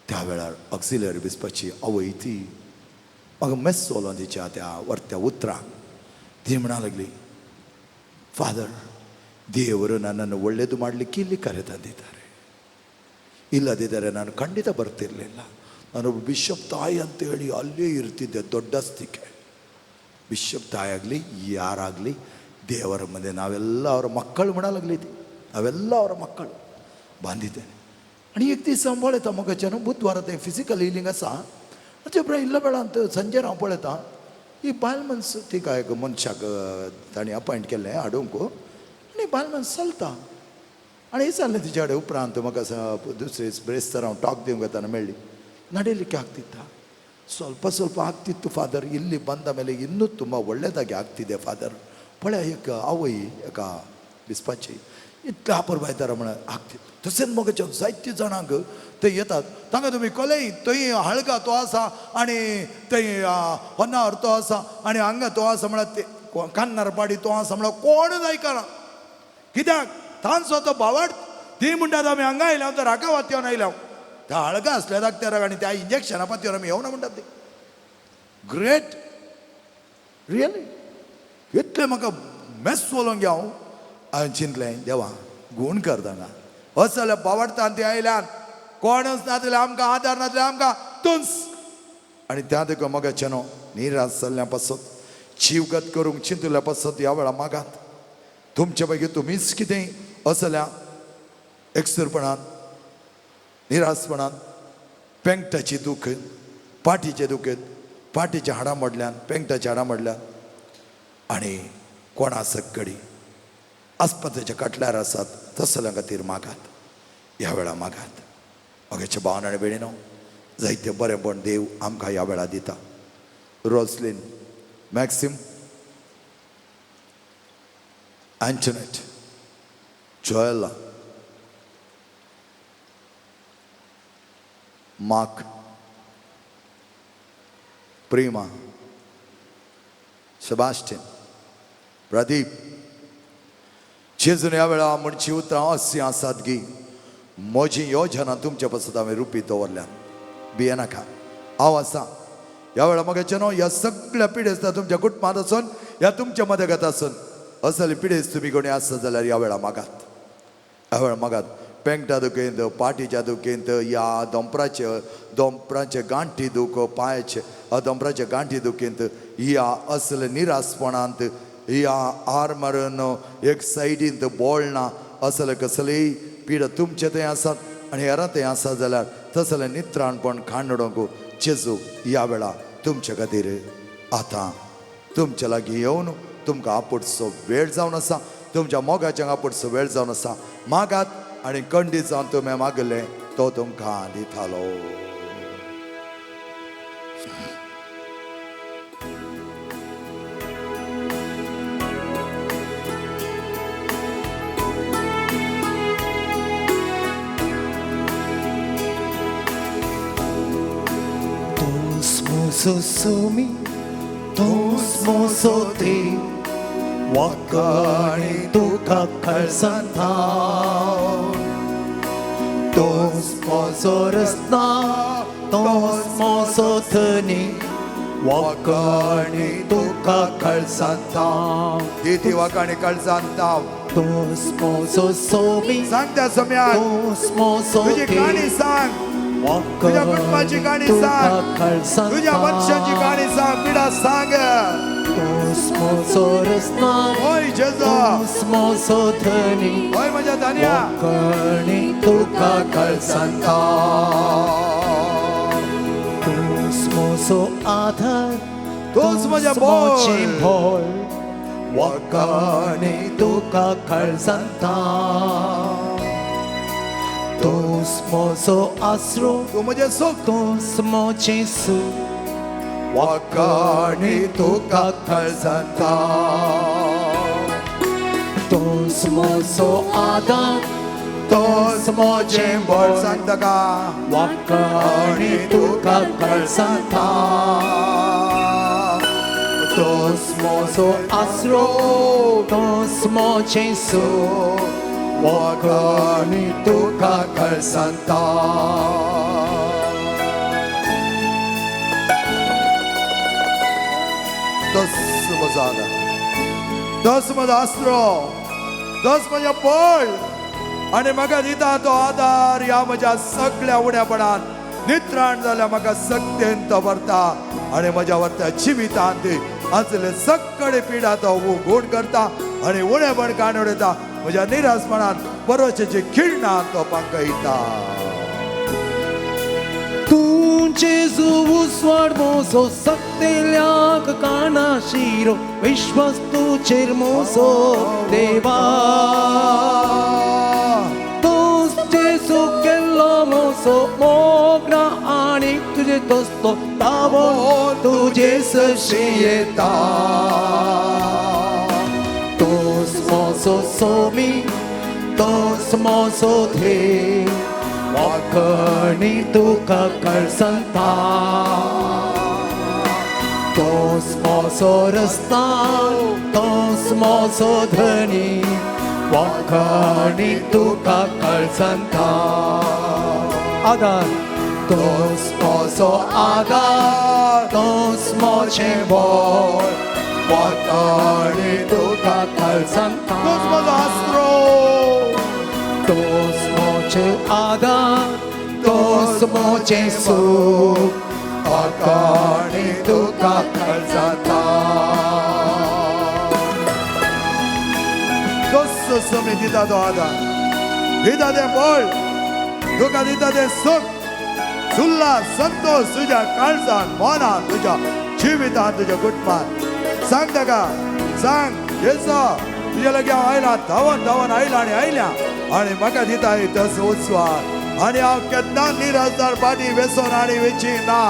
त्या वेळार ऑक्सिलरी बिस्पाची आवय ती म्हाका मेस्सोलो तिच्या त्या वर्त्या उतरांक. ती म्हणा लागली, फादर, ದೇವರು ನನ್ನನ್ನು ಒಳ್ಳೇದು ಮಾಡಲಿಕ್ಕೆ ಇಲ್ಲಿ ಕರೆತಂದಿದ್ದಾರೆ, ಇಲ್ಲದಿದ್ದರೆ ನಾನು ಖಂಡಿತ ಬರ್ತಿರಲಿಲ್ಲ. ನಾನೊಬ್ಬ ಬಿಷಪ್ ತಾಯಿ ಅಂತೇಳಿ ಅಲ್ಲೇ ಇರ್ತಿದ್ದೆ ದೊಡ್ಡಸ್ತಿಕೆ. ಬಿಷಪ್ ತಾಯಾಗಲಿ ಯಾರಾಗಲಿ ದೇವರ ಮುಂದೆ ನಾವೆಲ್ಲ ಅವರ ಮಕ್ಕಳು ಮಾಡಲಾಗ್ಲಿದ್ವಿ, ನಾವೆಲ್ಲ ಅವರ ಮಕ್ಕಳು ಬಂದಿದ್ದೇನೆ. आनी एक दीस हांव पळयता म्हाका बुधवारा तें फिजिकल हिलींग आसा, म्हणजे ಇಲ್ಲ ಬೇಡ ಅಂತ संजे हांव पळयता ही बायल मनीस तिका एक मनशाक तांणी अपॉयंट केल्लें हाडूंक आनी बायल मनीस चलता. आनी विचारलें तिच्या कडेन उपरांत म्हाका दुसरे ब्रेस्तार हांव टॉक दिवंक वतना मेळ्ळी, ನಡೀಲಿಕ್ಕೆ ಆಗ್ತಿತ್ತ? ಸ್ವಲ್ಪ ಸ್ವಲ್ಪ ಆಗ್ತಿತ್ತು ಫಾದರ್, ಇಲ್ಲಿ ಬಂದ ಮೇಲೆ ಇನ್ನೂ ತುಂಬ ಒಳ್ಳೆಯದಾಗಿ ಆಗ್ತಿದೆ ಫಾದರ್. ಪಳೆ ಏಕ ಅವೈ ಏಕ ಬಿಸ್ಪಾಚಿ इतले आपुरबायतारा म्हळ्यार आगती. तशेंच मगे जायते जाणांक ते येतात, तांकां तुमी कोलेय थंय हळगा तो आसा आनी थंय होन्नावर तो आसा आनी हांगा तो आसा म्हळ्यार ते कान्नार पाडी तो आसा म्हळ्यार कोणूच आयकना. कित्याक तांचो तो भावार्थ. ती म्हणटात आमी हांगा आयल्या तर हाका वात्यान आयल्या, त्या हळगा आसल्या दाखत्यार आनी त्या इंजेक्शना पात्यार आमी येवना म्हणटात ती. ग्रेट रियली इतलें म्हाका मेस उलोवंक हांव हांवें चिंतलें देवा गूण कर तांकां. अशें जाल्यार बावडटान ती आयल्यान कोणच नासले आमकां आदार नासले आमकां तुंच. आनी त्या देखून म्हाका चेनो निराश जाल्ल्या पासत जीवगत करूंक चिंतल्या पासत ह्या वेळार मागात. तुमचे पैकी तुमीच कितें असल्या एकसुरपणान निराशपणान पेंकटाची दूख, पाटीचे दुखेत, पाटीच्या हाडां मोडल्यान, पेंकटाच्या हाडां मोडल्यान आनी कोणा सक्कडी आस्पत्रेच्या काटल्यार आसात तसल्या खातीर मागात, ह्या वेळार मागात. मगेचे भावन आनी भयणीनो, जायते बरेंपण देव आमकां ह्या वेळार दिता. Roslin, Maxim, Antoinette, Joella, Mark, Prema, Sebastian, Pradeep, जेजून ह्या वेळा म्हणची उतरां अशीं आसात की म्हजी योजना तुमच्या पासत हांवें रुपी दवरल्या, भियेनाका, हांव आसा. ह्या वेळा म्हाका न्हू ह्या सगळ्या पिडेस्ता तुमच्या कुटुंबांत आसून ह्या तुमच्या मदगत आसून असले पिडेस्त तुमी कोणी आसत जाल्यार ह्या वेळा मागात, ह्या वेळा मागात. पेंकटा दुखेंत, पाटीच्या दुखेंत, ह्या दोंपराचे गांठी दुख, पांयाचे दोंपराचे गांठी दुखेंत, ह्या असले निराशपणांत, ह्या आर मारून एक सायडींत बोळना असले कसलेय पिडा तुमचे थंय आसात आनी हेरां थंय आसा जाल्यार तसलें नित्राणपण खाण उडोवंक जेजू ह्या वेळा तुमचे खातीर आतां तुमच्या लागीं येवन तुमकां आपोटचो वेळ जावन आसा, तुमच्या मोगाच्या आपोटचो वेळ जावन आसा. मागात आनी कंडी जावन तुमी मागलें तो तुमकां दितालो. Sumi, tusmosoti, wakani tuka kalsanta. Tusmosorasna, tusmosotani, wakani tuka kalsanta. Diti wakani kalsanta. Tusmososomi, सांगता सम्याक तुझी काणी सांग, तुझ्या कुटुंबाची काणी सांग, तुझ्या वंशाची काणी सांग, पिडा सांग. होय जेजू, होय म्हज्या धनया, तुका कळसंता. तूंच म्हजो आधार, तूंच म्हजें बळ, वाकाणी तुका कळसंता. तूंच म्हजो आसरो, तूं म्हजें सूख, तूंच म्हजें सूख, वाकाणी तुका कळसंता. तूंच म्हजो आधार, तूंच म्हजें बळ, सांगता का वाकाणी तुका कळसंता. तूंच म्हजो आसरो, तूंच म्हजें सूख, वाकाणी तुका कळसंता. तोच म्हजो आदार, तोच म्हजो आसरो, तोच म्हजें बळ आनी म्हाका दिता तो आदार. ह्या म्हज्या सगळ्या उण्यापणान नित्राण जाल्यार म्हाका सक्तेन तो व्हरता आनी म्हज्या व्हरता जिवितांत आसले सगळे पिडा तो गुण करता आनी उणेपण काण उडयता. म्हज्या निराशपणान बरोवचेची खिळणा तो पांकयता. तूं जेजू उजवाड म्हजो, सक्तेल्याक काना शिरो, विश्वास तुजेर म्हजो देवा. तूंच जेजू केल्लो म्हजो मोग ना आनी तुजे दोस्तो दावो तुजे सरशी येता. तूंच म्हजो सोमी, तोच म्हजो देव वाकणी तुका कळसंता तोच म्हजो रस्ता तोच म्हजो धनी वाकणी तुका कळसंता आदार तोच म्हजो आदार तोच म्हजें बळ वाकणी तुका कळसंता तूच म्हजो आसरो तोच म्हजें आदार तोच म्हजें सूख वाकणी तुका कळसंता तसो समी दिता तो आदार दिता तें बळ तुका दिता तें सुख सुल्ला संतोष तुज्या काळजान मनान तुज्या जिवितान तुज्या कुटुंबान सांग ताका सांग जेजो तुज्या लागीं हांव आयला धांवन धांवन आयला आनी आयल्या आनी म्हाका दिता तसो उत्सवार आनी हांव केन्ना निराजदार पाटी वेसोन आनी वेची ना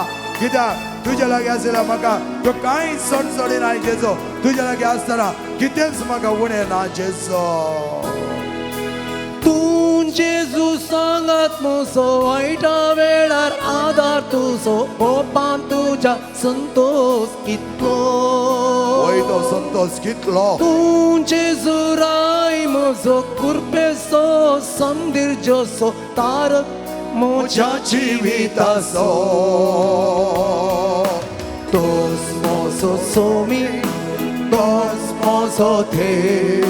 कित्याक तुज्या लागीं आशिल्ल्या म्हाका तो कांय सणसणी जेजो तुज्या लागीं आसतना कितेंच म्हाका उणें ना जेजो. तूं जेजू सांगात म्हजो वायटा वेळार आदार तुजो कोपान तुज्या संतोष कितलो. वय तो संतोष कितलो. तूं जेजू राय म्हजो कृपेचो संदीर जसो तारक म्हज्या जिविताचो. तोच म्हजो सोमी तोच म्हजो देव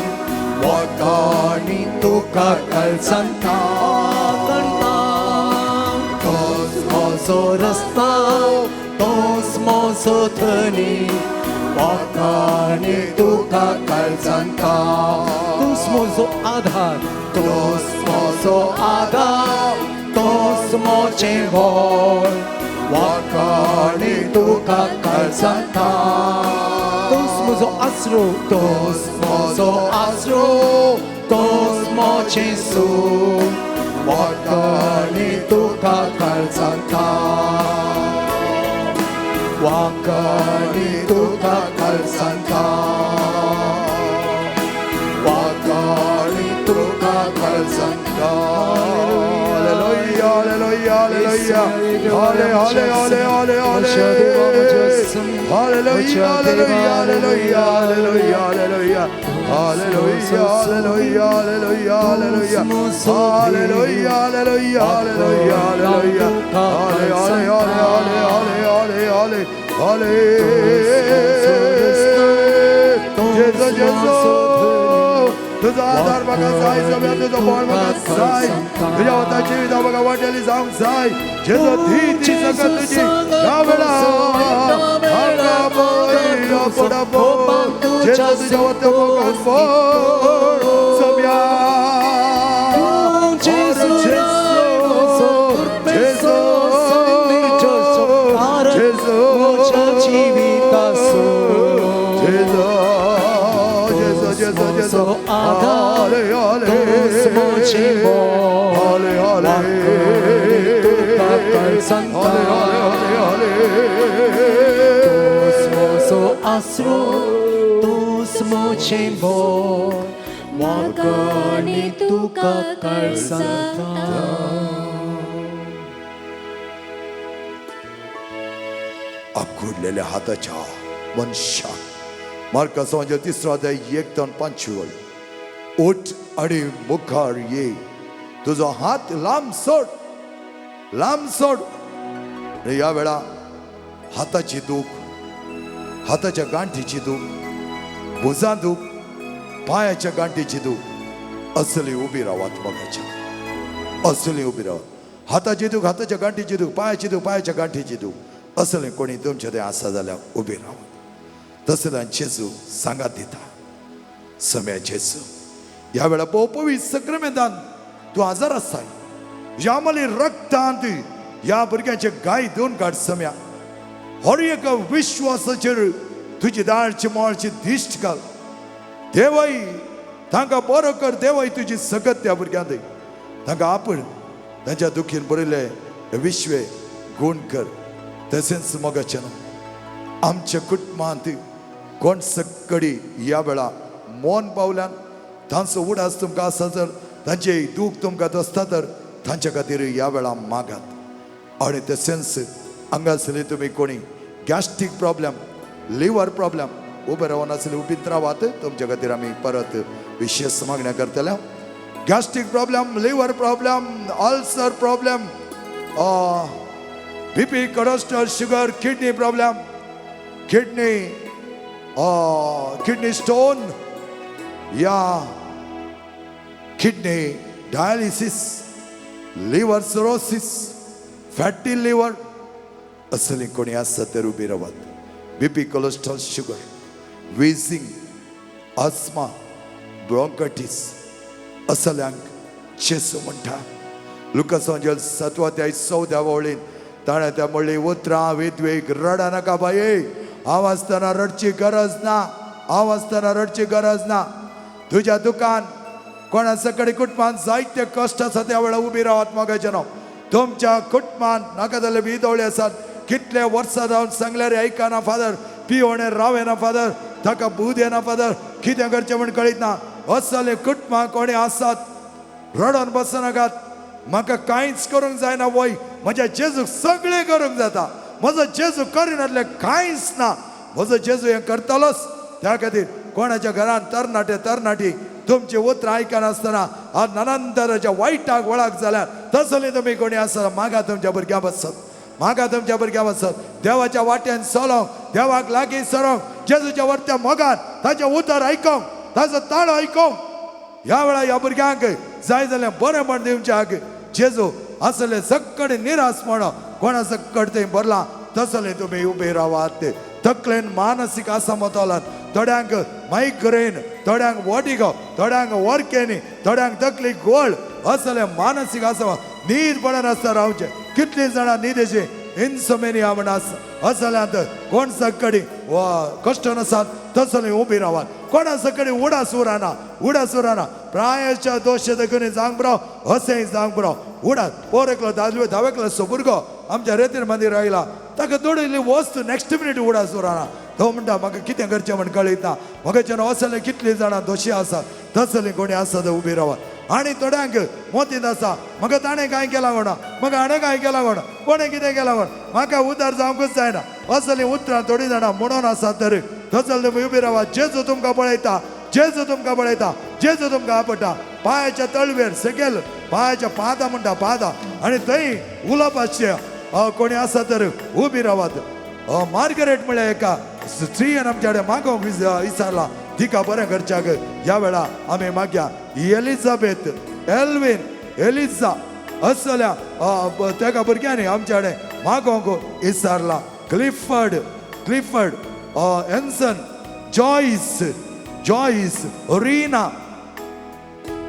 वाटाणी तुका कळसंता कणता. तोच म्हजो रस्ता तोच म्हजो धनी वाटाणी तुका कळसंता. तूच म्हजो आधार तोच म्हजो आधार तोच म्हजें बळ वाटाणी तुका कळसंता. तोच म्हजो आसरो तोच म्हजो आसरो तोच म्हजें सूख वाटाणी तुका कळसंता. वाटाणी तुका कळसंता वाटाणी तुका कळसंता. Hallelujah, hallelujah, hallelujah. Halle, halle, halle, halle, halle. Hallelujah, hallelujah, hallelujah, hallelujah, hallelujah. Hallelujah, hallelujah, hallelujah, hallelujah. Hallelujah, hallelujah, hallelujah, hallelujah. Halle, halle, halle, halle, halle, halle, halle, halle. Jesu, Jesu. तुझो आधार म्हाका जाय सगळ्या तुजो बळ म्हाका जाय तुज्या वता जिविता म्हाका वाटेली जावंक जाय जेजो धी ती सगळं तुजी ह्या वेळा हांगा पळय पडपो जेजो तुज्या वता मोगान पळ सगळ्या. जेजो जेजो जेजो जेजो जेजो आधार तोच म्हजें बळ वाटाणी तुका कळसंता. तोच म्हजो आसरो तोच म्हजें बळ वाटाणी तुका कळसंता. आखुडलेल्या हाताच्या मनशाक मार्का समाजा तिसरो अध्याय 1 ते 5 वळ उठ आनी मुखार ये तुजो हात लांब सोड लांब सोड. आनी ह्या वेळा हाताची दूख हाताच्या गांठीची दूख भुजां दूख पांयाच्या गांठीची दूख असली उबी रावात मोगाच्या असली उबी रावात. हाताची दूख हाताच्या गांठीची दूख पांयाची दूख पांयाच्या गांठीची दूख असले कोणी तुमच्या थंय आसा जाल्यार उबी रावात. तसल्यान जेजू सांगात दिता सम्या जेजू ह्या वेळा भोव सक्रमेंतान तूं आजार आसाय ह्या मली रक्तांत ह्या भुरग्यांचे गाय दोन काड सम्या. हर एका विश्वासाचेर तुजी दाळची मोळची दिश्ट घाल देवय तांकां बरो कर देवय तुजी सगत त्या भुरग्यांक तांकां आपण तांच्या दुखीन बरयले विश्वे गुण कर. तशेंच मोगाचें आमच्या कुटुंबांत कोण सकडी ह्या वेळा मोन पावल्यान तांचो उडास तुमकां आसा जर तांचे दूख तुमकां दिसता तर तांच्या खातीर ह्या वेळार मागात. आनी तशेंच हांगासरले तुमी कोणी गॅस्ट्रीक प्रॉब्लम, लिवर प्रॉब्लम उबे रावन आसले उबीत रावात, तुमच्या खातीर आमी परत विशेष मागण्या करतले. Gastric problem, liver problem, ulcer problem, BP, cholesterol, sugar, kidney problem, kidney stone या kidney dialysis, liver cirrhosis, fatty liver असली कोणी आसा तर उबी रावात. BP, cholesterol, sugar, wheezing, asthma, bronchitis असल्यांक जेजू म्हणटा. लुकास 7 14 वळीन ताणें त्या म्हणली उतरां विधवेक, रडा नाका बाये, हांव आसतना रडची गरज ना, हांव आसतना रडची गरज ना. तुज्या दुकान कोणा सकाळी कुटुंबान जायते कश्ट आसा त्या वेळार उबी रावात. मोगाचें न्हू, तुमच्या कुटुंबान नाका जाल्यार विदवळे आसात, कितले वर्सां जावन सांगल्यार आयकना फादर, पिवणे रावेना फादर, ताका बूद येना फादर, कितें करचें म्हण कळीत ना. असले कुटुंबां कोणी आसात, रडोन बसनाकात. म्हाका कांयच करूंक जायना वय, म्हज्या जेजूक सगळें करूंक जाता, म्हजो जेजू करिनातलें कांयच ना, म्हजो जेजू हें करतलोच. त्या खातीर कोणाच्या घरान तरणाटे तरणाटी तुमची उतरां आयकनासतना आज नानांतराच्या वायटाक वळख जाल्यार तसले तुमी कोणी आसतना मागा तुमच्या भुरग्यां बसत, मागा तुमच्या भुरग्यां बसत, देवाच्या वाटेन चलोंक, देवाक लागीं सरोंक, जेजूच्या वरत्या मोगान ताचें उतर आयकोंक, ताचो ताळो आयकोंक. ह्या वेळार ह्या भुरग्यांक जाय जाल्यार बरें म्हण दिवच्याक जेजू असले सगळे निराश म्हण कोणा सकड थंय भरला तसले तुमी उबे रावात. तकलेन मानसीक असमतोलन, थोड्यांक मायग्रेन, थोड्यांक वॉटिगो, थोड्यांक वॉर्केनी, थोड्यांक तकली गोळ, असले मानसीक आसा न्हीद पडनासतना रावचें. कितलीं जाणां न्हिदेची इन्सोमेनिया म्हण आसा, असल्यांत कोण सकडी वा कश्ट नासात तसले उबी रावात. कोणा सकडी उडास उराना, उडास उराना, प्रायच्या दोश देखून जावंक बरो, असें जावंक बरो उडास. पोर एकलो दादलो धावे क्लासचो भुरगो आमच्या रेतीर मंदीर आयला, ताका दोडिल्ली वस्तू नेक्स्ट मिनीट उडास उराना. तो म्हणटा म्हाका कितें करचें म्हण कळयता. म्हाका असले कितलीं जाणां दोशी आसात तसलीं कोणी आसा तर उबी रावात. आनी थोड्यांक मोतींत आसा, म्हाका ताणें कांय केलां कोणा, म्हाका हाणें कांय केलां कोणा, कोणें कितें केलां कोणा, म्हाका उदार जावंकूच जायना, असलीं उतरां थोडीं जाणां म्हणून आसात तर तसले तुमी उबी रावात. जेजू तुमकां पळयता, जेजू तुमकां पळयता, जेजू तुमकां आपटा. पांयाच्या तळवेर सकयल पांयाच्या पादा म्हणटा पादा, आनी थंय उलोवपाचें कोणी आसा तर उबी रावात. मार्गरेट म्हळ्यार एका स्त्रियेन आमच्या कडेन मागोवंक विचारला, तिका बरें करच्याक ह्या वेळा आमी मागया. एलिझाबेथ, एल्विन, एलिझा असल्या तेका भुरग्यांनी आमच्या कडेन मागोवंक विचारला. Clifford, Clifford, Anson, Joyce, Joyce, Reena,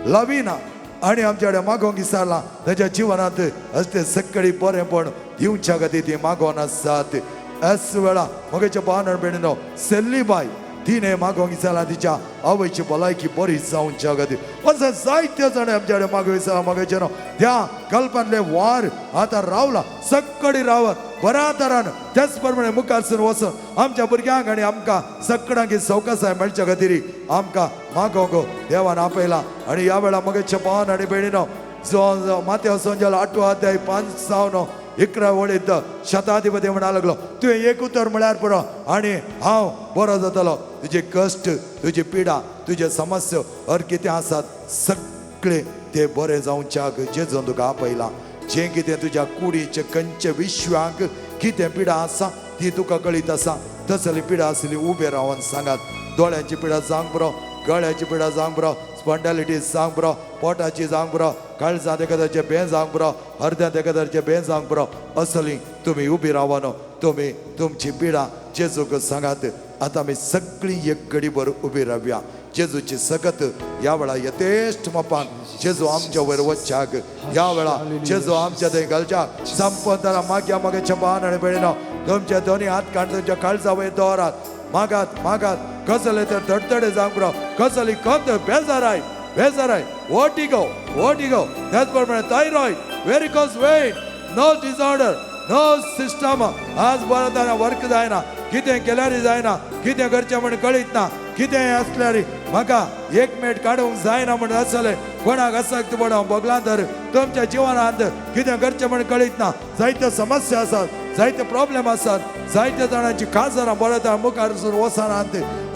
Lavina आनी आमच्या कडेन मागोवंक विचारला. ताच्या जिवनांत असले सगळी बरेंपण दिवच्या खातीर ती मागोवन आसात. एस वेळा म्हगेच्या बानण बेणिनो सेल्लीबाय तिणें मागोवंक विचारला तिच्या आवयची भलायकी बरी जावच्या खातीर. अशें जायते जाण आमच्या कडेन मागोवंक विचारला. म्हगेचे न्हू त्या कल्पांतले वार आतां रावला सगळी रावत बऱ्या तरान, तेच प्रमाणे मुखार सरून वचून आमच्या भुरग्यांक आनी आमकां सगळ्यांक सवकासाय मेळच्या खातीर आमकां मागोवंक देवान आपयला. आनी ह्या वेळार म्हगेचे भावन आनी भयणीनो, जो मात्या संजल 8 अध्याय 5 जावन 11 वळीत शताधिपती म्हणा लागलो, तुवें एक उतर म्हळ्यार पुरो आनी हांव बरो जातलो. तुजे कश्ट, तुजी पिडा, तुजे समस्या हर कितें आसात सगळे ते बरे जावच्याक जेजून तुका आपयला. जें कितें तुज्या कुडीचे खंयचे विश्वांक कितें पिडा आसा ती तुका कळीत आसा, तसली पिडा आसली उबे रावन सांगात. दोळ्यांची पिडा जावंक पुरो, गळ्याची पिडा जावंक पुरो, स्पॉन्डालिटीस जावंक पुरो, पोटाची जावंक पुरो, काळजांत एखाद्याचें बें जावंक पुरो, अर्द्यांत एखाद्याचें बें जावंक पुरो, असली तुमी उबी रावन तुमी तुमची पिडा जेजूक सांगात. आतां आमी सगळीं एक घडीभर उबी रावया. जेजूची सकत ह्या वेळार यथेश्ट मापान जेजू आमच्या वयर वच्च्याक, ह्या वेळार जेजू आमच्या थंय घालच्याक. संपतना मागया मागच्या बान आनी भयणीनो, तुमचे दोनी हात काडून तुमच्या काळजा वयर दवरात. मागात मागात, कसले तर धडधडे जावंक पुरो, कसली खंत, बेजाराय बेजाराय, वर्टिगो वर्टिगो, त्याच प्रमाणे thyroid, varicose vein, nerve disorder, nerve system आज बरो जायना, वर्क जायना, कितें केल्यार जायना, कितें करचें म्हण कळीत ना, कितें आसल्यार म्हाका एक मेट काडूंक जायना म्हण आसलें कोणाक आसक्त पडोवंक भोगलां तर तुमच्या जिवनांत कितें करचें म्हण कळीत ना. जायत्यो समस्या आसात, जायते प्रॉब्लेम आसात, जायत्या जाणांची काजारां बरें मुखार वचनात.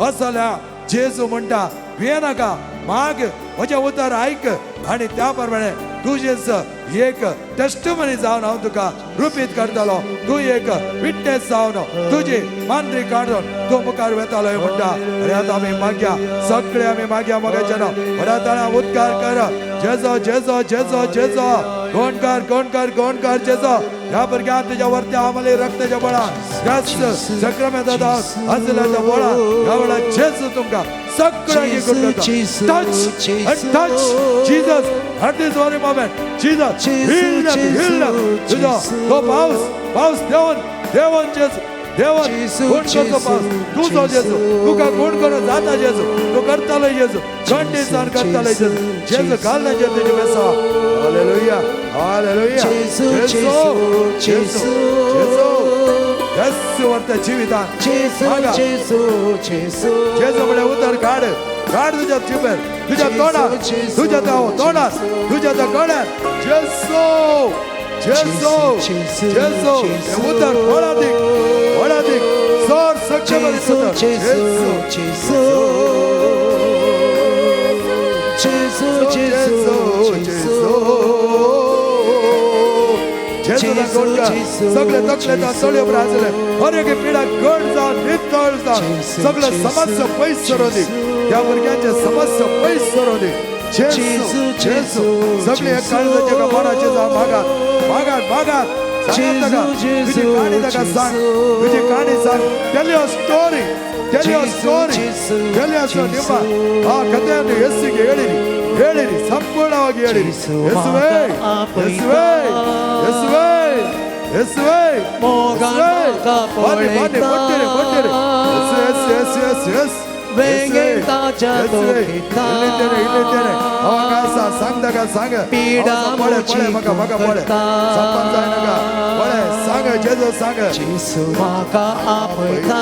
असल्या जेजू म्हणटा भिये नाका, माग, म्हजें उतर आयक आनी त्या प्रमाणे तुजेच एक टेस्टमनी जावन हांव तुका रुपीत करतलो. तूं एक विटनेस जावन तुजी मांद्री काडून तूं मुखार वेतालो म्हणटा. आनी आतां आमी मागया, सगळे आमी मागया मोगाच्या व्हडा ताळ्या उद्गार कर. जेजो जेजो जेजो जेजो, कोण कर कोण कर कोण कर जेजो. ह्या भुरग्यान तुज्या वरत्या आमले रक्ताच्या बळान त्याच सक्रामेंता आसलेल्या बळान ह्या वेळार जेजू तुमकां सगळ्यांकी गुण करता. Touch and touch Jesus at this very moment. Jesus, heal them, heal them. तुजो तो पावस पावस देवन देवन जेजू देवन कोण करतो पावस तुजो जेजू तुका कोण करून जाता जेजू तूं करतालो जेजू खंडीसान करतालो जेजू जेजू घाल ना तुजी बेसा. Hallelujah hallelujah. जेजू जेजू जेजू येसू वरत्या जिवितान जेजू जेजू म्हळ्यार उतर काड काड तुज्या जिबेर तुज्या तोंडात तुज्या त्या तोंडात तुज्या त्या गळ्यात. जेजू जेजू जेजू हें उतर व्हडादीक व्हडादीक चड सक्षम उतर. जेजू जेजू जेजू जेजू सगळे तकले तळयो आसले हर एक पिडा गड जावन नितळ जावन सगळे समस्या पयस सरो दी. ह्या भुरग्यांचे समस्या पयस सरो दी. जेजू जेजू सगळे काळजाचे मनाचे जावन मागात मागात मागात. सांगात ताका तुजी काणी ताका सांग, तुजी काणी सांग. Tell your story, tell your story, tell your story. ನಿಮ್ಮ ಆ ಕಥೆಯನ್ನು ಯೇಸುಗೆ ಹೇಳಿರಿ, ಹೇಳಿರಿ, ಸಂಪೂರ್ಣವಾಗಿ ಹೇಳಿರಿ. ಯೇಸುವೇ ಯೇಸುವೇ ಯೇಸುವೇ ಯೇಸುವೇ ಬನ್ನಿ ಬನ್ನಿ ಕೊಟ್ಟಿರಿ ಕೊಟ್ಟಿರಿ. ಯೇಸು ಯೇಸು ಯೇಸು ಯೇಸು ಯೇಸು. ಇಲ್ಲಿದ್ದೇನೆ ಇಲ್ಲಿದ್ದೇನೆ. ಅವಾಗ सांग सांग पळे पळे म्हाका म्हाका पळे संपन जायनाका पळे सांग जेजू सांग. जेजू म्हाका आपयता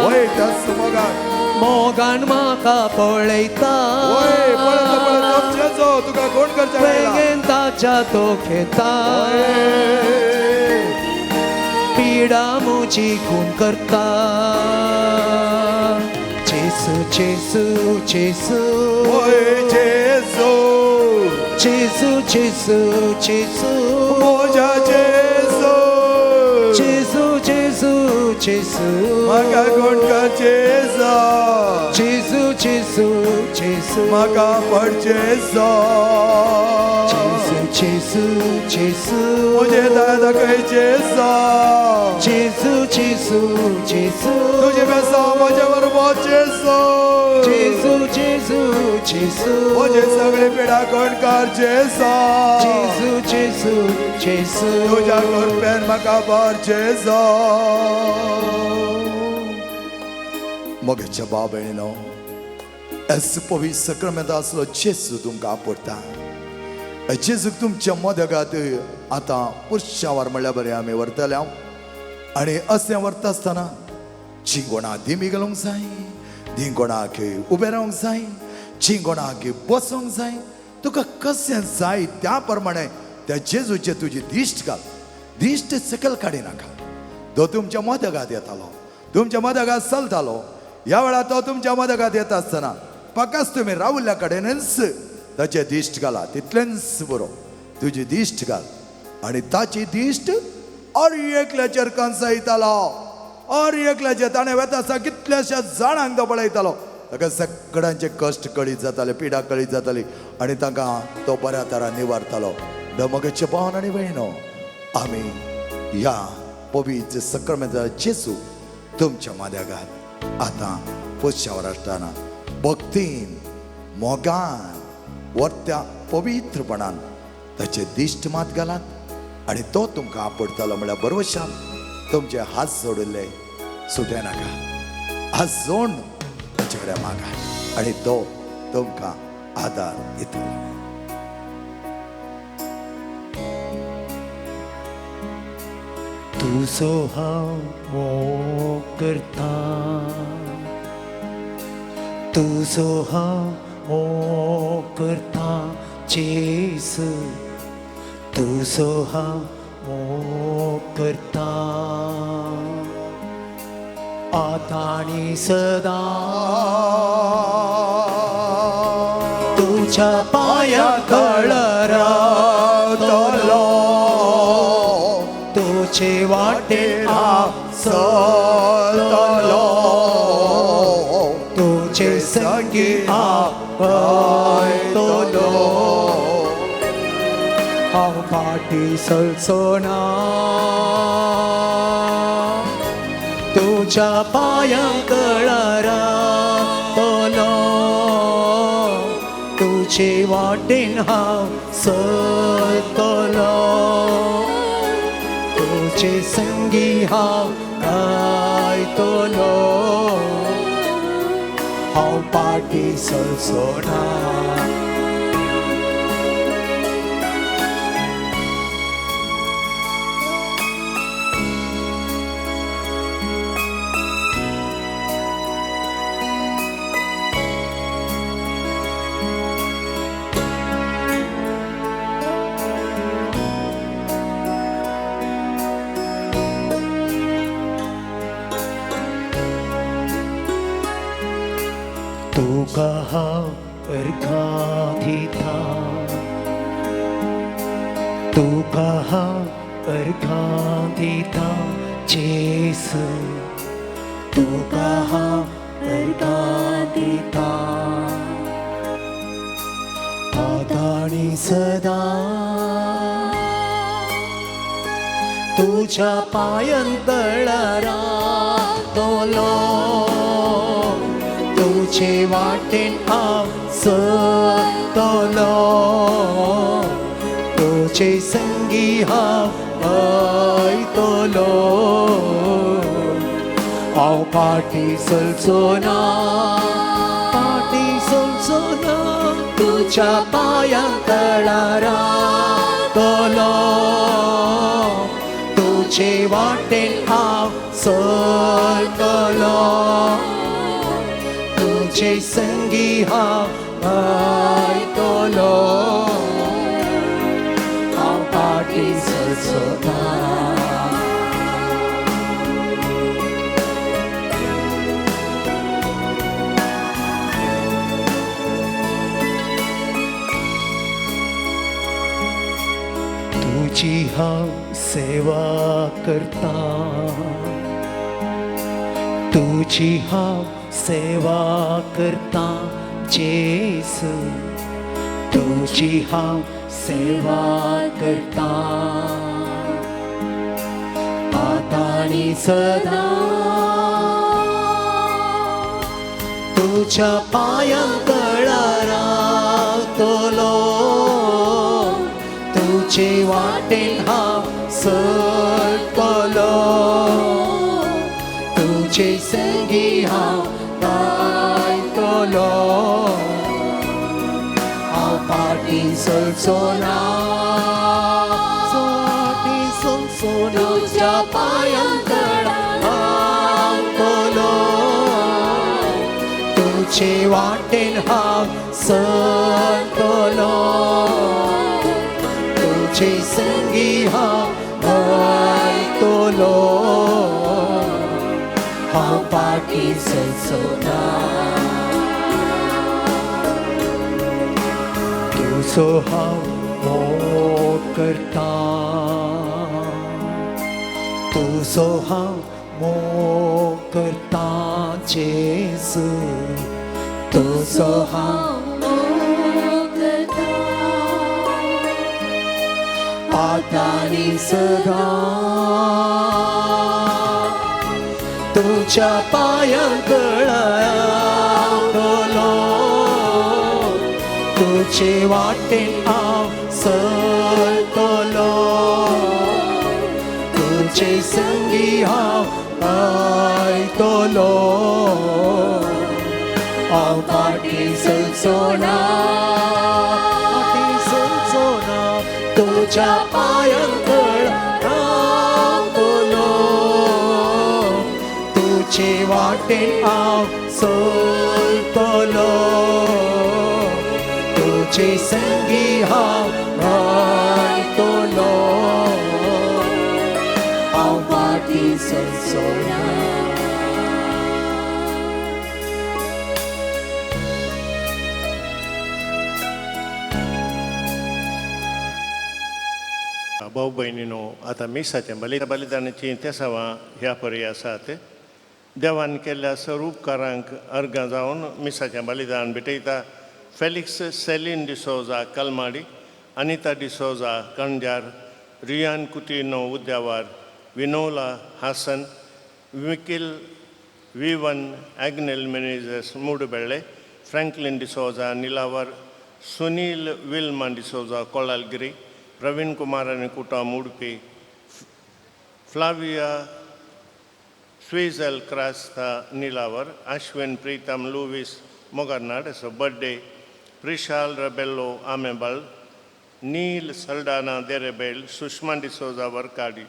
वयता मोगान मोगान म्हाका पळयता. वय पळयता पळयता जेजू तुका कोण करता वेगेन ताच्या तो घेता पिडा म्हजी खून करता. जेजू जेजू जेजू जेजू जेजू जेजू जेजू म्हज्या जेजू जेजू जेजू जेजू म्हाका कोण कर जेजू जेजू जेजू जेजू म्हाका पड जेजू जेजू जेजू जेजू म्हजे दादा खंय जेजू जेजू जेजू जेजू तुजे बेसा म्हजे बरोबर जेजू जेजू जेजू जेजू म्हजे सगळे पिडा कोण कर जेजू जेजू जेजू जेजू तुज्या कृपेन म्हाका बर जेजू. मोगेच्या भाव भयणीनो, एस पवित्र सक्रामेंत आसलो जेजू तुमकां आपडटा. जेजूक तुमच्या मदगात आतां पुरशावार म्हणल्यार बरें आमी व्हरतले हांव. आनी अशें व्हरता आसतना जी कोणाक दिमी घालूंक जाय, दी कोणाक उबें रावंक जाय, जी कोणाक बसोंक जाय, तुका कशें जाय त्या प्रमाणे त्या जेजूचे तुजी दिश्ट घाल. दिश्ट सकयल काडिनाका. तो तुमच्या मदगात येतालो, तुमच्या मदगात चलतालो. ह्या वेळार तो तुमच्या मदगात येता आसतना पाकाच तुमी रावल्ल्या कडेनच ताचे दिश्ट घाला, तितलेंच बरो. तुजी दिश्ट घाल आनी ताची दिश्ट अर एकल्याचेर कंसायतालो. अर एकल्याचेर ताणें वेता आसतना कितल्याश्या जाणांक तो पळयतालो. ताका सगळ्यांचे कश्ट कळीत जाताले, पिडा कळीत जाताली आनी तांकां तो बऱ्या तरान निवारतालो. मोगाचे भावन आनी भयणो, आमी ह्या पवित्र सक्रामेंता जेजू तुमच्या माद्यागात आतां पोशावर आसतना भक्तीन मोगान वर्त्या पवित्रपणान ताचे दिश्ट मात घालात आनी तो तुमकां आपडटलो म्हळ्यार बरोवशान तुमचे हात जोडिल्ले सुटे नाका. हात जोड ताचे कडेन मागात आनी तो तुमकां आदार दितलो. तुजो हांव मोग करता, तुजो हांव मोग करता जेजू, तुजो हांव मोग करता आतां आनी सदां. तुज्या पांया तळा रावतलो, तुजे वाटेर हांव चलतलो, तुजे संगी हांव वयतलो, हांव फाटीं सरचो ना. तुज्या पांया तळा रावतलो, तुजे वाटेन हांव चलतलो, तुजे संगी हांव गायतलो, हांव फाटीं सरचो ना. तुका हांव अर्घां दिता, तुका हांव अर्घां दिता जेजू, तुका हांव अर्घां दिता आतां आनी सदां. तुज्या पांयां तळा रावतलो, तुजे वाटेन हांव चलतलो, तुजे संगी हांव वयतलो, हांव फाटीं सरचो ना, फाटीं सरचो ना. तुज्या पांयां तळा रावतलो, तुजे वाटेन हांव चलतलो, तुजे संगी हांव वयतलो, हांव फाटीं सरचो ना. तुजी हांव सेवा करता, तुजी हांव सेवा करता जेजू, तुजी हांव सेवा करता आतां आनी सदां. तुज्या पांयां तळा रावतलो, तुजे वाटेन हांव चलतलो, तुजे संगी हांव गायतलो, हांव फाटीं सरचो ना, फाटीं सरचो ना. तुज्या पांयां तळा रावतलो, तुजे वाटेन हांव चलतलो, तुजे संगी हांव वयतलो, हांव फाटीं सरचो ना. तुजो हांव मोग करता, तुजो हांव मोग करता जेजू, तुजो हांव मोग करता आतां आनी सदां. तुज्या पांयां तळा रावतलो, तुजे वाटेन हांव चलतलो, तुजे संगी हांव वयतलो, हांव फाटीं सरचो ना, फाटीं सरचो ना. तुज्या पांयां तळा रावतलो, तुजे वाटेन हांव चलतलो, तुजे संगी हांव मेळटलो हांव फाटीं सरचो ना. भाव भयणीनो, आतां मिसाचें बलिदानाचीं तेसावां ह्या परी आसात. देवान केल्ल्या सर उपकारांक अर्गां जावन मिसाचें बलिदान भेटयता. Felix Celine D'Souza Kalmadi, Anita D'Souza Kanjar, Riyan Coutinho Udyavar, Vinola Hasan, Mikil Vivan Agnel Menezes Moodubelle, Franklin D'Souza Nilavar, Sunil Wilma D'Souza Kolalgiri, Praveen Kumar आनी कुटुंब उडपी, Flavia Swizel Crasta Nilavar, Ashwin Pritam Luis Mogarnad असो birthday, Prishal Rebello Amebal, Neil Saldanha Derebail, Sushma D'Souza Varkady,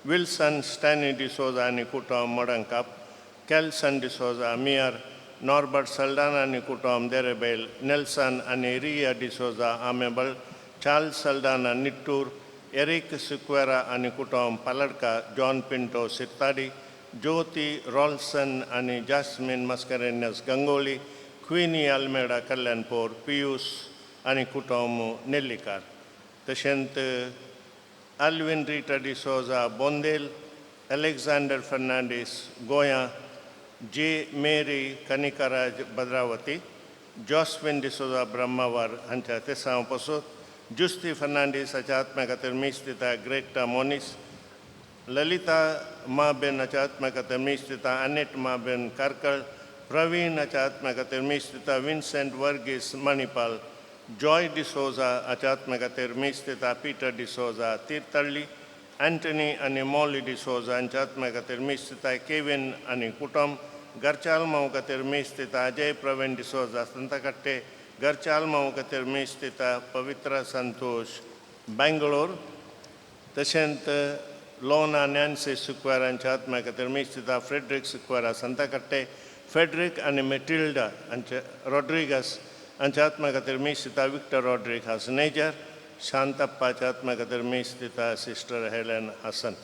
Wilson Stany D'Souza आनी कुटुंब मोडंकाप, कॅल्सन D'Souza मियर, Norbert Saldanha आनी कुटुंब देरेबेल, Nelson आनी Riya D'Souza आमेबल, Charles Saldanha Nittur, Eric Sequeira आनी कुटुंब पालडका, जॉन पिंटो सिर्ताडी, ज्योती रॉल्सन आनी जास्मीन मस्करेन्यस गंगोली, क्विनी अल्मेडा कल्याणपूर, पियूस आनी कुटुंब नेल्लीकार. तशेंच Alvin Rita D'Souza Bondel, Alexander Fernandes गोंया, जे मेरी कनिकराज भद्रावती, जॉस्विन डिसोजा ब्रह्मावर हांच्या तेसांव पसून जुस्ती फर्नांडीस हाच्या आत्म्या खातीर मीस दिता ग्रेटा मोनीस, ललिता माबेन हाच्या आत्म्या खातीर मीस दिता अनेट माबेन कार्कळ, प्रवीण हाच्या आत्म्या खातीर मीस दिता विन्सेंट वर्गीस मणिपाल, जॉय डिसोजा हाच्या आत्म्या खातीर मीस दिता पीटर डिसोजा तीर्थळ्ळी, अँटनी आनी मॉली डिसोजा हांच्या आत्म्या खातीर मीस दिता केविन आनी कुटुंब, घरच्या आल्मांव खातीर मीस दिता अजय प्रवीण डिसोजा संतकट्टे, घरच्या आल्मांव खातीर मीस दिता पवित्र संतोष बेंगलोर. तशेंच लोना नॅन्सी सुक्वेर हांच्या आत्म्या खातीर मीस दिता फ्रेडरीक सुक्वेरा संतकट्टे, फेडरीक आनी मेटिल्डा हांचे रॉड्रिगस हांच्या आत्म्या खातीर मीस दिता विक्टर रॉड्रिग हसनेजर, शांतप्पाच्या आत्म्या खातीर मीस दिता सिस्टर हेलन हसन.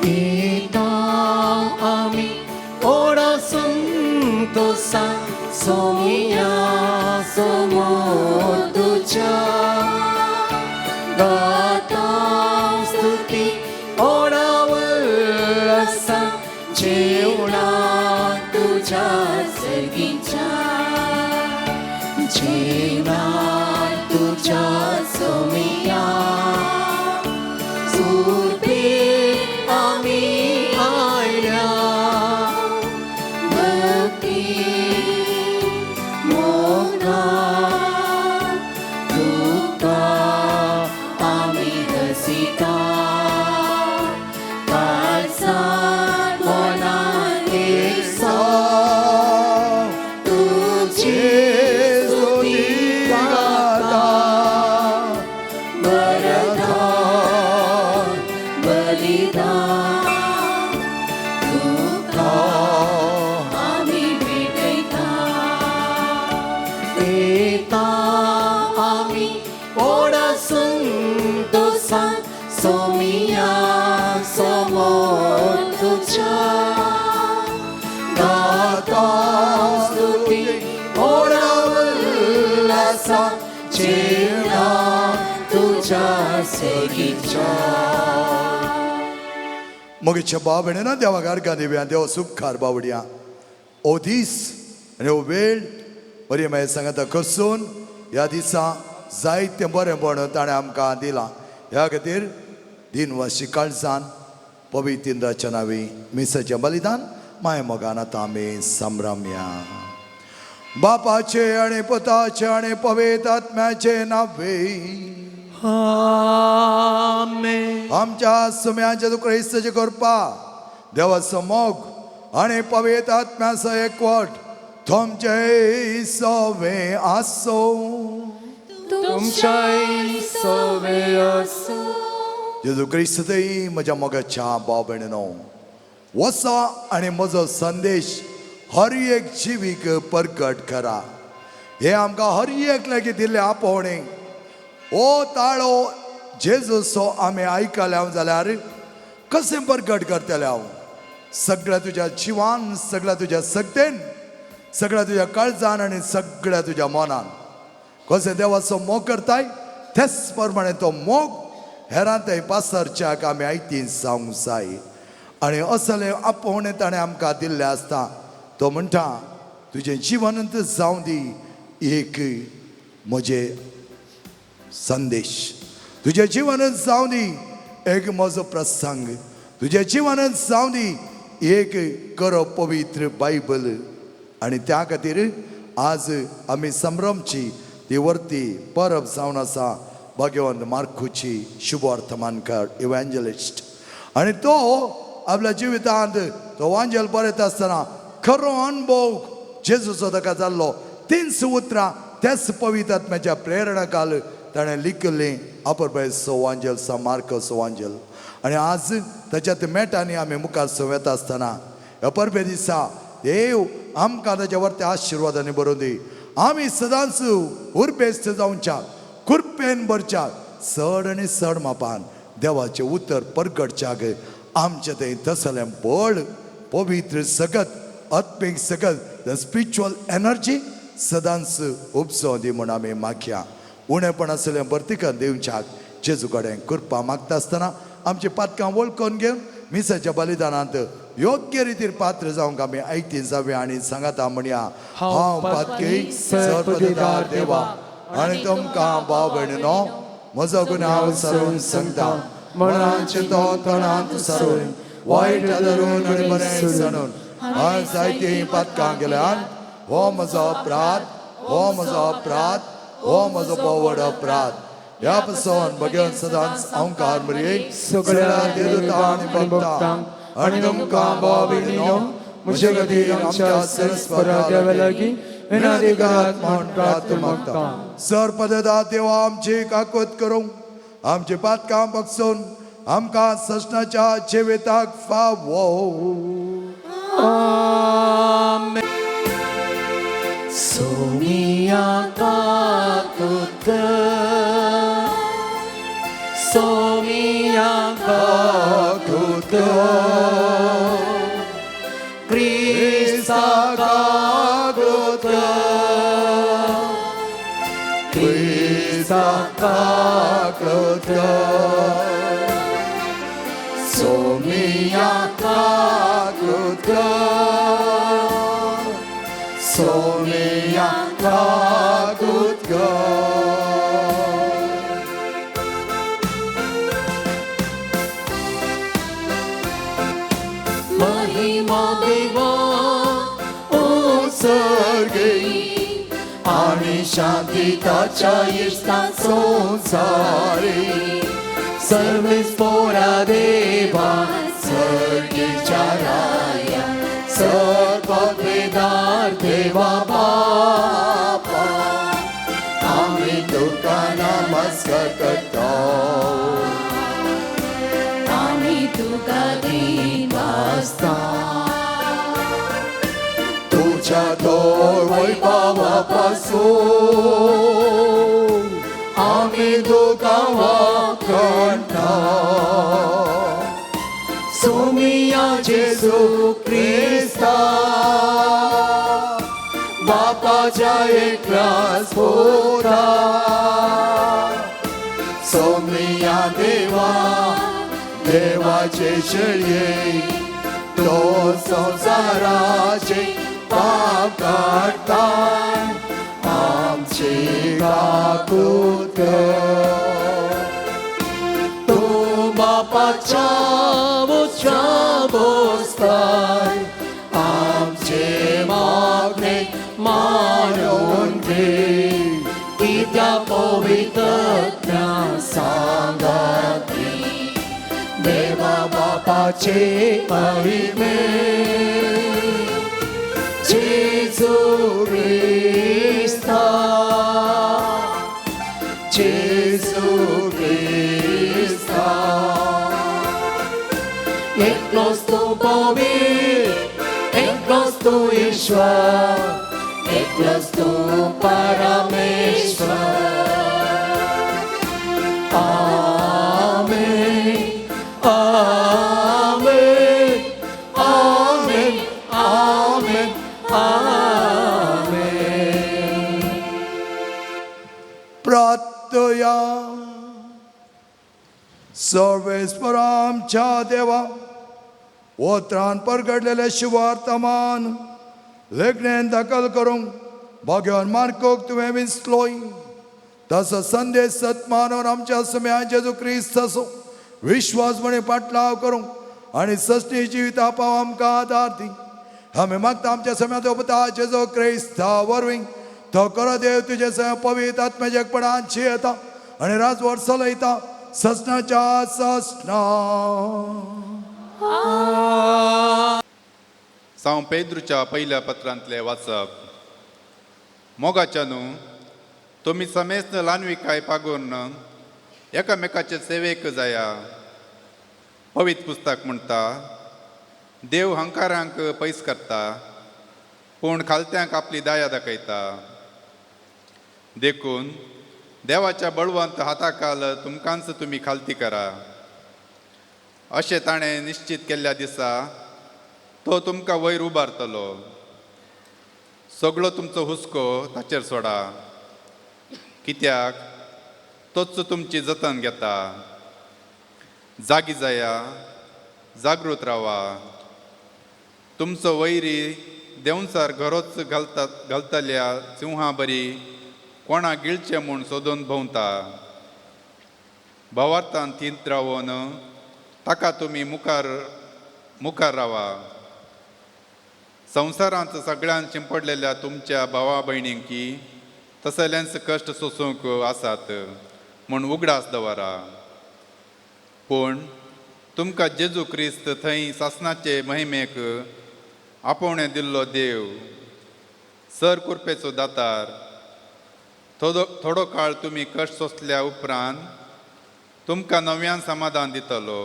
येता आमी ओडा संतोसा सोमिया समोर तुज्या गाता स्तुती ओडा उल्लासा जेवणा तुज्या सर्गीच्या जेवणा तुज्या सोमिया सुरपे आमी आयल्या भक्ती मोगा तुका आमी हसिता काळजात मनात एक तुझी स्तुती गाता वरदान बलिदान तुका आमी भेटयता येता आमी ओडा संतोसा सोमिया समोर तुझ्या गाता स्तुती ओडा उल्लासा जेवणा तुझ्या सेगीच्या. मगेच्या बाबणे ना देवा गारगा दिव्या देवा सुखार बावड्या ओ दीस आनी हो वेळ बरी मागीर सांगता कसून ह्या दिसा जायतें बरेंपण ताणें आमकां दिलां. ह्या खातीर दिनवासी काळजान पवित्र इंद्राच्या नांवी मिसाचें बलिदान माय मोगान आतां आमी संभ्रमया. बापाचे आनी पुताचे आनी पवित्र आत्म्याचे नावे. आमेन. आमच्या सुम्याचे तूं क्रिस्ताचें करपा देवाचो मोग आनी पवित्र आत्म्याचो एकवट तुमचे सवे आसो. तुमच्याय सवे आसूं. जेजू क्रिस्तय म्हज्या मोगाच्या भाव भयणीनो, वसा आनी म्हजो संदेश हर एक जिवीक परगट करा. हे आमकां हर एक लागीं दिल्लें आपोवणें ओ ताळो जेजूचो आमी आयकले हांव जाल्यार कशें परगट करतले हांव? सगळ्या तुज्या जिवान, सगळ्या तुज्या शक्तेन, सगळ्या तुज्या काळजान आनी सगळ्या तुज्या मनान कशें देवाचो मोग करताय तेच प्रमाणे तो मोग हेरां थंय पासरच्याक आमी आयती जावंक जाय. आनी असलें आपोवणें ताणें आमकां दिल्लें आसता. तो म्हणटा तुजें जिवनंत जावं दी एक म्हजें संदेश, तुजें जिवनच जावं दी एक म्हजो प्रसंग, तुजें जिवनच जावं दी एक करो पवित्र बायबल. आनी त्या खातीर आज आमी संभ्रमची ती वर्ती परब जावन आसा भाग्यवंत मार्कूची शुभवर्तमानकार इव्हँजलिस्ट. आनी तो आपल्या जिवितांत तो वांजेल बरयता आसतना खरो अणभव जेजूचो ताका जाल्लो तीच उतरां त्याच पवित्र आत्म्याच्या प्रेरणा काल ताणें लिखिल्लीं अपर वांजेल सा मार्कस वांजेल. आनी आज ताच्या मेटांनी आमी मुखार सवयता आसतना ह्या परबे दिसा देव आमकां ताच्या वरते आशिर्वादांनी बरोवन दी. आमी सदांच उर्बेस्त जावच्या, कृपेन भरच्या, चड आनी चड मापान देवाचें उतर परगटच्याक आमचें थंय तसलें बळ पवित्र Sagat आत्मीक Sagat the spiritual energy सदांच उपजो दी म्हूण आमी मागया. उणेपण आसलें भरतिका दिवच्याक जेजू कडेन कृपा मागता आसतना आमची पातकां वळखून घेवन मिसाच्या बलिदानांत योग्य रितीर पात्र जावंक आमी आयती जावया आनी सांगाता म्हणया, हांव पातकी सर्पदिदार देवा आनी तुमकां भाव भयणीनो म्हजो गुन्यांव सरून सांगता, मनाचे तो तणांत सरून वायट धरून आनी बरें सणून हांवें जायतीं पातकां केल्यान हो म्हजो अपराध, हो म्हजो अपराध, हो म्हजो भोव अपराध. ह्या पसून भगवन सदांच अंकार मरये सगळ्या देवता आनी भक्तांक आनी तुमकां भाव भयणीनो म्हजे खातीर आमच्या सरस्परा देवा लागीं विनंती करात म्हूण प्रार्थना मागता. सर पददा देवा आमची काकूत करूं, आमची पातकां बगसून आमकां ससनाच्या जिविताक फावो. सोमिया काकुत, सोमिया काकुत, क्रिस्ता काकुत, क्रिस्ता काकुत, सोमिया काकुत, सोमिया काकुत. महिमा देवा उत्सर्गे आणि शांती ताच्या इष्टां संसारी सर्वेस पोरा देवा सर्गेच्या राया सर्ववेदार देवा बापा आमी तुका नमस्कार करता, आमी तुका दिनवासता, तुझ्या थोर वैभवा पासून आमी तुका वाखणता. सोमिया जेजू क्रिस्ता बापाच्या एकलाच पुता, सोमिया देवा देवाचे शेळये तो संवसाराचे पाप काडटा आमची काकूत कर. तूं बापाच्या उच्चा बसताय आमचे मागणे मानून घे, कित्या पवित्र सांगाती देवा बापाचे महिमे जेजू क्रिस्ता, जेजू क्रिस्ता. एकलोच तूं पवित्र, एकलोच तूं तूं ईश्वर, एकलोच तूं परमेश्वर. आमेन, आमेन, आमेन, आमेन, आमेन. प्रार्थया. सर्वेस्पर आमच्या देवा, उतरान परगटलेले शुभवर्तमान लेखणेन दाखल करूंक भाग्यवान मार्कोक तुवें विसलोय, तसो संदेश सत मानून आमच्या सम्या जेजू क्रिस्ताचो विश्वास म्हणे पाटलाव करूंक आनी सस्ती जिविता पाव आमकां आदार दी. आमी मागता आमच्या सम्यात पुता जेजू क्रिस्ता वरवीं. तो खरो देव तुजे सय पवित्र आत्म्याच्या एकपणान येता आनी राजवट चलयता ससनाच्या ससना. सांव पेद्रूच्या पहिल्या पत्रांतले वाचप. मोगाच्या न्हू, तुमी समेस्त ल्हानविकाय पागून एकामेकाचे सेवेक जाया. पवित्र पुस्तक म्हणटा, देव हंकारांक पयस करता पूण खालत्यांक आपली दया दाखयता. देखून देवाच्या बळवंत हाताखाल तुमकांच तुमी खालती करा. अशें ताणें निश्चित केल्ल्या दिसा तो तुमकां वयर उबारतलो. सगळो तुमचो हुस्को ताचेर सोडा, कित्याक तोच तुमची जतन घेता. जागी जाया, जागृत रावा. तुमचो वैरी देंवचार घरोच घालता घालतल्या सिंहा बरी कोणा गिळचें म्हूण सोदून भोंवता. भावार्थान थींत रावोन ताका तुमी मुखार मुखार रावा. संवसारांत सगळ्यांत शिंपडलेल्या तुमच्या भावा भयणींकी तसलेंच कश्ट सोसूंक आसात म्हूण उगडास दवरा. पूण तुमकां जेजू क्रिस्त थंय सासनाचे महिमेक आपोवणें दिल्लो देव, सर कुरपेचो दातार, थोडो थोडो काळ तुमी कश्ट सोंसल्या उपरांत तुमकां नव्यान समाधान दितलो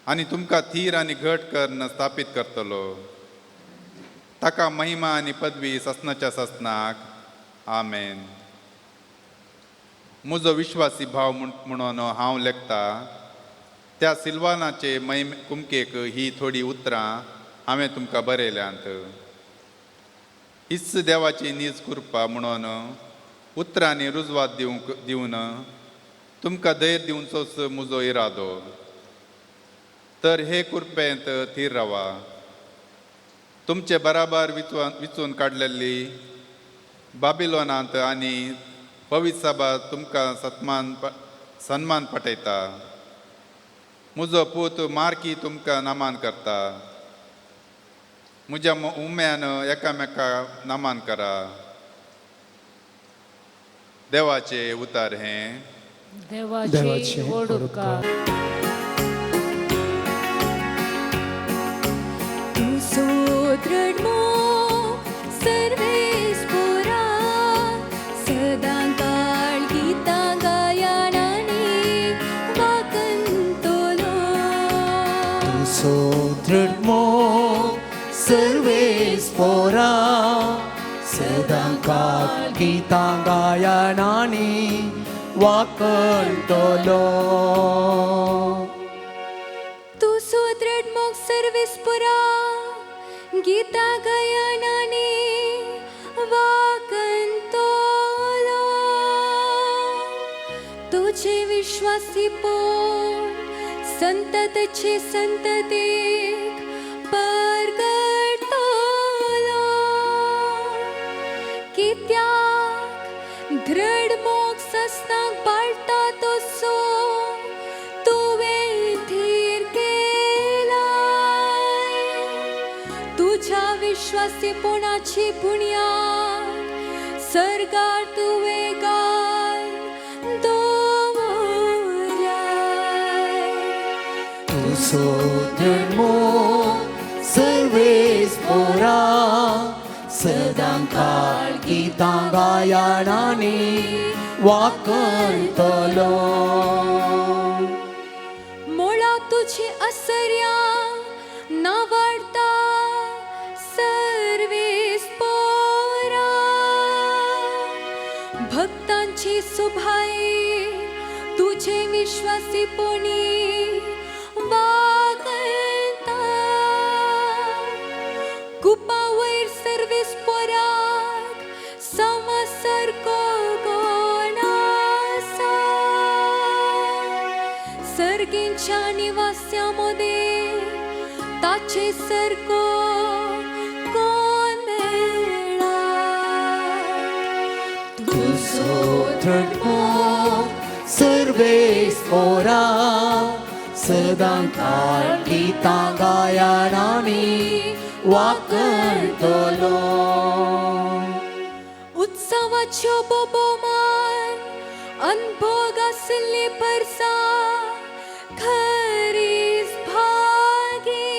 आनी तुमकां थीर आनी घट करून स्थापीत करतलो. ताका महिमा आनी पदवी ससनाच्या ससनाक. आमेन. म्हजो विश्वासी भाव म्हणून हांव लेखता त्या सिल्वानाचे महिमे कुमकेक ही थोडी उतरां हांवें तुमकां बरयल्यांत. हीच देवाची नीज कृपा म्हणून उतरांनी रुजवात दिवंक दिवन तुमकां धैर्य दिवचोच म्हजो इरादो. तर हे कृपेंत थीर रावा. तुमचे बराबर विचून विचून काडलेली बाबिलोनांत आनी पवित्र सभा तुमकां सत्मान सन्मान पाठयता. म्हजो पूत मार्की तुमकां नमान करता. म्हज्या उम्यान एकामेका नमान करा. देवाचे उतार हें. देवाचे देवाचे व्हड उपकार. तूं सुदृढ मोग सर्वेस्पोरा, सदां काळ गितां गायनांनी वाकंतलो. तूं सुदृढ मोग सर्वेस्पोरा, सदां काळ गितां गायनांनी वाकळटलो. तूं सुदृढ मोग सर्वेस्पोरा, गितां गायनांनी वाकंतलो. तुझे विश्वासीपोण संततचे संततीक परगटलो. कित्याक दृढ मोग ससनाक बाळटा तसो तुवें धीर केलाय. तुझ्या विश्वासीपणाची बुन्याद सर्गार तुवें घाल दवरलाय. तूं सुदृढ मोग सर्वेस्पोरा, सदां काळ गितां गायनांनी वाकळटलो. मोळा तुझी असर्या ना वाडता सर्वेस्पोरा. तुजी सोभाय तुझे विश्वासीपणी वागता कुपा वयर सर्वेस पोराक समसारको कोण आसा सर्गींच्या निवास्या मदें ताचे सारको कोण मेळा तुजो धर्मो सर्वेस पोरा सदां काळ गितां गायनांनी वाकणतलो. उत्सवाच्यो बोबोमान अनभोग आसली परसा खरीच भागी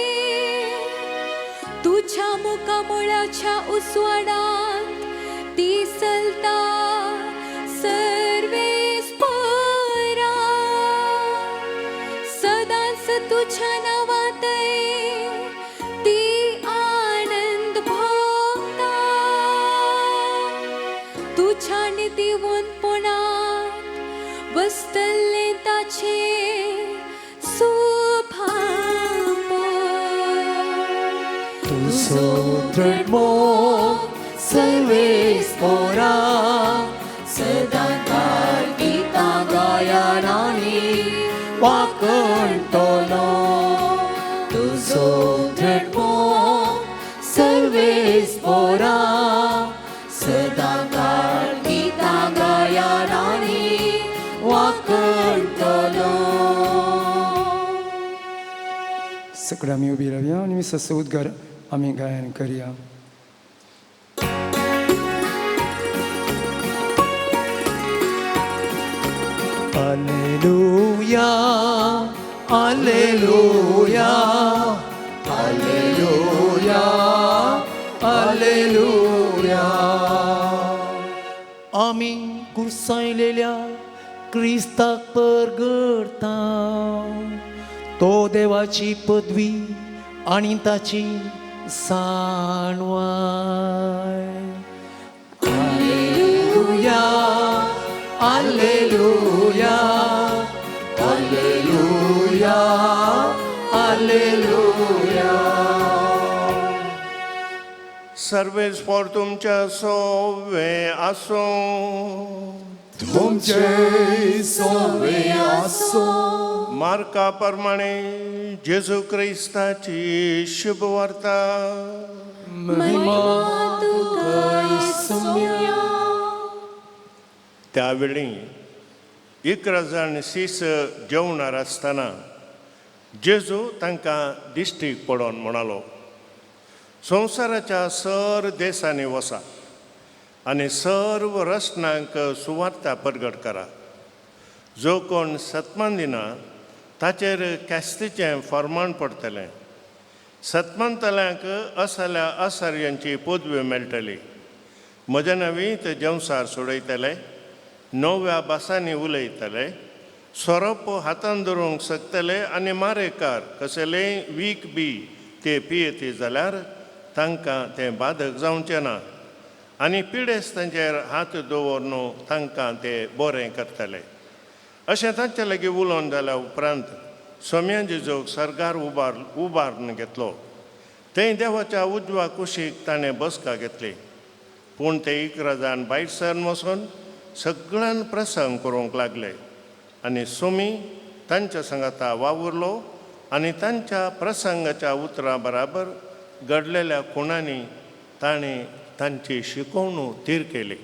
तुझ्या मुखामुळ्याच्या उसवाडांत ती चलता सर्वेस पोरा सदांच तुझ्या नांवांतय ती आनंद भोगता तुझ्या नितीवंतपणांत बसतलें ताचें सुभापण. तुजो धर्मो सर्वेस पोरा सदां काळ गितां गायनांनी वाकणतलो. तुजो धर्मो सर्वेस पोरा सदां काळ गितां गायनांनी वाकणतलो. सगळ्या आमी उबी रावया आनी मिसाचो उद्गार आमी गायन करया. Alleluia, Alleluia, Alleluia, Alleluia. आमी कुर्सायलेल्या क्रिस्ताक परगडता तो देवाची पदवी आनी ताची साणवाय. Alleluia, Alleluia, Alleluia, Alleluia. Sarves पोर तुमच्या सोवे आसूं. तुमचे सोवे आसूं. मार्का प्रमाणे जेजू क्रिस्ताची शुभवार्ता. महिमा तुका सोम्या. त्यावेळी 11 जाण शीस जेवणार आसतना जेजू तांकां दिश्टीक पडोवन म्हणालो, संवसाराच्या सर देशांनी वसा आनी सर्व रचनांक सुवार्ता परगट करा. जो कोण सतमान दिना ताचेर कॅस्तीचें फर्माण पडटलें. सतमानतल्यांक असल्या आसार्यांची पदवी मेळटली. म्हज्या नवी ते जेवसार सोडयतले, नव्या भासांनी उलयतले, सोरोप हातान धरूंक शकतले आनी मारेकार कसलेय वीक बी ते पियेती जाल्यार तांकां तें बादक जावचें ना आनी पिडेस्त तांचेर हात दवरून तांकां ते बरें करतले. अशें तांचे लागीं उलोवन जाल्या उपरांत सोम्या जेजूक सर्गार उबारून घेतलो. थंय देवाच्या उजव्या कुशीक ताणें बसका घेतली. पूण ते 11 जाण भायर सरन वचून सगळ्यान प्रसंग करूंक लागले आनी सोमी तांच्या सांगाता वावुरलो आनी तांच्या प्रसंगाच्या उतरां बराबर घडलेल्या खुणांनी ताणें तांची शिकवणूक थीर केली.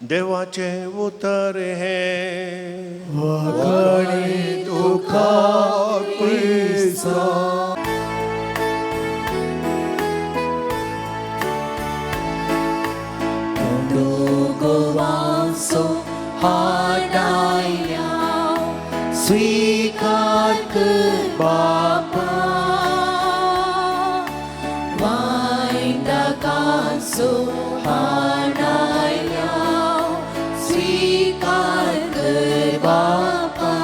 देवाचें उतर हें वाखाणे तुका क्रिस्ता. गोवांसो हाडायल्या स्वीकार कर बापा वायंदकांसो हाडायल्या स्वीकार कर बापा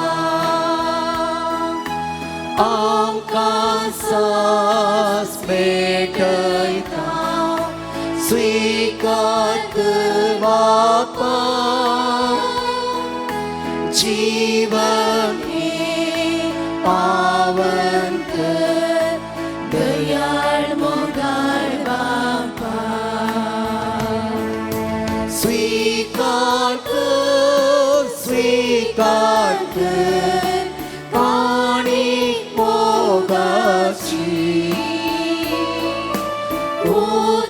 आमकां सास भेटयता स्वीकार स्वीकार कर बापा, जीवन हे पावन कर, दयाळ मोगाळ बापा। स्वीकार कर, स्वीकार कर, काणीक मोगाची,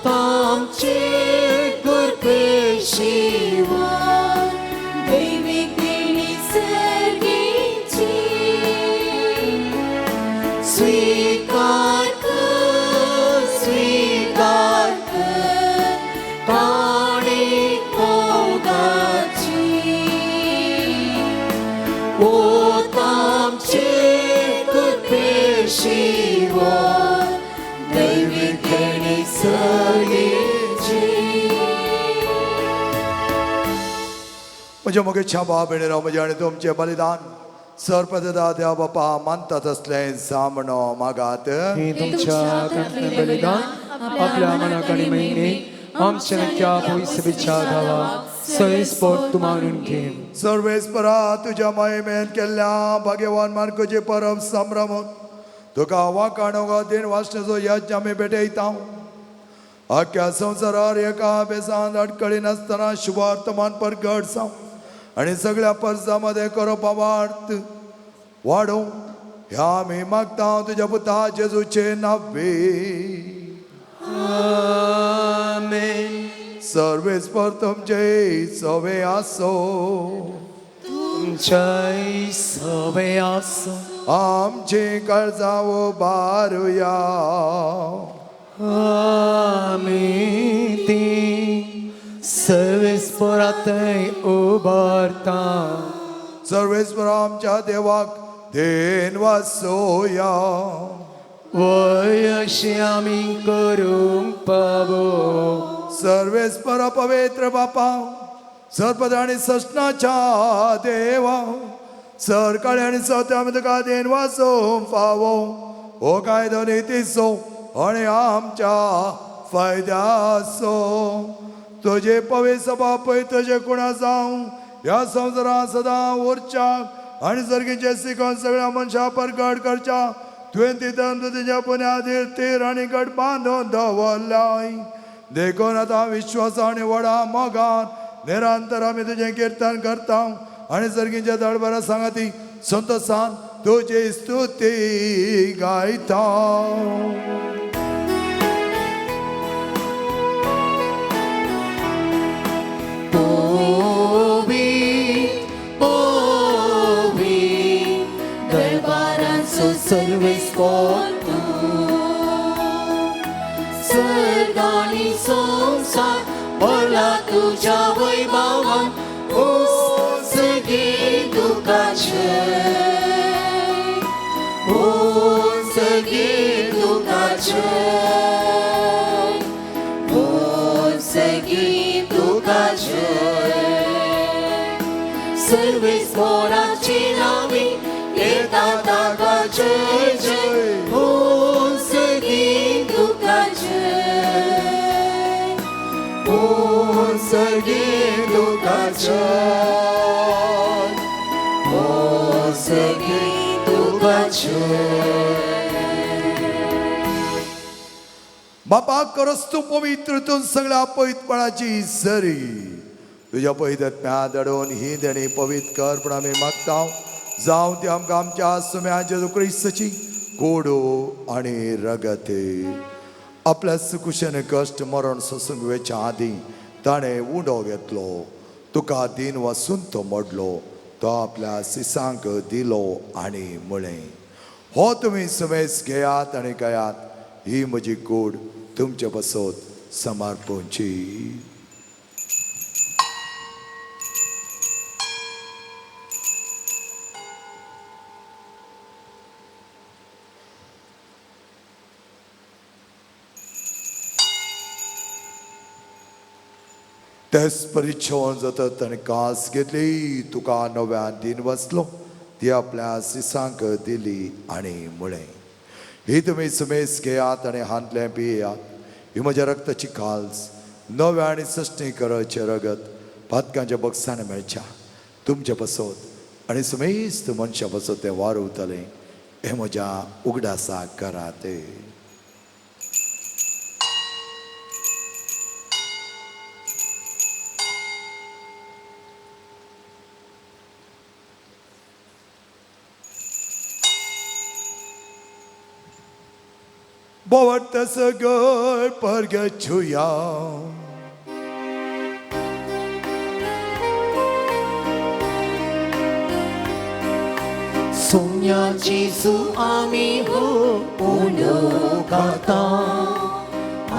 आमचे कृपेशिवाय दैविक देणी सर्गीची। स्वीकार कर, स्वीकार कर, काणीक मोगाची, आमचे कृपेशिवाय दैविक देणी सर्गीची। म्हज्या मोगेच्या भाव भयणीनो, म्हजें आनी तुमचें बलिदान सर्पदा देव बापा मानतात असलें जामणो मागात। हे तुमच्या हातांतलें बलिदान आपल्या मनाक आनी महिमेक आमच्या नक्या पयसबीच्या धावा सयस्पोट तूं मानून घे। सर्वेस्परा तुज्या महिमेन केल्ल्या भाग्यवान मार्कोचे परब संभ्रम तुका वाकाणो दिन वाचण्याचो यज्ञ आमी भेटयता। आख्या संवसारार एका बेसान अडकळी नासतना शुभवर्तमान परगट जावं आनी सगळ्या परसां मदें करपा वार्त वाडोवं ह्या आमी मागता तुज्या पुता जेजूचे नावे। आमेन। सर्वेस्पर तुमचे सवे आसो, तुमच्याय सवे आसो। आमची काळजां उबारुया, आमी ती सर्वेस्परातय उबारता। सर्वेस्पर आमच्या देवाक then वासोया, वय अशें आमी करूंक पावो। सर्वेस्पर पवित्र बापा, सर्पद आनी सस्नाच्या देवा, सरकाळी आनी सत्य आमी तुका then वासूंक फावो। हो कायदो नितीचो आनी आमच्या फायद्याचो, तुजे पवित्र बापय तुजे कुणा जावं ह्या संवसारांत सदां उरच्या आनी सर्गीचे शिकोवन सगळ्या मनशां परगट करच्या। तुवें ती धर्म तुज्या पुण्याधीर तीर आनी गट बांदून दवरल्याय, देखून आतां विश्वास आनी व्हडा मोगान निरंतर आमी तुजें किर्तन करता आनी सर्गीच्या दळबरा सांगाती संतोसान तुजी स्तुती गायता। दरबारांचो सर्वेस्पर तूं, सर्ग आनी संवसार भरला तुज्या वैभवान, उंचगी तुका जय, उंचगी तुका जय, उंचगी तुका जय। सर्वेस्पराची नावी येता ताका जय जय, उंचगी तुका जय, उंचगी तुका जय, उंचगी तुका जय। बापा करस तूं पवित्र तूं सगळ्या पवित्रपणाची सरी, तुज्या पवित्र दडोवन ही देणी पवित्र कर पूण आमी मागता। जावं ती आमकां आमच्या सुम्या जेजू क्रिस्ताची कोडो आनी रगत। आपल्या सुकुशेन कश्ट मरण सोसूंक वेच्या आदीं ताणें उंडो घेतलो, तुका दिन वासून तो मोडलो, तो आपल्या सिसांक दिलो आनी म्हळें, हो तुमी सुमेस घेयात आनी गायात, ही म्हजी कूड तुमचे पासत समर्पणची। तेच परिच्छवन जाता ताणें कास घेतली, तुका नव्यान दिन वसलो, ती आपल्या सिसांक दिली आनी म्हळें, ही तुमी सुमेस घेयात आनी हांतलें पियात, ही म्हज्या रक्ताची काल्स नव्या आनी सश्टी कराचें रगत पातकांच्या बक्षान मेळच्या तुमचे पसत आनी समेस्त मनशां पसत तें वारवतलें हें म्हज्या उगडासाक करात. बोवट सगळ परगछुया सोम्या जेजू आमी हो उलो गाता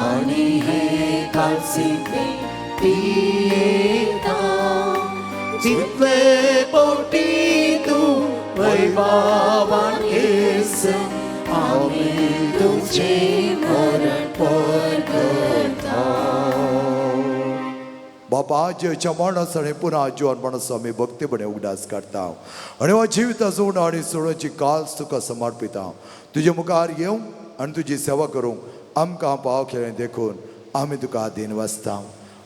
आनी हे कालसिंते पियेता जितले पोटी तूं वैभावान येस आमी तुझे मरण परगटा. बाबा जेच्या मरणास आनी पुन्हा जिवन म्हणस आमी भक्तीपणे उगडास काडटा आनी हो जिविताचो उणो आनी सोडोवची काल्स तुका समर्पिता. तुजे मुखार येवंक आनी तुजी सेवा करूंक आमकां पाव केलें देखून आमी तुका अधीन वाचता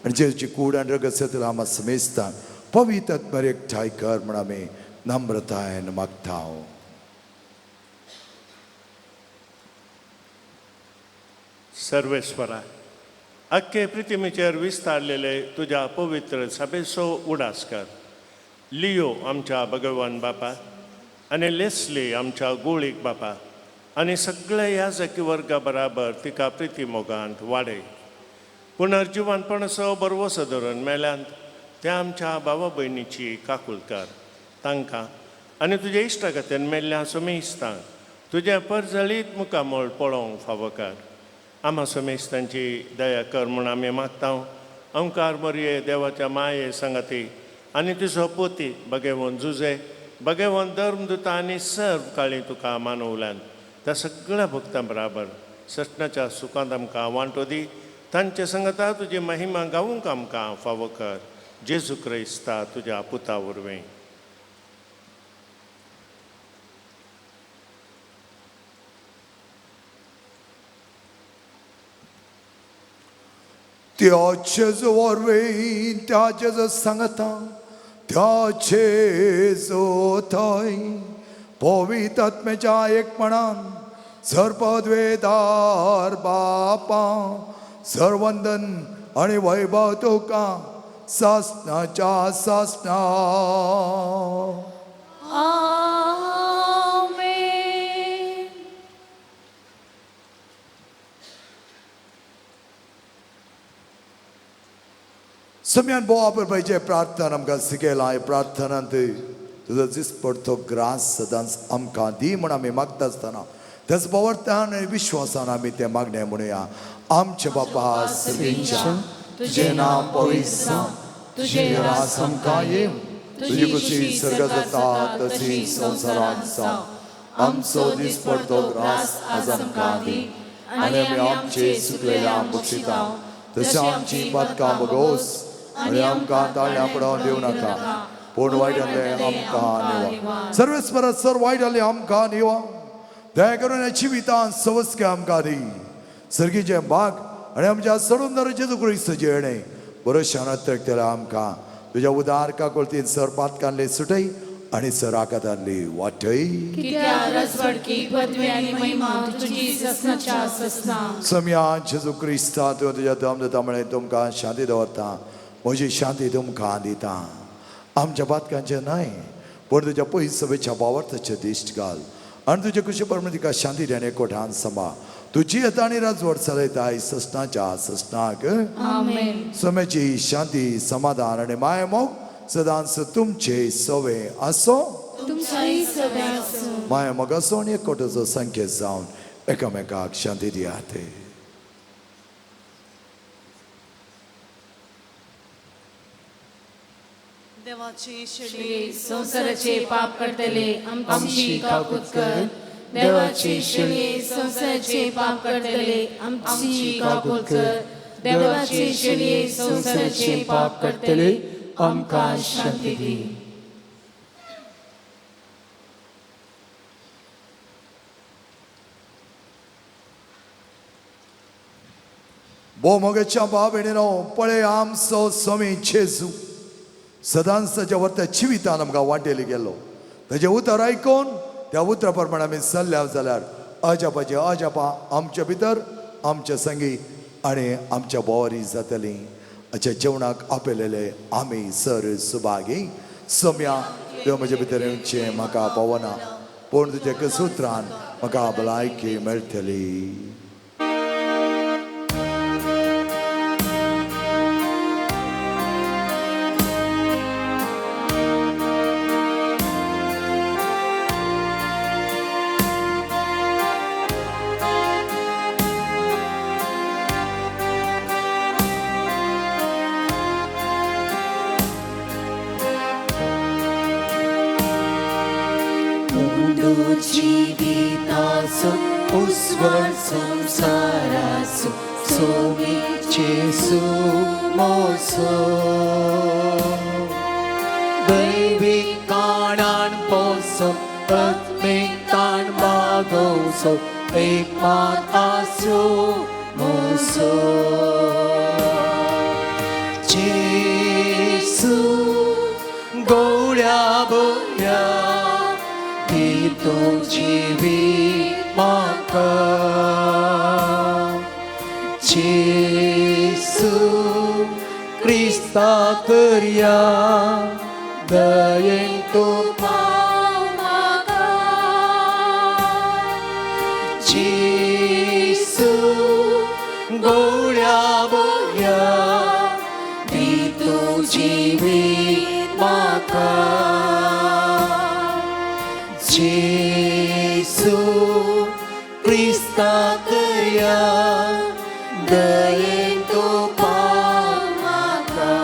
आनी जेची कूड आनी रगत सतला आमा समेस्ता पवित्र आत्म्यार एकठांय कर म्हण आमी नम्रतायेन मागता. सर्वेस्वरा अख्खे पृथ्वीचेर विस्तारलेले तुज्या पवित्र सभेचो उडास कर. लियो आमच्या भगवान बापा आनी लेस्ली आमच्या गोळीक बापा आनी सगळ्या ह्या वर्गा बराबर तिका प्रिती मोगांत वाडय. पुनर्जिवानपणाचो बरवसो धरून मेल्यांत त्या आमच्या भावा भयणीची काकूल कर. तांकां आनी तुज्या इश्टागतीन मेल्ल्या समेस्तांक तुज्या परजळीत मुखामळ पळोवंक फावो कर. आमा समेस्तांची दया कर म्हूण आमी मागता. अंकार मरये देवाच्या माये सांगाती आनी तुजो पोती बगेवन जुजे बगेवन धर्म दुता आनी सर्व काळी तुका मानवल्यान त्या सगळ्या भक्तां बराबर सटनाच्या सुखांत आमकां वांटो दी. तांचे संगता तुजी महिमा गावूंक आमकां फावो कर. जेजू क्रिस्ता तुज्या पुता वरवीं. त्याचेच वरवीं त्याचेच सांगता त्याचेच थंय पवित्र आत्म्याच्या एकपणान सर्पद्वेदार बापा सर्वंदन आनी वैभव तुका सासनाच्या सासना. सम्यान बोवा पाहिजे प्रार्थना आमकां शिकयलां. प्रार्थनांत तुजो दिसपडतो ग्रास सदांच आमकां दी म्हूण आमी मागता आसतना त्याच पवर्तान आनी विश्वासान आमी तें मागणें म्हणुया. आमचे बापा सर्गीच्या तुजें नांव पवित्र जावं, तुजें राज आमकां येवं, तुजी खुशी सर्गांत जाता तशी संवसारांत जावं. आमचो दिसपडतो ग्रास आज आमकां दी आनी आमी आमचे चुकलेल्या बक्षिता तशें आमची पातकां बगोस आनी आमकां ताळ्या पडोवन दिवं नाका पूण वायट जाल्लें आमकां निवा. सर्वेस्परा सर वायट जाल्लें आमकां निवा. दया करून ह्या जिवितांत सवस्के आमकां दी. सर्गीचें भाग आनी आमच्या सडून जेजू क्रिस्ताचें येणें बरो शानात केल्या आमकां तुज्या उदार काकुळतीन सर पातकांतले सुटय आनी सर आकातांतली वाटय. सम्या जेजू क्रिस्ता तुवें तुज्या दम दिता म्हळें तुमकां शांती दवरता, म्हजी शांती तुमकां दिता. आमच्या पातकांचें न्हय पूण तुज्या पयसभेच्या बावर्ताचें दिश्ट घाल आनी तुजे कुशी प्रमाण तिका शांती दी आनी एकवटान सांबाळ. तुजी येता आनी राजवट चलयता ससनाच्या ससनाक. सम्याची शांती समाधान आनी माया मोग सदांच तुमचे सवे आसो. माया मोग आसो आनी एकवटाचो संकेत जावन एकामेकाक शांती दियात. देवाची संसाराचे पाप करतले आमची काकूत कर. देवाची शेळये संसाराचे पाप करतले आमची काकूत कर. देवाची शेळये संसाराचे पाप करतले आमकां शांती दी. भोव मोगेच्या भाव भयणीनो, पळय आमचो स्वामी जेजू सदांच ताच्या वर्त्या जिवितान आमकां वाटेली गेलो. ताजें उतर आयकून त्या उतरा प्रमाणे आमी चल्ल्या जाल्यार अजापाचीं अजापां आमच्या भितर, आमच्या संगी आनी आमच्या बोवारी जातलीं. हाच्या जेवणाक आपयलेले आमी सर सुभागी. सोम्या, देव म्हजे भितर येवचें म्हाका पावना, पूण तुज्या कसुत्रान म्हाका भलायकी मेळटली. उंडो जिविताचो उस्वळ संवसाराचो सोमी जेजू मोसो, दैवीक काणान पोसो, आत्मीक ताण बागोवचो, एक मात आसो मोसो. जेजू गोळ्या बोल्या दी तूं जिवीत म्हाका, जेजू क्रिस्ता करया दयेन तूं पाव म्हाका, जेजू गोळ्या बोल्या दी तूं जिवीत म्हाका, जेजू क्रिस्ता करया दयेन तूं पाव म्हाका.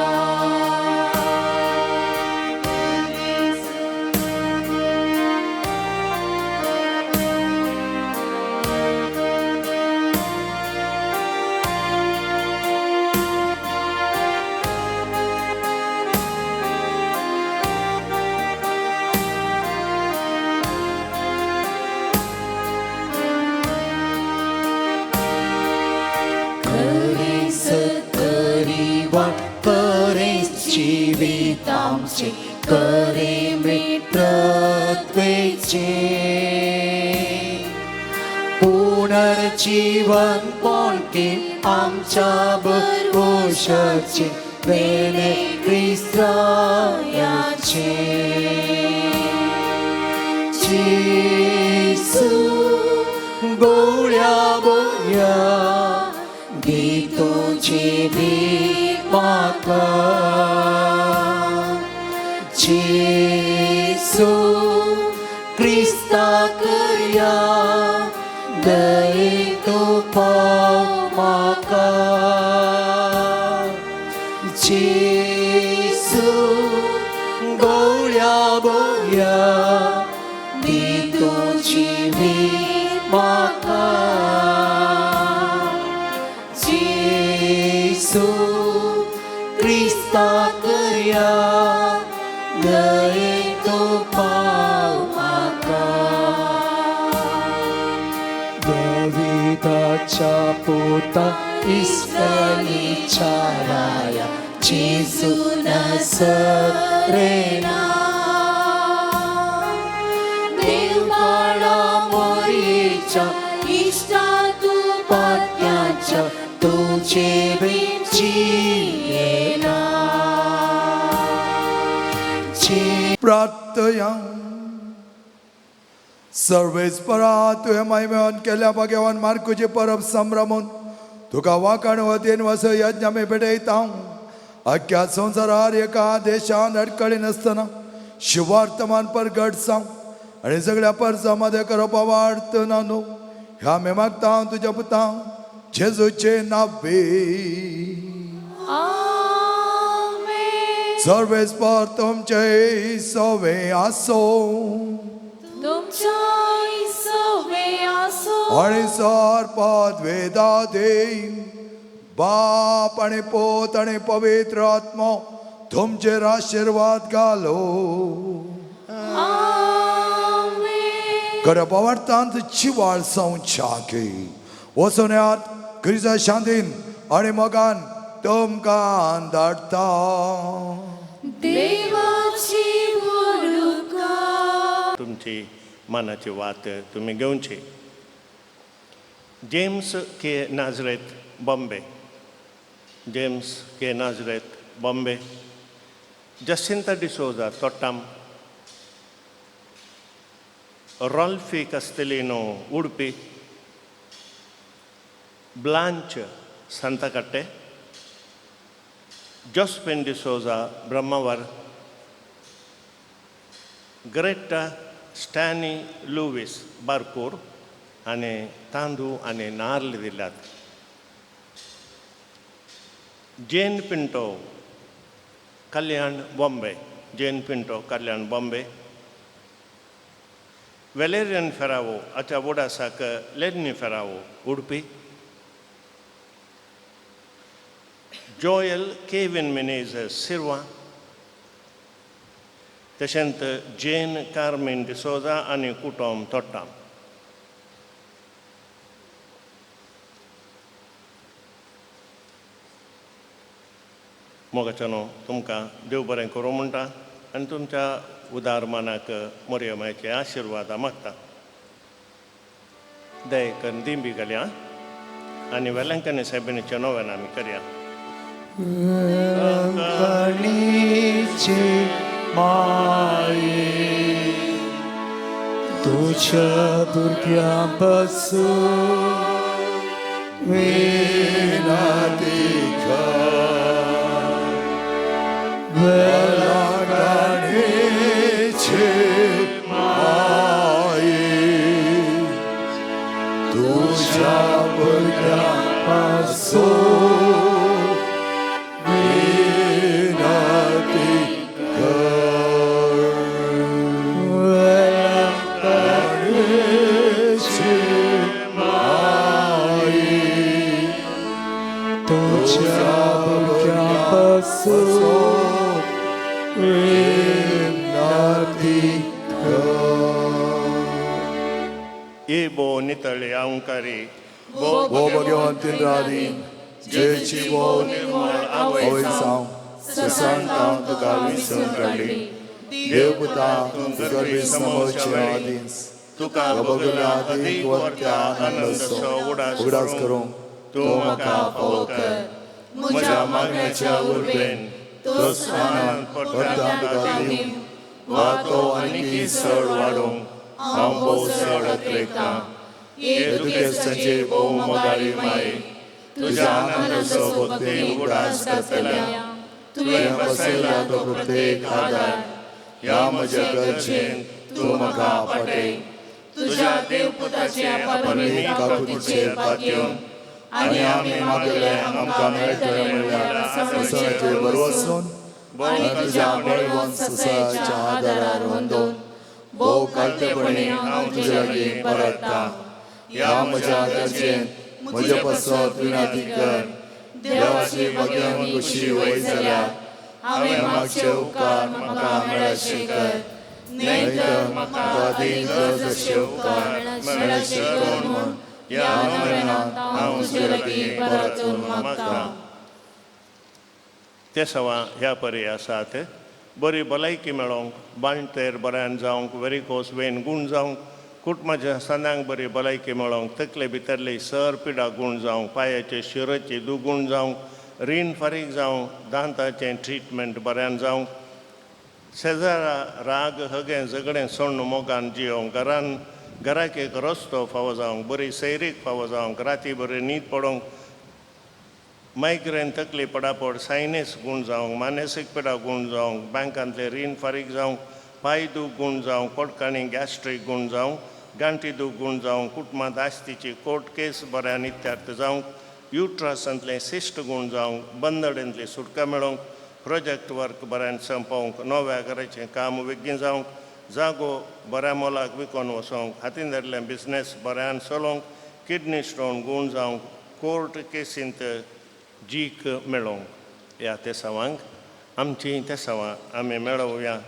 खरें सतरी वाट, खरें जिवीत आमचें, खरें मित्रत्वेचें, पुनर्जीवन पोणके आमच्या भरवशाचें, वेले क्रिस्तायाचें. जेजू गोळ्या बोल्या दी तूं जिवीत म्हाका, जेजू क्रिस्ता करया दयेन तूं पाव म्हाका, जेजू गोळ्या बोल्या दी तूं जिवीत म्हाका, जेजू क्रिस्ता करया दयेन तूं पाव म्हाका. दाविदाच्या पुता इस्रायलीच्या राया जेजू नासरेना, देवबाळा मोरीच्या इश्टा तूं पात्याच्या तुजे बेची येना. प्रार्थया. सर्वेस्परा, तुवें महिमेवन केल्या भाग्यवान मार्कुची परब संभ्रमून तुका वाकाण वतीन वस यज्ञ आमी भेटयता. अख्ख्या संवसारार एका देशान अडकळी नासतना शिवार्थमान परगट जावं आनी सगळ्या परसा मदें करपा वाडत ना न्हू, ह्या आमी मागता तुज्या पुता जेजूचे नावे. आमेन. सर्वेस्पर तुमचे सवे आसो. तुमच्या सवे आसो. आनी सर पदवेदा देव बाप आनी पूत आनी पवित्र आत्मो तुमचेर आशिर्वाद घालो. आमेन. खऱ्या पवार्थांत जिवाळ संवच्याके वचून येयात क्रिजा शांतीन. आनी मोगान तुमकां धाडटा. देवाची व्हडुका. तुमची मनाची वात तुमी घेवची. James K Nazareth Bombay, James K Nazareth Bombay, Jacinta D'Souza Thottam, Rolfi Castelino Udupi, Blanche Santhakatte, Josephine D'Souza Brahmavar, Greta Stany Lewis Barkur आनी तांदूळ आनी नार्ल दिल्यात. Jane Pinto Kalyan Bombay, Jane Pinto Kalyan Bombay, Valerian Ferrao हाच्या वडासाक Lenny Ferrao Udupi, Joel Kevin Menezes Sirva, तशेंच Jane Carmen D'Souza आनी कुटुंब तोट्टाम. मोगाच्यानो तुमकां देव बरें करूं म्हणटा आनी तुमच्या उदार मनाक मोरयो मायचे आशिर्वादा मागता. दय करून दिंबी घालया आनी वेलंकनी सायबिणीच्या नव्यान आमी करया. वेलंकणीची माये तुझ्या भुरग्यां पासून विनंती कर. वेलंकणीची माये तुझ्या भुरग्यां पासून विनंती कर. वेलंकणीची माये तुझ्या भुरग्यां पासून विनंती कर. ए बो नितळे अंकारी भो भगवंतीन राधी जेची भो आवय साव ससांतां तुका विसरून काडली देवपुता तुका समोरचे आदींस तुका बगल्या अदीक वरत्या आनंदाचो उगडास करूंक तूं म्हाका फावो कर. म्हज्या मागण्याच्या उर्बेन तोच आनंद परतान तुका दिवंक वा तो आनीकी चड वाडोवंक हांव भोव चड अत्रेकतां. हे दुखेस्तांचे भोव मोगाळी माये, तुज्या आनंदाचो भक्ती उगडास करतल्या तुवें बसयला तो प्रत्येक आदार ह्या म्हज्या गरजेन तूं म्हाका पाटय. तुझ्या देवपुताचे परमीत काकुतीचेर पातयेवन आनी आमी मागले आमकां मेळटलें म्हणल्यार वसनाचेर भरवसून आनी तुज्या बळवंत ससाच्या आदारार वंदोवन भोव कालतेपणी हांव तुजे लागीं परतता. ह्या म्हज्या गरजेन म्हजे पासत विनंती कर. देवाची भाग्यान खुशी वय जाल्यार हांवें मागचे उपकार म्हाका मेळाशे कर, न्हय तर म्हाका अदीक गरज अशे उपकार मेळाशे कर म्हूण ह्या नव्यान हांव तुजे लागीं परतून मागता. ते सवां ह्या परी आसात. बरी भलायकी मेळोवंक, बांळटेर बऱ्यान जावंक, वेरिकोस वेन गूण जावंक, कुटुंबाच्या सांद्यांक बरी भलायकी मेळोवंक, तकले भितरली सर पिडा गूण जावंक, पांयाचे शिरोची दुगूण जावंक, रीण फारीक जावंक, दांताचें ट्रिटमेंट बऱ्यान जावंक, शेजारा राग हगें झगडें सोण्ण मोगान जियोवंक, घरान घराक एक रस्तो फावो जावंक, बरी सैरीक फावो जावंक, राती बरी न्हीद पडोवंक, मायग्रेन तकली पडापड सायनस गूण जावंक, मानसीक पिडा गूण जावंक, बँकांतले रीण फारीक जावंक, पांय दूख गूण जावंक, पोटकाणी गॅस्ट्रीक गूण जावंक, गांठी दूख गूण जावंक, कुटुंबांत आस्तीची कोर्ट केस बऱ्यान इत्यार्थ जावंक, युट्रसांतलें सिश्ट गूण जावंक, बंदडेंतली सुटका मेळोवंक, प्रोजेक्ट वर्क बऱ्यान संपोवंक, नव्या घराचें काम बेगीन जावंक, जागो बऱ्या मोलाक विकोन वचोंक, हातीन धरलें बिजनेस बऱ्यान चलोवंक, किडनी स्टोन गूण जावंक, कोर्ट केसींत जीक मेळोवंक. ह्या तेसावांक आमची तेसावां आमी मेळोवया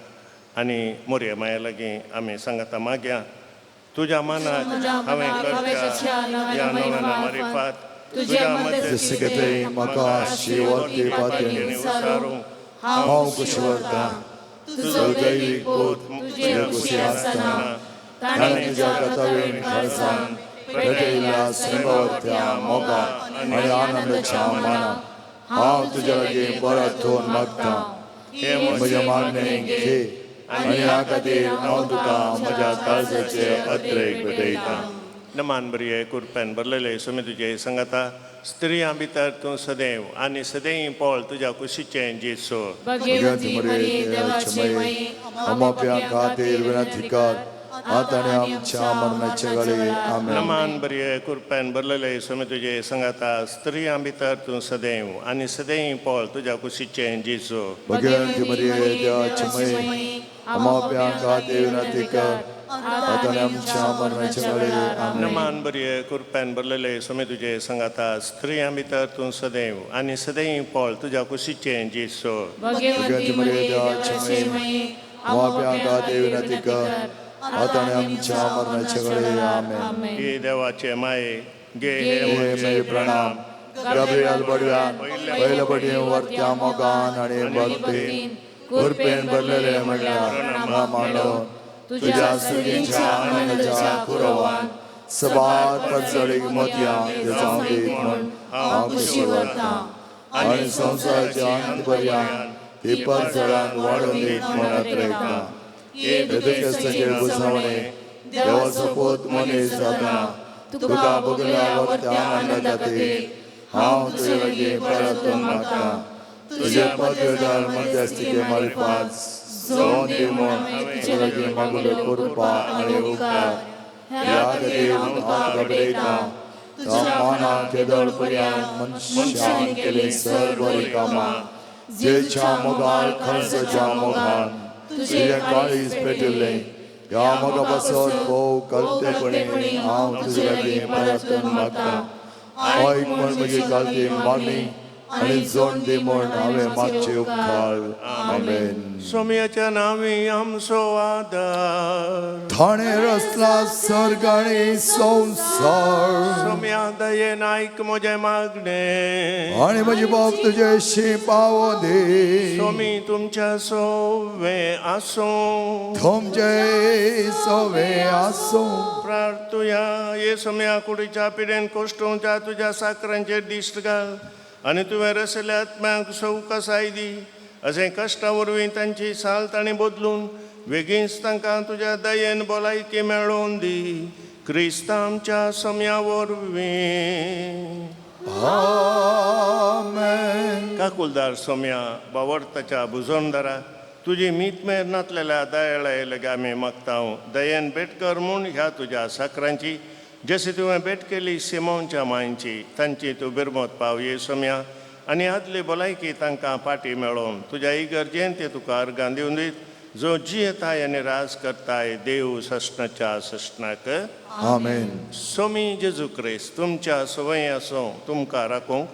आनी मोरये माये लागीं आमी सांगाता मागया. तुज्या मनाक हांवें करच्या ह्या नव्याना मारिफात तुज्या मध्यस्थिकेंत म्हाका आसची वर्ती पातयेणी हांव कुशी व्हरतां. तुजो दैवीक पूत तुजे कुशी आसतना ताणें तुज्या कथावीण खरसान पेटयल्ल्या सैमावरत्या मोगा आनी आनंदाच्या मानान हांव तुज्या लागीं परतून मागतां. म्हज्या मागणें घे आनी ह्या खातीर हांव तुका म्हज्या काळजाचे अद्रेक भेटयतां. नमान बरी कुरपेन भरलेले सुमी तुजे संगता स्त्रियां भितर तूं सदैव आनी सदैव पळ तुज्या कुशीचें जेसू. भगवती मरिये देवाची माई, आमच्या खातीर विनंती कर आतां आनी आमच्या मरणाच्या वेळी. आमेन. नमान बरी कुरपेन भरलेले सुमी तुजे संगता स्त्रियां भितर तूं सदैव आनी सदैव पळ तुज्या कुशीचें जेसू. भगवती मरिये देवाची माई, आमच्या खातीर विनंती कर आतां आनी आमच्या मरणाच्या वेळी. आमेन. नमान बरी कुरपेन भरलेले सुमी तुजे संगता स्त्रियां भितर तूं सदैव आनी सदैव पळ तुज्या कुशीचें जेसू. भगवती मरिये देवाची माई, आमच्या खातीर विनंती कर आतां आनी आमच्या मरणाच्या वेळी. आमेन. हे देवाचे माये गे हे म्हजे प्रणाम गब्रियल बडव्यान पयले पटी वर्त्या मोगान आनी भक्तीन कुरपेन भरलेले म्हणल्यार मांडून तुज्या स्तुतीच्या आनंदाच्या कुरवान सबार परजळीक मोतयां जावं दीत म्हूण हांव खुशी व्हरतां आनी संवसाराच्या अंत पर्यंत ती परजळान वाडून दीत म्हूण अत्रेकतां. जेजू भुजावणे देवाचो पूत मनीस जातना तुका भोगल्या वर्त्या आनंदा खातीर हांव तुजे लागीं परतून मागतां. तुजे पदवेदार मध्यस्थिके मार्फत जावन दी म्हूण तुजे लागीं मागुल्यो कृपा आनी उपकार. ह्या खातीर हांव तुका भेटयतां. तुज्या मानाक केदळ पर्यंत मनशान केली सर बरीं कामां जेच्या मोगान खर्चाच्या मोगान तुजें काळीज पेटिल्लें ह्या मोगा पासत भोव कलतेपणी हांव तुजे लागीं परतून मागतां. आयक म्हूण म्हजी कालती मागणी आनी जोड दी म्हूण हांवें मागचे उपकार. आमेन. सोम्याच्या नांवी आमचो आदार. थाणे रसला सर्ग आनी संवसार. सोम्या दयेन आयक म्हजें मागणें आनी म्हजी बाप तुजे पावो दी. सोमी तुमच्या सोवे आसूं. तुमचे सोवे आसूं. प्रार्थुया. हे सोम्या कुडीच्या पिडेन कोश्टोवच्या तुज्या साकरांचेर दिश्ट घाल आनी तुवें रसल्या आत्म्याक सवकासाय दी. अशें कश्टा वरवीं तांची साल तांणी बदलून वेगींच तांकां तुज्या दयेन भलायकी मेळोवन दी. क्रिस्त आमच्या सम्या वरवीं. आमेन. काकुलदार सोम्या बावर्ताच्या भुजोनदारा तुजी मीत मेर नातलेल्या दयाळा लगे आमी मागता. दयेन भेट कर म्हूण ह्या तुज्या साकरांची जशी तुवें भेट केली सिमोनच्या मांयची तांची तूं बिरमत पाव ये सोम्या आनी आदली भलायकी तांकां फाटी मेळोवन तुज्या इगर्जेन ते तुका अर्गां दिवन दीत जो जियेताय आनी राज करताय देव सस्नाच्या सस्नाक. आमेन. सोमी जेजू क्रिस्त तुमच्या सवंय आसूं तुमकां राखूंक,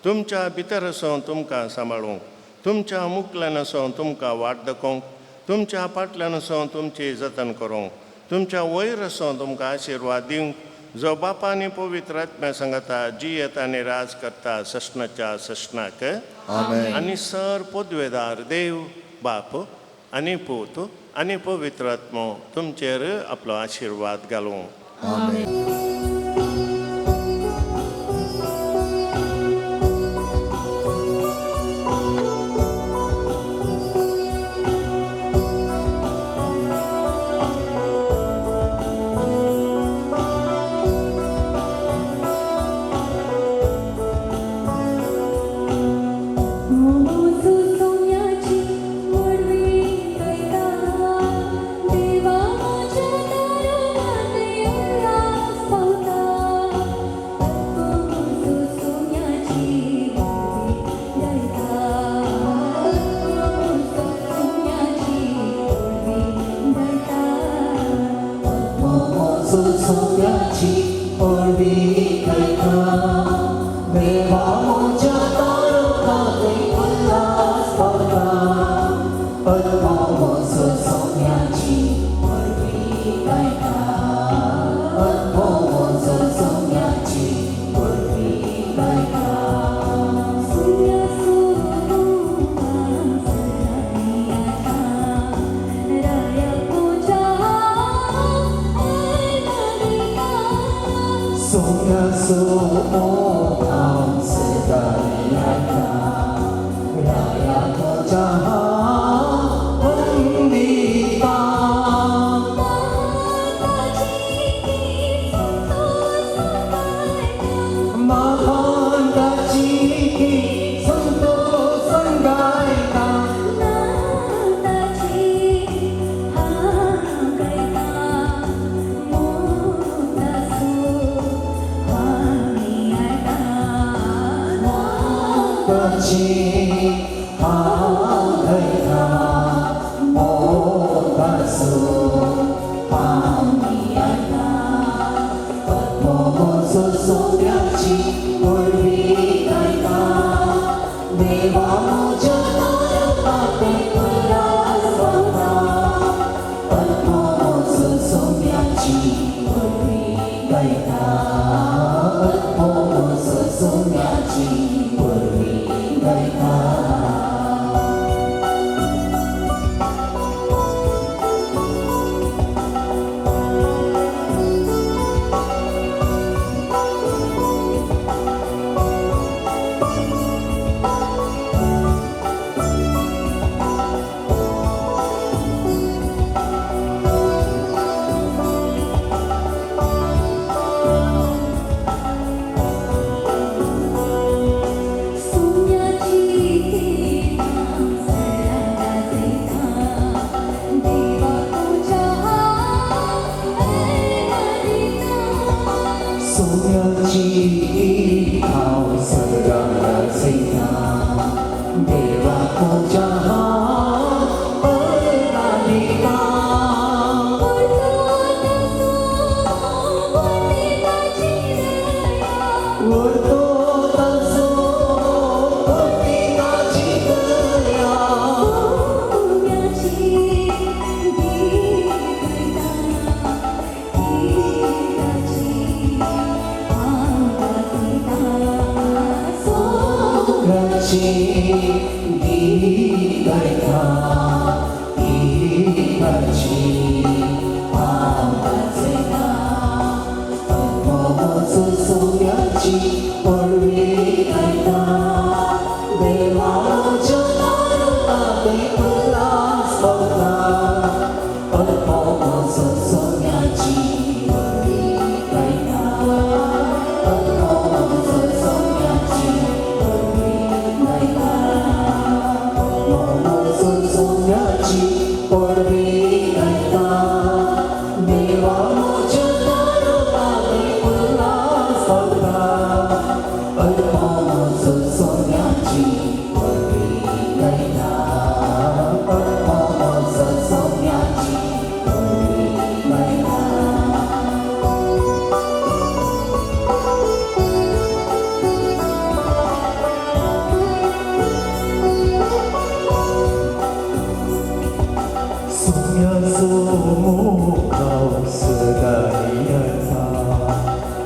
तुमच्या भितर आसूं तुमकां सांबाळूंक, तुमच्या मुखल्यान आसूं तुमकां वाट दाखोवंक, तुमच्या फाटल्यान आसूं तुमची जतन करूंक, तुमच्या वयर आसूं तुमकां आशिर्वाद दिवंक जो बापा आनी पवित्र आत्म्या सांगता जियेता आनी राज करता सस्नाच्या सस्नाक. आमेन. आनी सर पदवेदार देव बाप आनी पूत आनी पवित्र आत्मो तुमचेर आपलो आशिर्वाद घालूं. आमेन. सोम्याची वडवी गायता देवा म्हज्या दारांत उल्हास पावता. सोम्याची वडवी गायता सोम्याची वडवी गायता. सोम्याची ओळवी गायता देवा म्हज्या तारुकांत उल्हास पावता. सोम्याची ओळवी गायता सोम्याची ओळवी मुखान सदां येता राया तुज्या वंदिता. महानताची ती संतोषान गायता. ताची हांव गायता मोगाचो आमी येता पद्मोचो सोम्याची व्हडवीक गायता देवा म्हज्या तारुपाते उल्हास पावता पद्मोचो सोम्याची व्हडवीक गायता पद्मोचो सोम्याची व्हडवीक गायता. सोन्याची हांव सदां गाजयता देवा तुज्या हांव अर्गां दिता. उरतो तसो भक्तिताची दया. सोंगाची गीत गायता गीताची हांव गाजयता पद्मोचो सोम्याची व्हडवीक गायता देवा म्हज्या तारुपाते उल्हास पावता पद्मोचो सोम्याची व्हडवीक गायता पद्मोचो सोम्याची व्हडवीक गायता पद्मोचो सोम्याची व्हडवीक गायता देवा म्हज्या तारुपाते उल्हास पावता पद्मोचो सोम्याची व्हडवीक गायता पद्मोचो सोम्याची व्हडवीक गायता. सोम्याचो मुखाव सदां येता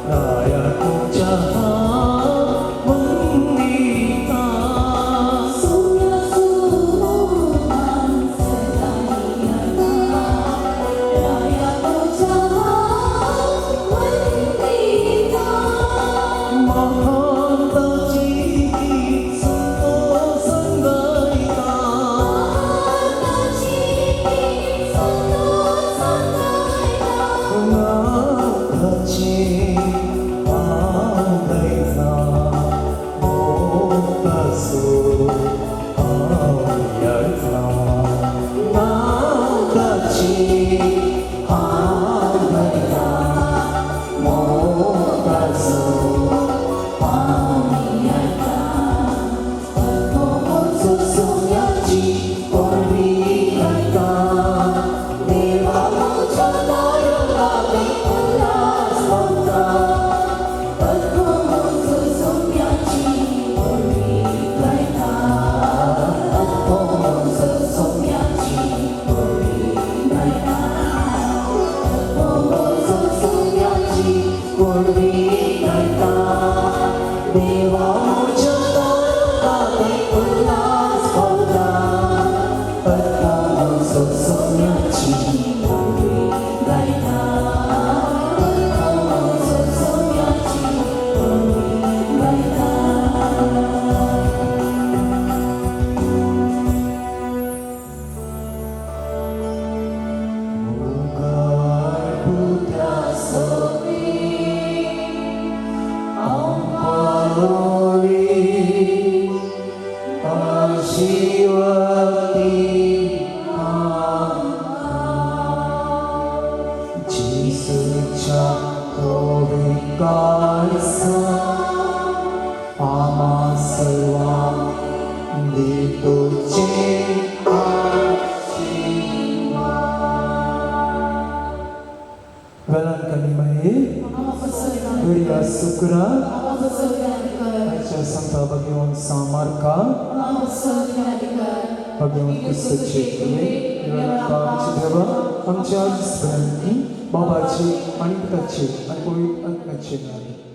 राया तुज्या हांव वंदिता. महानताची ती संतोषान गायता. नाथाची हांव गायता मोगाचो हांव येता नाथाची हांव गायता मोगाचो हांव येता पद्मोचो सोम्याची व्हडवीक गायता देवा म्हज्या तारुपाते उल्हास पावता पद्मोचो सोम्याची व्हडवीक गायता पद्मोचो सोम्याची व्हडवीक गायता. काळसा आमा सर्वां तुझे वेलांकनी माई दुर्या सुक्रा आयच्या संता भगवान सामार्का भगवान क्रिस्तचे देवा आमच्या आजपर्यंत बाबाची आणि पुताची आणि पवित्र आत्म्याचे नावे.